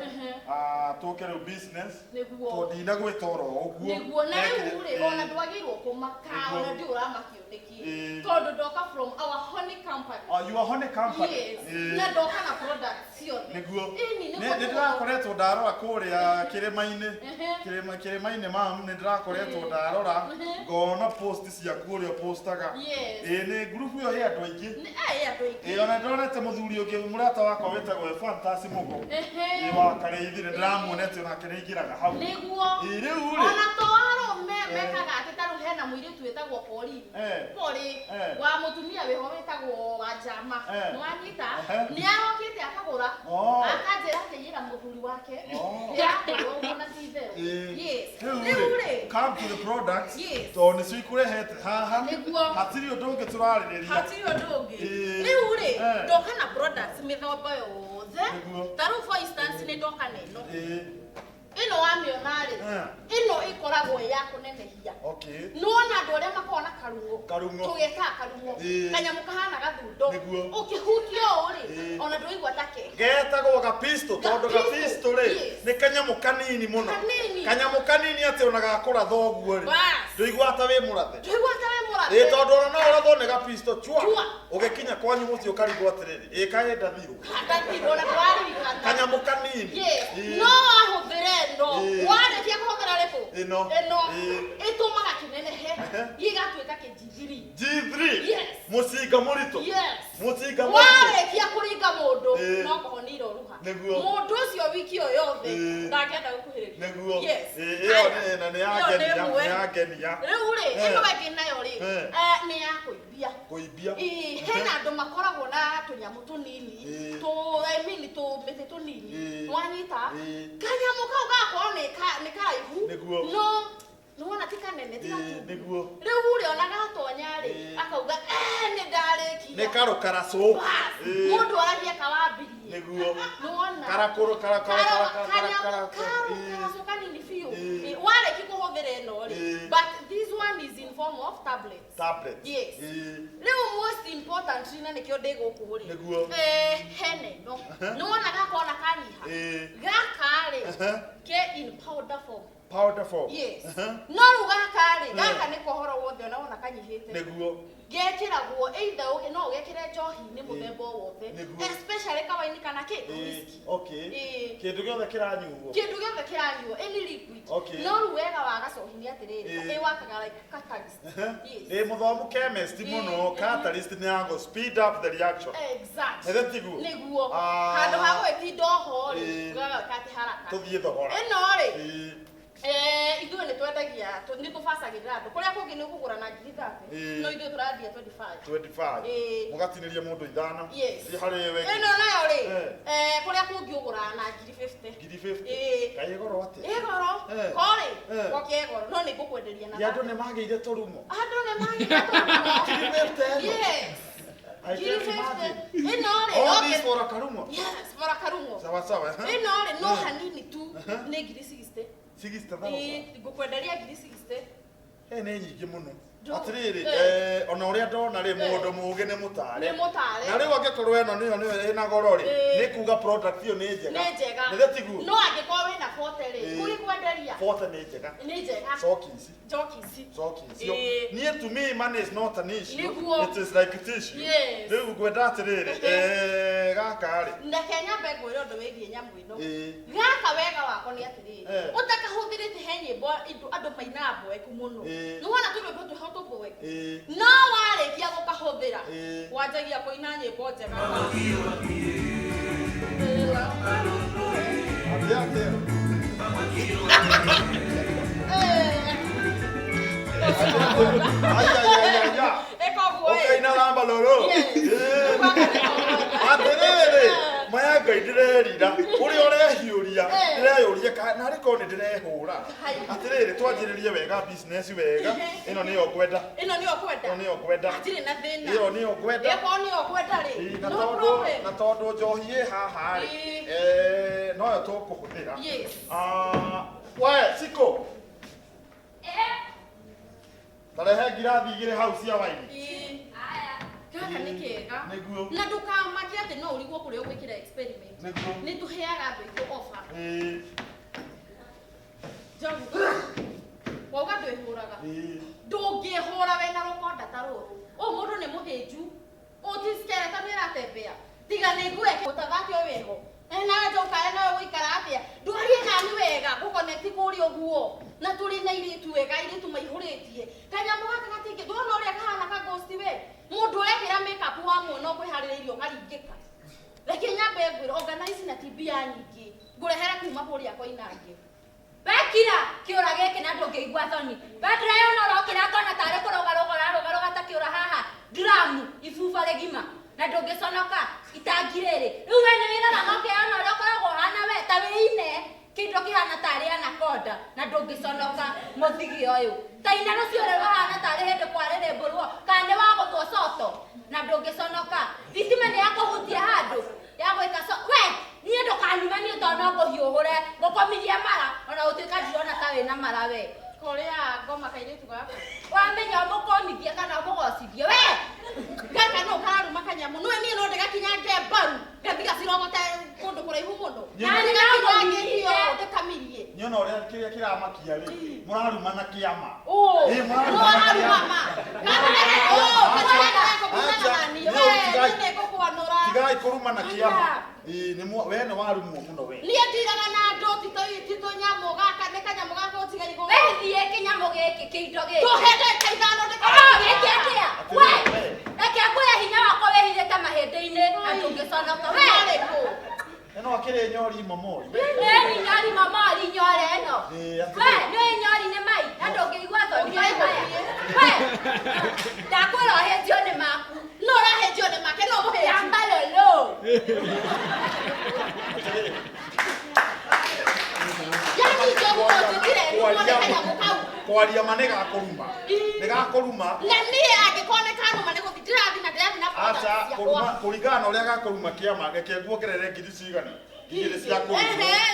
tũke rĩu business, Nĩguo. tondũ ndinagwĩta oro ũguo. Nĩguo na rĩu rĩ Ĩĩ. ona ndwagĩrĩirwo kũmaka Nĩguo. ona ndiũ ũramakio nĩkĩ Ĩĩ. tondũ ndoka from our honey company. Ah, you are honey company. Yes. Ĩĩ. Na ndoka na products ciothe. Nĩguo. Ĩni Nĩ nĩguo. nĩ ndĩrakoretwo ndarora kũrĩa kĩrĩma-inĩ. Ehe. Kĩrĩma kĩrĩma-inĩ mam nĩ ndĩrakoretwo ndarora ngona post ciaku ũrĩa postaga. Yes. Ĩĩ nĩ group ĩyo ĩ andũ aingĩ. Nĩ ĩ andũ aingĩ. Ĩĩ ona ndĩronete mũthuri ũngĩ mũrata wakwa wĩtagwo Fantasy Mũgo. Ehe. Ĩĩ wa Karĩithi nĩ ndĩramuonete onake nĩ aingĩraga hau. Nĩguo. Ĩĩ rĩu rĩ. Ona to arũme mekaga atĩ ta rĩu hena mũirĩtu wĩtagwo Pauline. Eh. Poli Eh. wa mũtumia wĩho wĩtagwo Wanjama. Eh. Nĩwanyita? Ehe. Nĩ arokĩte akagũra. Oh. Akanjĩra akĩiyĩra mũthuri wake. Oh. Ndĩrakũra ũguo na ti itherũ. Ĩĩ. Yes. Rĩu Rĩu rĩ, rĩ. come to the products. Yes. Tondũ nĩcio ikũrehete haha. Nĩguo. Hatirĩ ũndũ ũngĩ tũrarĩrĩria. Hatirĩ ũndũ ũngĩ. Ĩĩ. Rĩu rĩ, Eh. ndoka na products mĩthemba yothe. Nĩguo. Ta rĩu for instance nĩ ndoka na ĩno. Ĩĩ. Ĩno wamĩona rĩ, Eh. ĩno ĩkoragwo ĩ ya kũnenehia. Okay. Nĩwona andũ arĩa makoragwo na karung'o. Karung'o. Tũgekaga karung'o. Ĩĩ. Kanyamũ kahana gathundo. Nĩguo. Ũkĩhutia ũũ rĩ, Ĩĩ. ona ndũigua ta ke. Getagwo gapisto tondũ Gapisto, gapisto rĩ yes. nĩ kanyamũ kanini mũno. Kanini. Kanyamũ kanini atĩ ona gakũratha ũguo rĩ. Bas. Ndũigua ta wĩ mũrathe. Ndũigua ta wĩ mũrathe. Ĩĩ tondũ ona no ũrathwo nĩ gapisto chua. Chua. Ũgĩkinya kwanyu mũciĩ ũkarigwo atĩrĩrĩ, ĩ kaĩ ndathirwo. Ndathirwo na ndũraririkana. Kanyamũ kanini. Yes. Ĩĩ. No wahũthĩra ĩno, Ĩĩ. warĩkia kũhũthĩra rĩkũ? Ĩno. Ĩno. Ĩĩ. Ĩtũmaga kĩnenehe, gĩgatuĩka kĩ G3. G3. Yes. Mũcinga mũritũ. Yes. Mũcinga mũritũ. Warĩkia kũringa mũndũ, Ĩĩ. no kũhonia iroruha. Nĩguo. Mũndũ ũcio wiki ĩyo yothe Ĩĩ. ndangĩenda gũkuhĩrĩria. Nĩguo. Yes. Ĩĩ ĩyo nĩ na nĩ Ĩyo nĩ yangenia, ĩmwe. nĩ yangenia. Rĩu rĩ, Eh. ĩno ĩngĩ nayo rĩ, Eh. nĩ ya kũimbia. Kũimbia. Ĩĩ, hena andũ makoragwo na tũnyamũ tũnini Ĩĩ. tũ I mean tũmĩtĩ tũnini Ĩĩ. wanyita Ĩĩ. kanyamũ kau gakorwo nĩ karaihu Nĩguo. no nĩwona ti kanene ti Ĩĩ, gatungu nĩguo. rĩu rĩ ona gatonya rĩ Ĩĩ. akauga "Eh, nĩ ndarĩkia." Nĩ karũkaracũ. Bas, Ĩĩ. mũndũ aragia kawambirie Nĩguo. nĩwona Karakũrũ kara kara kara kara kara kanyamũ karacũ kanini biũ Ĩĩ. Ĩĩ, warĩki kũhũthĩra ĩno rĩ Ĩĩ. but this one is in form of tablets. Tablet. Yes. Ĩĩ. Rĩu most important na nĩkĩo ndĩ gũkũ rĩ. Nĩguo. Hena ĩno. Nĩwona gaka ona kanyiha. Ĩĩ. Gaka rĩ Ehe. ke in powder form. Powder form. Yes. Ehe. No rĩu gaka rĩ, gaka nĩko ũhoro wothe ona wona kanyihĩte. Nĩguo. Gekĩragwo either no ũgekĩre njohi-inĩ mũthemba o wothe. Nĩguo. Especially kawaini kana kĩ? Ĩĩ. Whisky. Okay. Ĩĩ. Kĩndũ gĩothe kĩranyuo. Kĩndũ gĩothe kĩranyuo any liquid. Okay. No rĩu wega wa gacohi nĩ atĩrĩrĩ, Ĩĩ. ĩwakaga like catalyst. Yes. Ndĩ mũthomu chemist mũno, Ĩĩ. catalyst nĩ ya gũ speed up the reaction. Exactly. Nĩ tiguo? Nĩguo. Ah. Handũ ha gũgĩtinda oho rĩ, Ĩĩ. ũgagĩka atĩ haraka. Tũthiĩ thogora. Ĩno rĩ, Ĩĩ. ithuĩ nĩ twendagia, nĩ tũbacagĩrĩra andũ. Kũrĩa kũngĩ nĩ ũkũgũra na ngiri 30. Ĩĩ. No ithuĩ tũrendia 25. 25. Ĩĩ. Mũgatinĩria mũndũ ithano. Yes. Thiĩ harĩ we. Ĩno nayo rĩ, Eh. kũrĩa kũngĩ ũgũraga na ngiri 50. Ngiri 50. Ĩĩ. Kaĩ goro atĩa? Ĩ goro. Eh. Korĩ, Eh. goke goro. No nĩ ngũkwenderia na. Ya andũ nĩ magĩire tũrumo. Andũ nĩ magĩire tũrumo. Ngiri 50 ĩno. Yes. I Ngiri can't 50. imagine. Ĩno rĩ, All this okay. for a karumo. Yes, for a karung'o. Sawa sawa. eh? Ĩno rĩ, no hanini tu nĩ ngiri 60. 60,000. Ĩĩ, ngũkwenderia ngiri 60. Ĩ nĩ nyingĩ mũno. Atiriri ona uria ndona ri mundu mugi ni mutare Nĩ mũtare. Na riu angikorwo eno niyo niyo ina goro ri ni kuga product iyo ni njega. Nĩ njega. Nĩ tiguo? No angĩkorwo wĩna 40 rĩ, Ĩĩ. kũgĩkwenderia. 40 nĩ njega. Nĩ njega. Coki ici. Njoki ici. Coki icio. Ĩĩ. Niĩ to me money is not an issue. Nĩguo. It is like tissue. Yes. Rĩu ngwenda atĩrĩrĩ, gaka rĩ. Reke nyambe ngwĩre ũndũ wĩgiĩ nyamũ ĩno. Ĩĩ. Gaka wega wako nĩ atĩrĩrĩ, Eh. ũtakahũthĩrĩte he nyĩmbo andũ mainaga mboeku mũno. Ĩĩ. Nĩ wona tũrwĩmbo twĩho tũmboeku. Ĩĩ. No warĩkia gũkahũthĩra, Ĩĩ. wanjagia kũina nyĩmbo njega. Atĩa atĩa? Ai ai ai ai ai. Ĩka ũguo ĩ. Ũkaina lamba loro. Yes. Ĩĩ. Atĩrĩrĩ, maya Ngai ndĩrerira ũrĩa ũrehiũria ndĩreyũria narĩ korwo nĩ ndĩrehũra. Atĩrĩrĩ, twanjĩrĩrie wega business wega. Ĩno nĩyo ngwenda. Ĩno nĩyo ngwenda. Ĩno nĩyo ngwenda. Hatirĩ na thĩna. Ĩyo nĩyo ngwenda. Ĩkorwo nĩyo ngwenda rĩ. Ĩĩ, na No tondũ problem. na tondũ njohi ĩ haha rĩ, Ĩĩ. noyo tũkũhũthĩra. Yes. Ah, we Siko, tarehe ngirathi igĩrĩ hau cia waini. Ĩĩ. Gaka nĩ kega. Nĩguo. Na ndũkamake atĩ no ũrigwo kũrĩa ũgwĩkĩra experiment. Nĩguo. Nĩ tũheaga andũ aitũ offer. Ĩĩ, Njogu. Wauga ndwĩhũraga. ĩĩ. Ndũngĩhũra wĩna rũkonda ta rũrũ. Ũyũ mũndũ nĩ mũhĩnju. Ũti skeleton ĩratembea. Tiga nĩ nguo ũtathake ũyũ wĩho. Nawe njoka nawe gũikara atĩa? Ndwarie nani wega gũconnect kũrĩa ũguo. Na tũrĩ na airĩtu wega, airĩtu maihũrĩtie. Kanyamũ gaka gatingĩ, ndwona ũrĩa kahana ka ghost we. Mũndũ ũrekĩra makeup wa muona ũkwĩharĩrĩirie ũkaringĩka. Reke nyambe ngwĩre organize na ti mbia nyingĩ. Ngũrehere kuma kũrĩa Koinange. Wekira kĩũra gĩkĩ na ndũngĩigua thoni. We ndĩreyona ũrokĩra ngona tarĩ kũrũgarũga ũrarũgarũga ta kĩũra haha. Nduramu ibuba rĩgima na ndũngĩconoka itangi rĩrĩ. Rĩu we nĩ wĩroraga ũkeyona ũrĩa ũkoragwo ũhana we ta wĩine kĩndũ kĩhana tarĩ anaconda na ndũngĩconoka mũthigi ũyũ. Ta ina rũciũ rũrĩa rũhana tarĩ hĩndĩ kwarĩrĩmbũrwo kana nĩ wagũthwo coto na ndũngĩconoka. Thitima nĩ yakũhutia handũ ya gwĩka so we niĩ ndũkanume niĩ tondũ no ngũhiũhũre ngũkomithia mara ona gũtuĩka ndirona ta wĩna mara we. Kũrĩa ngoma kairĩtu gaka. Wamenya ũmũkomithie kana ũmũgocithie we. Gaka no kararuma kanyamũ. Nĩwe niĩ no ndĩgakinyange mbaru. Ngathi gacirogote kũndũ kũraihu mũno. Niĩ- Na ndĩgakinyange ndĩkamirie. Niona ũrĩa kĩrĩa kĩramakia rĩ, mũrarumana kĩama. Ũ. Ĩĩ, No mũrarumana araruma kĩama. ma. Gaka ũ, Acha, gakũbutana naniĩ. nĩ We, tigai- niĩ nĩngũkwanũra. Tigai kũrumana kĩama. Ĩĩ, we nĩ warumwo mũno we. Niĩ ndiraga na andũ ti tũnyamũ gaka nĩ kanyamũ gaka ũtiga igũrũ. We thiĩ kĩnyamũ gĩkĩ kĩindo gĩkĩ. Tũhe ndagĩka ithano Ah, gĩkĩ atĩa? We, Atĩrĩrĩ, we. reke nguoya hinya wakwa wĩhithĩte mahĩndĩ-inĩ na ndũngĩconoka. We, Marĩkũ? Ĩno akĩrĩ nyori momori. nĩ nyori momori nyore ĩno. Ĩĩ, We, atĩrĩrĩ. nĩ nyori nĩ mai na ndũngĩigua thoni nĩ maya. We, ndakwĩra ũhĩnjio nĩ maku. No ũrahĩnjio nĩ make no mũhĩnju. Yamba lolo. Atĩrĩrĩ. Yani njogu ũnjĩtire nĩguo nĩ kanyamũ kau. Kwaria ma nĩ gakũruma. Nĩ gakũruma. Na niĩ angĩkorwo nĩ kanuma nĩ gũthiĩ ndĩrathiĩ na ndĩrathiĩ na Acha products kũruma ciakwa. kũringana na ũrĩa gakũruma kĩama reke nguongerere ngiri cigana. Igĩrĩ cia kũrumwo. Ehe,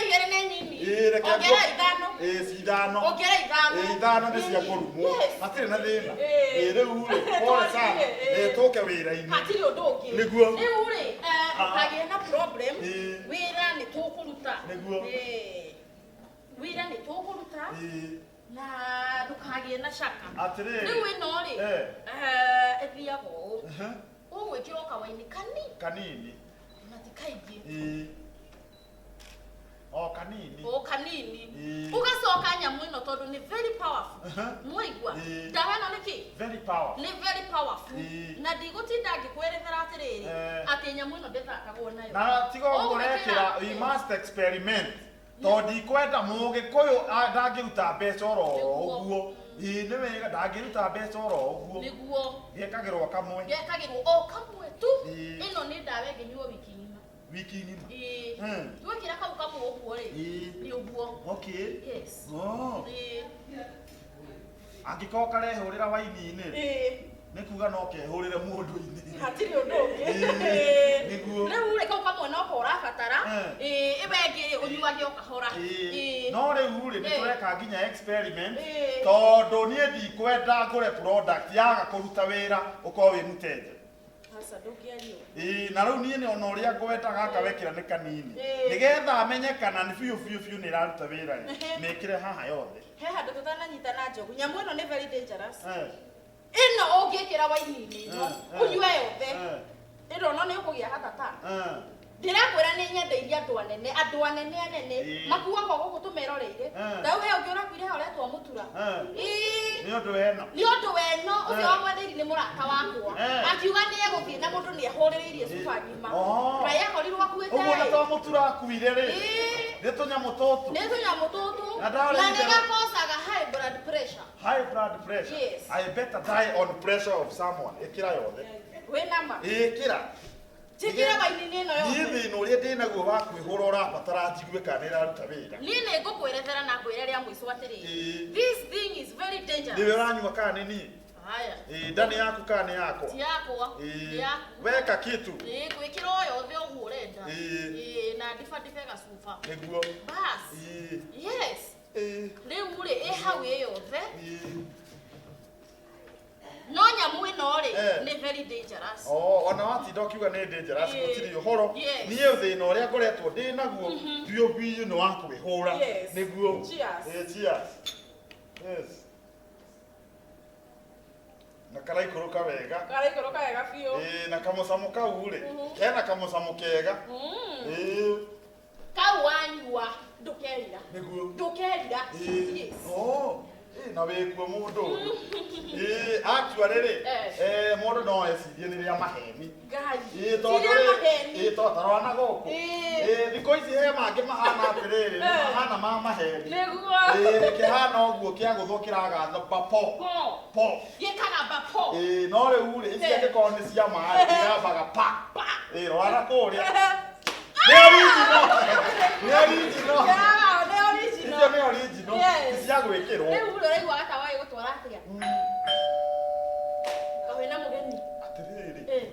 igĩrĩ nĩ nini. Ĩĩ, reke Ongerera ithano. Ĩĩ, ci ithano. Ongerera ithano. Ĩĩ, ithano nĩ cia kũrumwo. Yes. Hatirĩ na thĩna. Ĩĩ. Ĩĩ, rĩu rĩ, pole sana. Ĩĩ. Ĩĩ, tũke wĩra-inĩ. Hatirĩ ũndũ ũngĩ. Nĩguo. Rĩu rĩ, ndũkagĩe na problem. Ĩĩ. Wĩra nĩ tũkũruta. Nĩguo. Ĩĩ. Wĩra nĩ tũkũruta Ĩĩ. na ndũkagĩe na caka. Atĩrĩrĩ. Rĩu ĩno rĩ, Eh. ĩthiaga ũũ. Ehe. Ũgwĩkĩra o kawaini kani Kanini. na ti kaingĩ. Ĩĩ. O kanini. O kanini. Ĩĩ. Ũgacoka nyamũ ĩno tondũ nĩ very powerful. Aha. Mwaigua? Ĩĩ. Ndawa ĩno nĩ kĩ? Very powerful. Nĩ very powerful. Ĩĩ. Na ndigũtinda ngĩkwerethera atĩrĩrĩ Eh. atĩ nyamũ ĩno ndĩthakagwo nayo. Na tiga ũguo ũrekĩra, we must experiment. Tondũ ndikwenda mũgĩkũyũ ndangĩruta mbeca oro ũguo. Ĩĩ, nĩ wega ndangĩruta mbeca oro ũguo. Nĩguo. Gĩkagĩrwo kamwe. Gekagĩrwo o kamwe tu. Ĩĩ. Ĩno nĩ ndawa ĩngĩnyuo wiki ng'ima. Wiki ng'ima. Ĩĩ. Mm. Twekĩra kau kamwe ũguo rĩ, Ĩĩ. nĩ ũguo. Okay. Yes. Oh. Ĩĩ. Angĩkorwo karehũrĩra waini-inĩ rĩ, Ĩĩ. Nĩ kuga no kehũrĩre mũndũ-inĩ. Hatirĩ ũndũ ũngĩ. Ĩĩ, nĩguo. Rĩu rĩ kau kamwe no ko ũrabatara. Eh. Ĩĩ, ĩyo ĩngĩ ũnyuage o kahora. Ĩĩ. Ĩĩ. No rĩu rĩ nĩ Ĩĩ. tũreka nginya experiment Ĩĩ. tondũ niĩ ndikwenda ngũre product yaga kũruta wĩra ũkorwo wĩ mũteja. Aca ndũngĩario. Ĩĩ, na rĩu niĩ nĩ ona ũrĩa ngwenda gaka wekĩra nĩ kanini Ĩĩ. nĩgetha amenye kana nĩ biũ biũ biũ nĩ ĩraruta wĩra rĩ Ehe. mĩkĩre haha yothe. He handũ tũtananyitana njogu. Nyamũ ĩno nĩ very dangerous. Eh, Ĩno ũngĩkĩra waini-inĩ ĩno, Eh, eh. ũnyue yothe. eh, Ĩno no nĩ ũkũgĩa hatata. eh. Ndĩrakwĩra nĩ nyendeirie andũ anene, andũ anene anene Ĩĩ. makuaga gũkũ tũmeroreire. Eh. Rĩu he ũngĩ ũrakuire haha ũretwo mũtura. Eh. Ĩĩ. Nĩ ũndũ wena. Nĩ ũndũ weno ũcio Eh. wa mwendeirie nĩ mũrata wakwa. Eh. Akiuga nĩ egũthiĩ na mũndũ nĩ ehũrĩrĩirie cuba ng'ima. Oh. Ngai akorirwo akuĩte. Ũguo nĩ to mũtura akuire rĩ Ĩĩ. nĩ tũnyamũ tũtũ. Nĩ tũnyamũ tũtũ. Na ndarĩ Na nĩ itherũ. gakocaga high blood pressure. High blood pressure. Yes. I better die on pressure of someone. Ĩkĩra yothe. Wĩ nama. Ĩkĩra. Njĩkĩre waini-inĩ ĩno Niĩ yothe. thĩna ũrĩa ndĩ naguo wa kwĩhũra ũrabatara njigue kana nĩ ĩraruta wĩra. Niĩ nĩ ngũkwĩrethera na ngwĩre rĩa mũico atĩrĩrĩ. Ĩĩ. This thing is very dangerous. Nĩwe ũranyua kana nĩ niĩ? Haya. Ĩĩ, nda nĩ yaku kana nĩ yakwa? Ti yakwa. Nĩ Ĩĩ. yaku. Weka kitu. Ĩĩ, ngwĩkĩra o yothe ũguo ũrenda. Ĩĩ. Ĩĩ, na ndibandibe gacuba. Nĩguo. Bas. Ĩĩ. Yes. Ĩĩ. Rĩu rĩ, ĩ hau ĩ yothe. Ĩĩ. No nyamũ ĩno rĩ, Eh. nĩ very dangerous. Oh, ona watinda ũkiuga nĩ dangerous Ĩĩ. gũtirĩ ũhoro. Yes. Niĩ thĩna ũrĩa ngoretwo ndĩ naguo biũ biũ nĩ wa kwĩhũra. Yes. Nĩguo. Cheers. Ĩĩ, cheers. Yes. Na karaikũrũka wega. Karaikũrũka wega biũ. Ĩĩ, na kamũcamo kau rĩ, kena kamũcamo kega. Ĩĩ, Kau wanyua ndũkerira. nĩguo. Ndũkerira. Ĩĩ. Yes. Oh, ĩĩ, na wĩkuo mũndũ ũyũ. Ĩĩ, actually rĩ, Eh. eh, mũndũ no ecirie nĩ rĩa maheni. Ngai. Ĩĩ, tondũ Ti rĩa rĩ, maheni. ĩĩ, to tarora na gũkũ. Ĩĩ. Ĩĩ, thikũ ici he mangĩ mahana atĩrĩrĩ, nĩ mahana ma maheni. Nĩguo. Ĩĩ, kĩhana ũguo kĩagũthwo kĩragathamba po. Po. Po. Gĩkagamba po. Ĩĩ, no rĩu rĩ, ici Eh. angĩkorwo nĩ cia maĩ, irambaga pa. Pa. Ĩĩ, rora na kũrĩa. Nĩ original. Nĩ original. Yeah, nĩ original. Icio nĩ original. Yes. Ti cia gwĩkĩrwo. Rĩu rĩ, ũraigua gatawa gĩgũtwara atĩa? Kaĩ na mũgeni. Atĩrĩrĩ, Ĩĩ.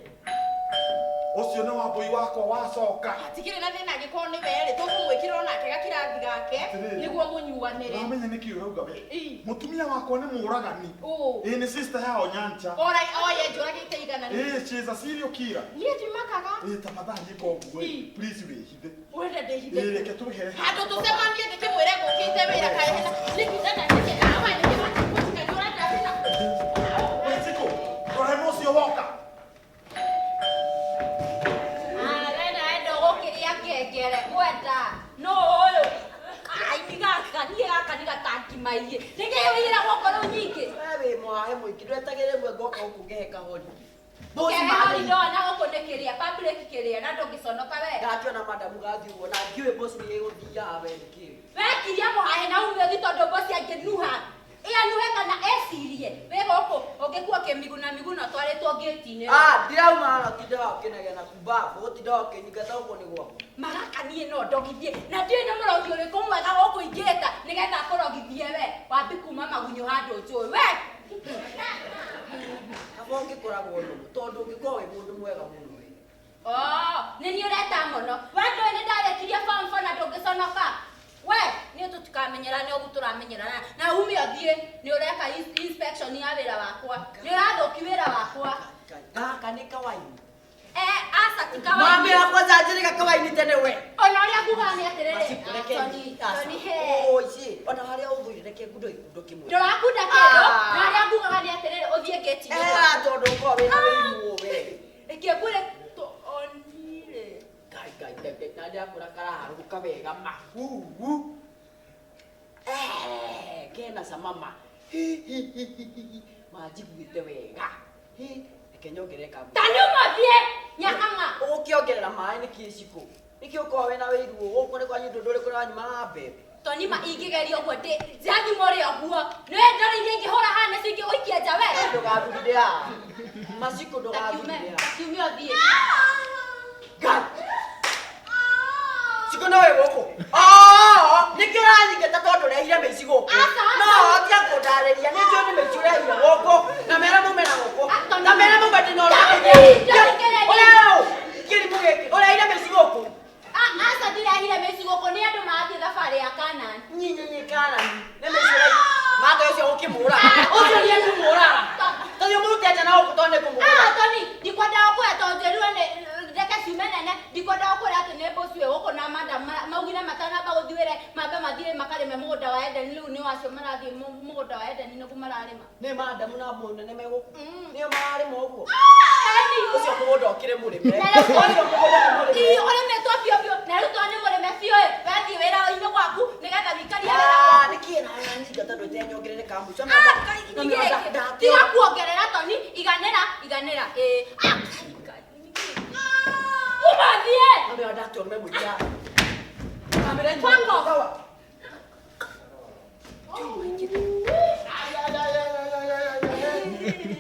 ũcio nĩ wambũi wakwa wacoka. Hatikĩrĩ na thĩna angĩkorwo nĩ we rĩ, tũkũmwĩkĩra onake gakirathi gake Atĩrĩrĩ. nĩguo mũnyuanĩre. Ũramenya nĩkĩ ũrauga we? Ĩĩ. Mũtumia wakwa nĩ mũũragani. Ũ. Ĩĩ nĩ sister ya Onyancha. Ora oye njũragĩte igana. Ĩĩ, she is a serial killer. Niĩ ndimakaga. Ĩĩ, tafadhali ĩka ũguo ĩ. Ĩĩ. Please wĩhithe. Wenda ndĩhithe. Ĩĩ, reke twehere. Handũ tũcemanie ndĩkĩmwĩre ngũkĩte wĩra kaĩ hena. Nĩkĩ ndenda nĩkĩ awa nĩkĩ matikũtika ũrenda wĩra. Wĩ Chiko, rora nĩ ũcio woka. Wena enda ũgũkĩrĩa ngengere gwenda no ũyũ ai nĩ gaka niĩ gaka nĩ gatangimaie nĩkĩ wĩra gũkũ rĩu nyingĩ We wĩ mwahe mũingĩ ndwetagĩre rĩmwe ngoka gũkũ ngehe kahori. kehori ndona gũkũ nĩ kĩrĩa public kĩrĩa na ndũngĩconoka we Ndakĩona madamu gathiĩ ũguo na ndiũĩ boss nĩ ĩgũthiaga we nĩkĩ. wekiria mũhahe na ume ũthi tondũ mboci angĩnuha ĩanuhe kana ecirie wĩ gũkũ ũngĩkua kĩmiguna miguna twarĩtwo ngĩti-inĩ Ah, ndirauma haha ũtindaga ũkĩnegena kumbabu, ũtindaga ũkĩnyingata gũkũ nĩ gwakwa. Magaka niĩ no ndogithie na ndiũĩ nĩ mũrogi ũrĩkũ mwega gũkũ ingĩta nĩgetha akũrogithie we wambi kuma magunyũ handũ njũĩ we Kaba ũngĩkoragwo nũgũ tondũ ũngĩkorwo wĩ mũndũ mwega mũno we. Oh, nĩ niĩ ũreta mũno we ndũĩ nĩ ndarĩkirie form four na ndũngĩconoka we niĩ tũtikamenyerane ũguo tũramenyerana na ume ũthiĩ nĩ ũreka inspection ya wĩra wakwa nĩ ũrathũki wĩra wakwa. Gaka nĩ kawaini. Eh, aca ti Mami kawaini. wakwa njanjĩrĩga kawaini tene we. Ona ũrĩa ngugaga nĩ atĩrĩrĩ Maciku, reke Tony, aca. Tony, he. Oh, ici, ona harĩa ũthũire reke ngundo ikundo kĩmwe. Ndũrakunda kĩndũ Ah. na harĩa ngugaga nĩ atĩrĩrĩ ũthiĩ ngĩti-inĩ. Eh, tondũ ũkorwo wĩna wĩiru we. Reke ngwĩre Tony-rĩ. Ngai, ngai, ngai, ngai, na ndĩrakũra karaharũrũka wega ma. Uu. Eh, kena cama ma. Hi, hi, hi, hi, hi, hi. Manjiguĩte wega. Hi, reke nyongerere kamwe. Ta nĩ uma thiĩ nyakang'a. Ũgũkĩongerera maĩ nĩkĩ cikũ? Nĩkĩ ũkorwo wĩna wĩiru ũũ? Gũkũ nĩ kwanyu ndũndũ ũrĩkũ ũranyua mbembe? Tony ma ingĩgeria ũguo ndĩ njathimũ rĩ ũguo nĩ ndore iria ingĩhũra haha nĩcio ingĩgũikia nja we. Ndũgathurire haha. Macikũ Ta kiume ndũgathurire haha. ta kiume ũthiĩ. Ngai! Ciko no wĩ gũkũ. Oh, nĩkĩo ũranyingata tondũ ũrehire mĩici gũkũ. Aca, No, tiga kũndarĩria, nĩ njũĩ nĩ mĩici ũrehire gũkũ. Na mera mume na gũkũ. Ah, tondũ- Na mera mume ndĩ na Tondũ- tondũ- Ũrĩa kĩrimũ gĩkĩ, ũrehire mĩici gũkũ. Aca ndirehire mĩici gũkũ nĩ andũ marathiĩ thabarĩ ya Kanani. Nyinyi kana nĩ mĩici ũrehire. Mata ũcio ũkĩmũraga. Ũcio nĩ ekũmũraga. Tondũ mũrute nja na gũkũ tondũ nĩ kũmũraga. Ah, Tony, ndikwendaga kwĩra tondũ njĩrirwo nĩ reke ciume nene ndikwendaga kwĩra atĩ nĩ mboci wĩ gũkũ na madam maugire matanamba gũthiĩ wĩra mambe mathiĩ makarĩme mũgũnda wa Eden rĩu nĩ wacio marathiĩ mũgũnda wa Eden nĩguo mararĩma. Nĩ madamu na mũnene me gũkũ. Mm. Nĩo mararĩma ũguo. Eni. Ũcio mũgũnda ũkĩrĩ mũrĩme. Na rĩu- Ũcio mũgũnda nĩ mũrĩme. Ii, ũrĩmĩtwo biũ biũ na rĩu tondũ nĩ mũrĩme biũ ĩ wethiĩ wĩra-inĩ gwaku nĩgetha wĩikarie wĩra Ah, gwaku. nĩkĩĩ nawe ũranyingata ndũtenyongerere kamũico? Ah, Ngai, nĩkĩĩ? Tiga kuongerera Tony, iganĩra iganĩra ĩĩ. Ah, Ngai, Ngai, nĩkĩĩ? Uma thiĩ. Fuck off.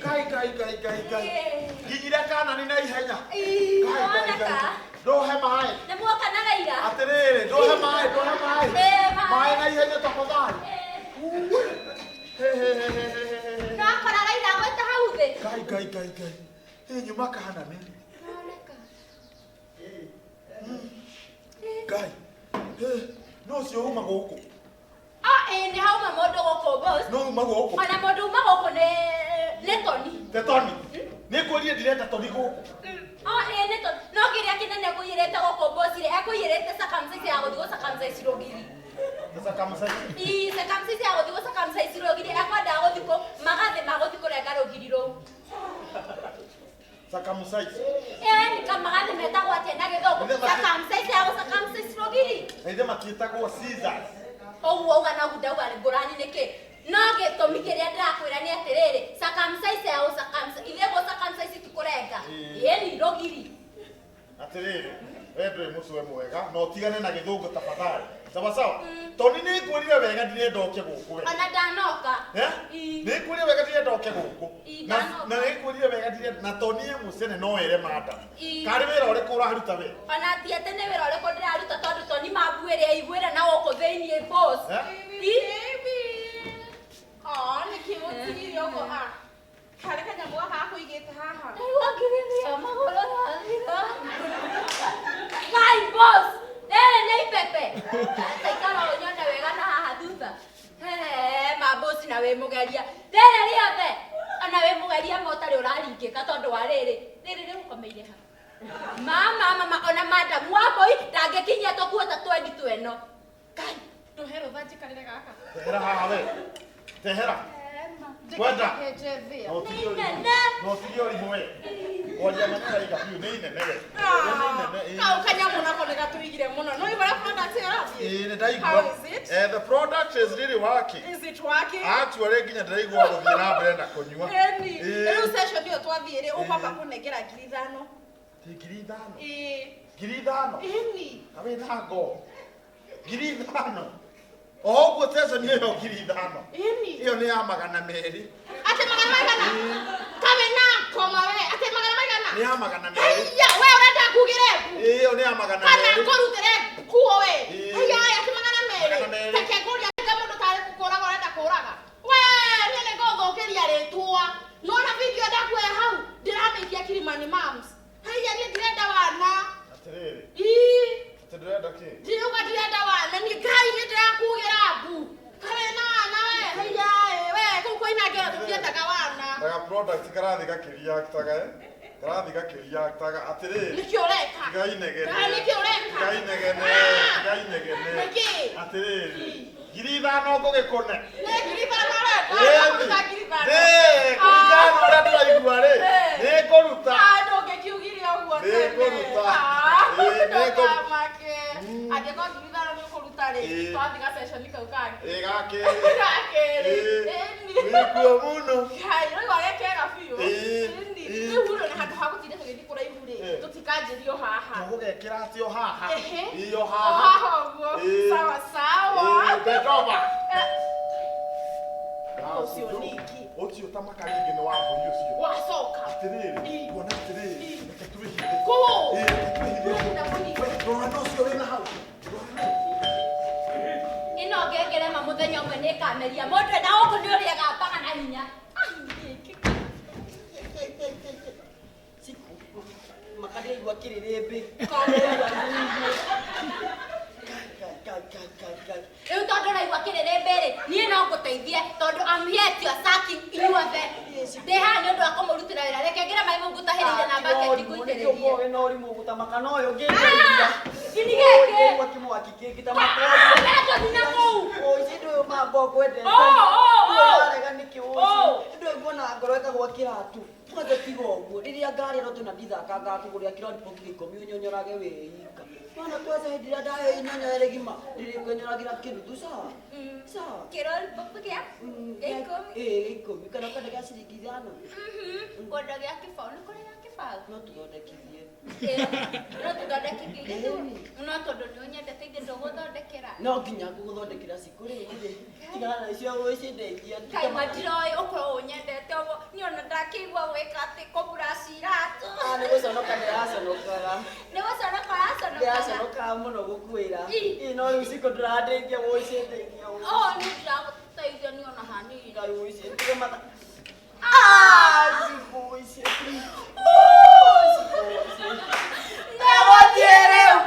Kai kai kai kai kai. Nginyire kana ni na ihenya. Ii, Kai kai kai. woneka. Ndohe maĩ. Nĩ muoka na gaira. Atĩrĩrĩ, ndohe maĩ, ndohe maĩ. Ĩĩ, maĩ. Maĩ na ihenya tafadhali. He he he he he he. Ndakora raira gwĩta hau thĩ. Kai kai kai kai. Ĩ nyuma kana ni. Noneka. Kai. No ũcio uma gũkũ. Ah, ĩĩ nĩ hauma mũndũ gũkũ boss. No uma gũkũ. Ona mũndũ uma gũkũ nĩ nĩ Tony. Te Tony. Nĩ ngwĩrire ndirenda Tony gũkũ. Oh, ĩĩ nĩ Tony. No kĩrĩa kĩnene ekũiyĩrĩte gũkũ boss rĩ, ekũiyĩrĩte circumcise ya gũthiĩ gũ-circumcise rũgiri. Sasa kama sasa. Ii, circumcise ya gũthiĩ gũ-circumcise rũgiri, ekwendaga gũthiĩ kũ magathĩ ma gũthiĩ kũrenga rũgiri rũu. Circumcise. Ĩĩ, nĩ kamagathĩ metagwo atĩa na gĩthũngũ? Nĩ mati- Circumcise ya gũ-circumcise rũgiri. Na ithe matiĩtagwo scissors. Ũguo uga no ndauga ngũrani nĩkĩ no gĩtũmi kĩrĩa ndĩrakwĩra nĩ atĩrĩrĩ circumcise ya gũ-circumcise ithe gũ-circumcise ti kũrenga Ĩĩ. ĩni rũgiri Atĩrĩrĩ, we ndũrĩ mũcwe mwega na ũtigane na gĩthũngũ tafadhali. Sawa sawa. Tony nĩ ngwĩrire wega ndirenda ũke gũkũ we. ona ndanoka Eh? Ii. Nĩ ngwĩrire wega ndirenda ũke gũkũ. Ii, Na ndanoka. na nĩ ngwĩrire wega ndirenda na Tony e mũcene no ere madam. Ii. Karĩ wĩra ũrĩkũ ũraruta we? ona ti atĩ nĩ wĩra ũrĩkũ ndĩraruta tondũ Tony mambu ĩrĩa aiguĩra na gũkũ thĩiniĩ boss Eh? Ii. Oh, nĩkĩ ũtigire ũguo? Ah, karĩ kanyamũ gaka gakũigĩte haha. Ndaigua ngĩrĩria magũrũ yathira. Ngai boss, rĩrĩ nĩ ipepe. Taikara ũnyone wega na haha thutha. He, mabosi na wĩ mũgeria. Rĩrĩ rĩothe, ona wĩ mũgeria ma ũtarĩ ũraringĩka tondũ wa rĩrĩ. Rĩrĩ rĩgũkomeire ha? Mama, mama, ona madamu wa mbũi ndangĩkinyia tũkuo ta twendi tweno. Ngai, Ndũhe rũtha njikarĩre gaka. Tehera haha we. Tehera. Kwenda. Njenjethia. Na ũtige ũrimũ. Nĩ inene. Na ũtige ũrimũ we. Kwaria matiraiga biũ nĩ inene we. Nĩ inene. Ĩĩ. Kau kanyamũ nako nĩ gatũigire mũno. No ũigua ũrĩa product ĩyo ĩrathiĩ? Ĩĩ nĩ ndaigua. How is it? Eh, the product is really working. Is it working? Actually nginya ndĩraigua gũthiĩ na mbere na kũnyua. Ĩni. Ĩĩ. Rĩu session ĩyo twathiĩ rĩ, ũkwamba kũnengera 5,000. Ti 5,000. Ĩĩ. 5,000. Ĩni. Kawe na ngo. 5,000. O ũguo session ĩyo 5,000. Ĩni. Ĩyo nĩ ya 200. Atĩ magana maigana? Kawe na koma we. Atĩ magana maigana? Nĩ ya 200. Haiya, we ũrenda ngugĩre mbu? Ĩyo nĩ ya magana Kana merĩ. ngũrutĩre nguo we? Ĩĩ. Haiya, atĩ magana merĩ. Magana merĩ. Reke ngũrie anga mũndũ tarĩ kũraga ũrenda kũraga. We, niĩ nĩ ngũthũkĩria rĩtwa. Nĩwona video ndakuoya hau? Ndĩramĩikia Kilimani Moms. Haiya, niĩ ndirenda wana. Atĩrĩrĩ, Ii. atĩ ndĩrenda kĩ? Ndiriuga ndirenda wana. Niĩ Ngai nĩ ndĩrakugĩra mbu. Kawe na wana we. Haiya, we, kũu kwĩna ngero tũtiendaga wana. Daga product karathiĩ gakĩriactaga eh? Karathiĩ gakĩriactaga atĩrĩrĩ. Nĩkĩ ũreka? Ngai negene. Ngai nĩkĩ ũreka? Ngai negene. Ah! Ngai negene. Nĩkĩ? Atĩrĩrĩ. 5,000 ngũgĩkũne. Nĩ 5,000 ũrenda? Ũkũruta 5,000. Ĩĩ, kũringana na ũrĩa ndĩraigua rĩ, nĩ ngũruta. Ah, ndũngĩkiugire ũguo Nĩ tene. ngũruta. Ah, Ĩĩ, nĩ ngũ- ndũkamake. Angĩkorwo 5,000 nĩ ũkũruta rĩ, Ĩĩ. twathiĩ ga session kau kangĩ. Ĩĩ, gakerĩ. Ga kerĩ. Ĩĩ. Ĩni. Wĩkuo mũno. Ngai, rĩu agekega biũ. Ĩĩ. Ĩni. Ĩĩ. Rĩu rĩ, na handũ ha gũtinda tũgĩthiĩ kũraihu rĩ, Ĩĩ. tũtikanjĩrio haha. Tũgũgekĩra atĩ o haha. Ehe. Ĩĩ, o O haha. haha ũguo. Ĩĩ. Sawa sawa. Ĩĩ, Betova. Eh, Ũcio ningĩ. Ũcio ta maka rĩngĩ nĩ wa mbũri ũcio. Wacoka. Atĩrĩrĩ, kuona atĩrĩrĩ, reke twĩhithe. Kũũ. Ĩĩ, reke twĩhithe. Ũrenda kũnyita. We, rora na ũcio wĩna hau. Mũthenya ũmwe nĩ ĩkameria. Mũndũ ena gũkũ nĩ ũrĩaga mbaga na hinya. Siku. Makadĩigua kĩrĩrĩmbĩ. Kai, kai, kai, kai. Rĩu tondũ ũraigua kĩrĩrĩmbĩ rĩ, niĩ no ngũteithie tondũ I'm here to your sacking inyuothe. Ndĩ haha nĩ ũndũ wa kũmũrutĩra wĩra. Reke ngĩre maĩ mau ngũtahĩrĩire na mbaketi ngũitĩrĩrie. Ũkorwo na ũrimũ gũtamaka na ũyũ ũngĩndeithia. Kĩni gĩkĩ? Ũyũ kĩmwaki kĩngĩ tamaka Ah, wee ndũthiĩ na kũu. Ũici ndũyũ mambo ngwendete. Oh, oh, oh. Ũrarega nĩkĩ ũici? Oh. Ndũĩ nguona ngoro ĩkagwa kĩratu. Kwanza tiga ũguo. Rĩrĩa ngarĩa no tũna ndithaka ngakũgũrĩra kĩroripopu ikũmi ũnyonyorage wĩ ika. Nona kwanza hĩndĩ ĩrĩa ndaheo inyonyo ĩrĩ gima ndĩrĩkwenyoragĩra kĩnuthu sawa? Sawa. Kĩroripopu gĩa gĩa ikũmi. Ĩĩ gĩa ikũmi kana kwenda gĩa ciringi ithano. Ngwenda gĩa kĩbaũ. Nĩ kũrĩ gĩa kĩbaũ? No tũthondekithie. No tũthondekithie no tondũ nĩ ũnyendete ithe ndũgũthondekera. No nginya ngũgũthondekera cikũ rĩ rĩ. Tigana na icio ũicindeithia. Kaĩ matiroĩ ũkorwo ũnyendete ũguo niĩ ona ndakĩigua gwĩka atĩ kũburaci iratũ. Ah, nĩ gũconoka ndĩraconokaga. Nĩ gũconoka ũraconokaga. Ndĩraconokaga mũno gũkwĩra. Ĩ. Ĩ no rĩu cikũ ndũrandeithia ũicindeithia. Oh, niĩ ndĩragũteithia niĩ ona hanini. Ngai ũicindeithia mata. Ah, cikũ ũicindeithia. Oh, cikũ ũicindeithia. Nĩgũthiĩ rĩu.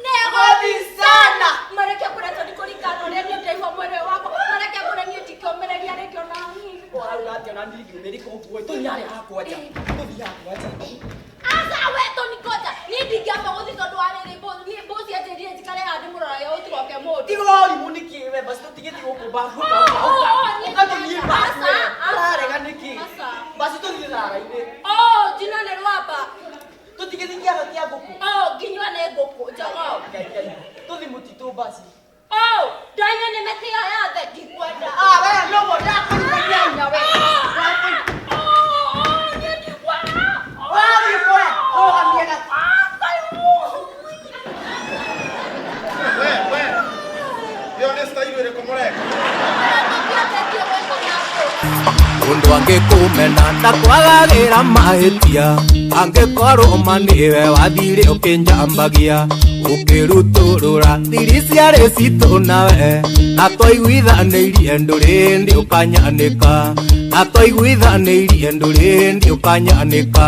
Nĩgũthiĩ sana. Mareke ngũre tondũ kũringana na ũrĩa niĩ ndĩraigua mwĩrĩ ũyũ wakwa. Mareke ngũre niĩ ndingĩũmĩrĩria rĩngĩ ona hanini. Warauga atĩa ona ndingiumĩrĩka ũguo. Tũthiĩ harĩa hakwa nja. Tũthiĩ hakwa nja. Aca we tũningoja. Niĩ ndingĩamba gũthiĩ tondũ wa rĩrĩ niĩ mbũci anjĩrire njikare haha ndĩmũrorage gũtigoke mũndũ. Tiga ũrimũ nĩkĩ we basi tũtigĩthiĩ gũkũ mbabu. Oh, oh, oh, niĩ Ũka tũthiĩ mbabu. Aca, aca. Ũrarega nĩkĩ? Aca. Basi tũthiĩ thara-inĩ. Oh, njino nĩ rwamba. Tũtigĩthiĩ kĩaro kĩa ngũkũ. Oh, nginyua nĩ ngũkũ njogoo. Ngai, Ngai. Tũthiĩ mũtitũ basi. Oh, ndanyua nĩ mĩtĩ ĩyo yothe ndikwenda. Ah, we noguo ndakũrutania hinya we. Oh, oh, niĩ ndikwenda. Ũrathiĩ kũrĩa? Rũgamia na- Ah, Ngai, oh. We, we. Ĩyo nĩ style ĩrĩkũ mũreka? Tũtiambĩtie gwĩka na ngũ. Mundu angĩkũmena ndakwagagĩra mahĩtia angĩkorwo ma nĩwe wathire ũkĩnjambagia ũkĩrutũrũra thiri ciarĩ citũ nawe na twaiguithanĩirie ndũrĩ hĩndĩ ũkanyanĩka na twaiguithanĩirie ndũrĩ hĩndĩ ũkanyanĩka.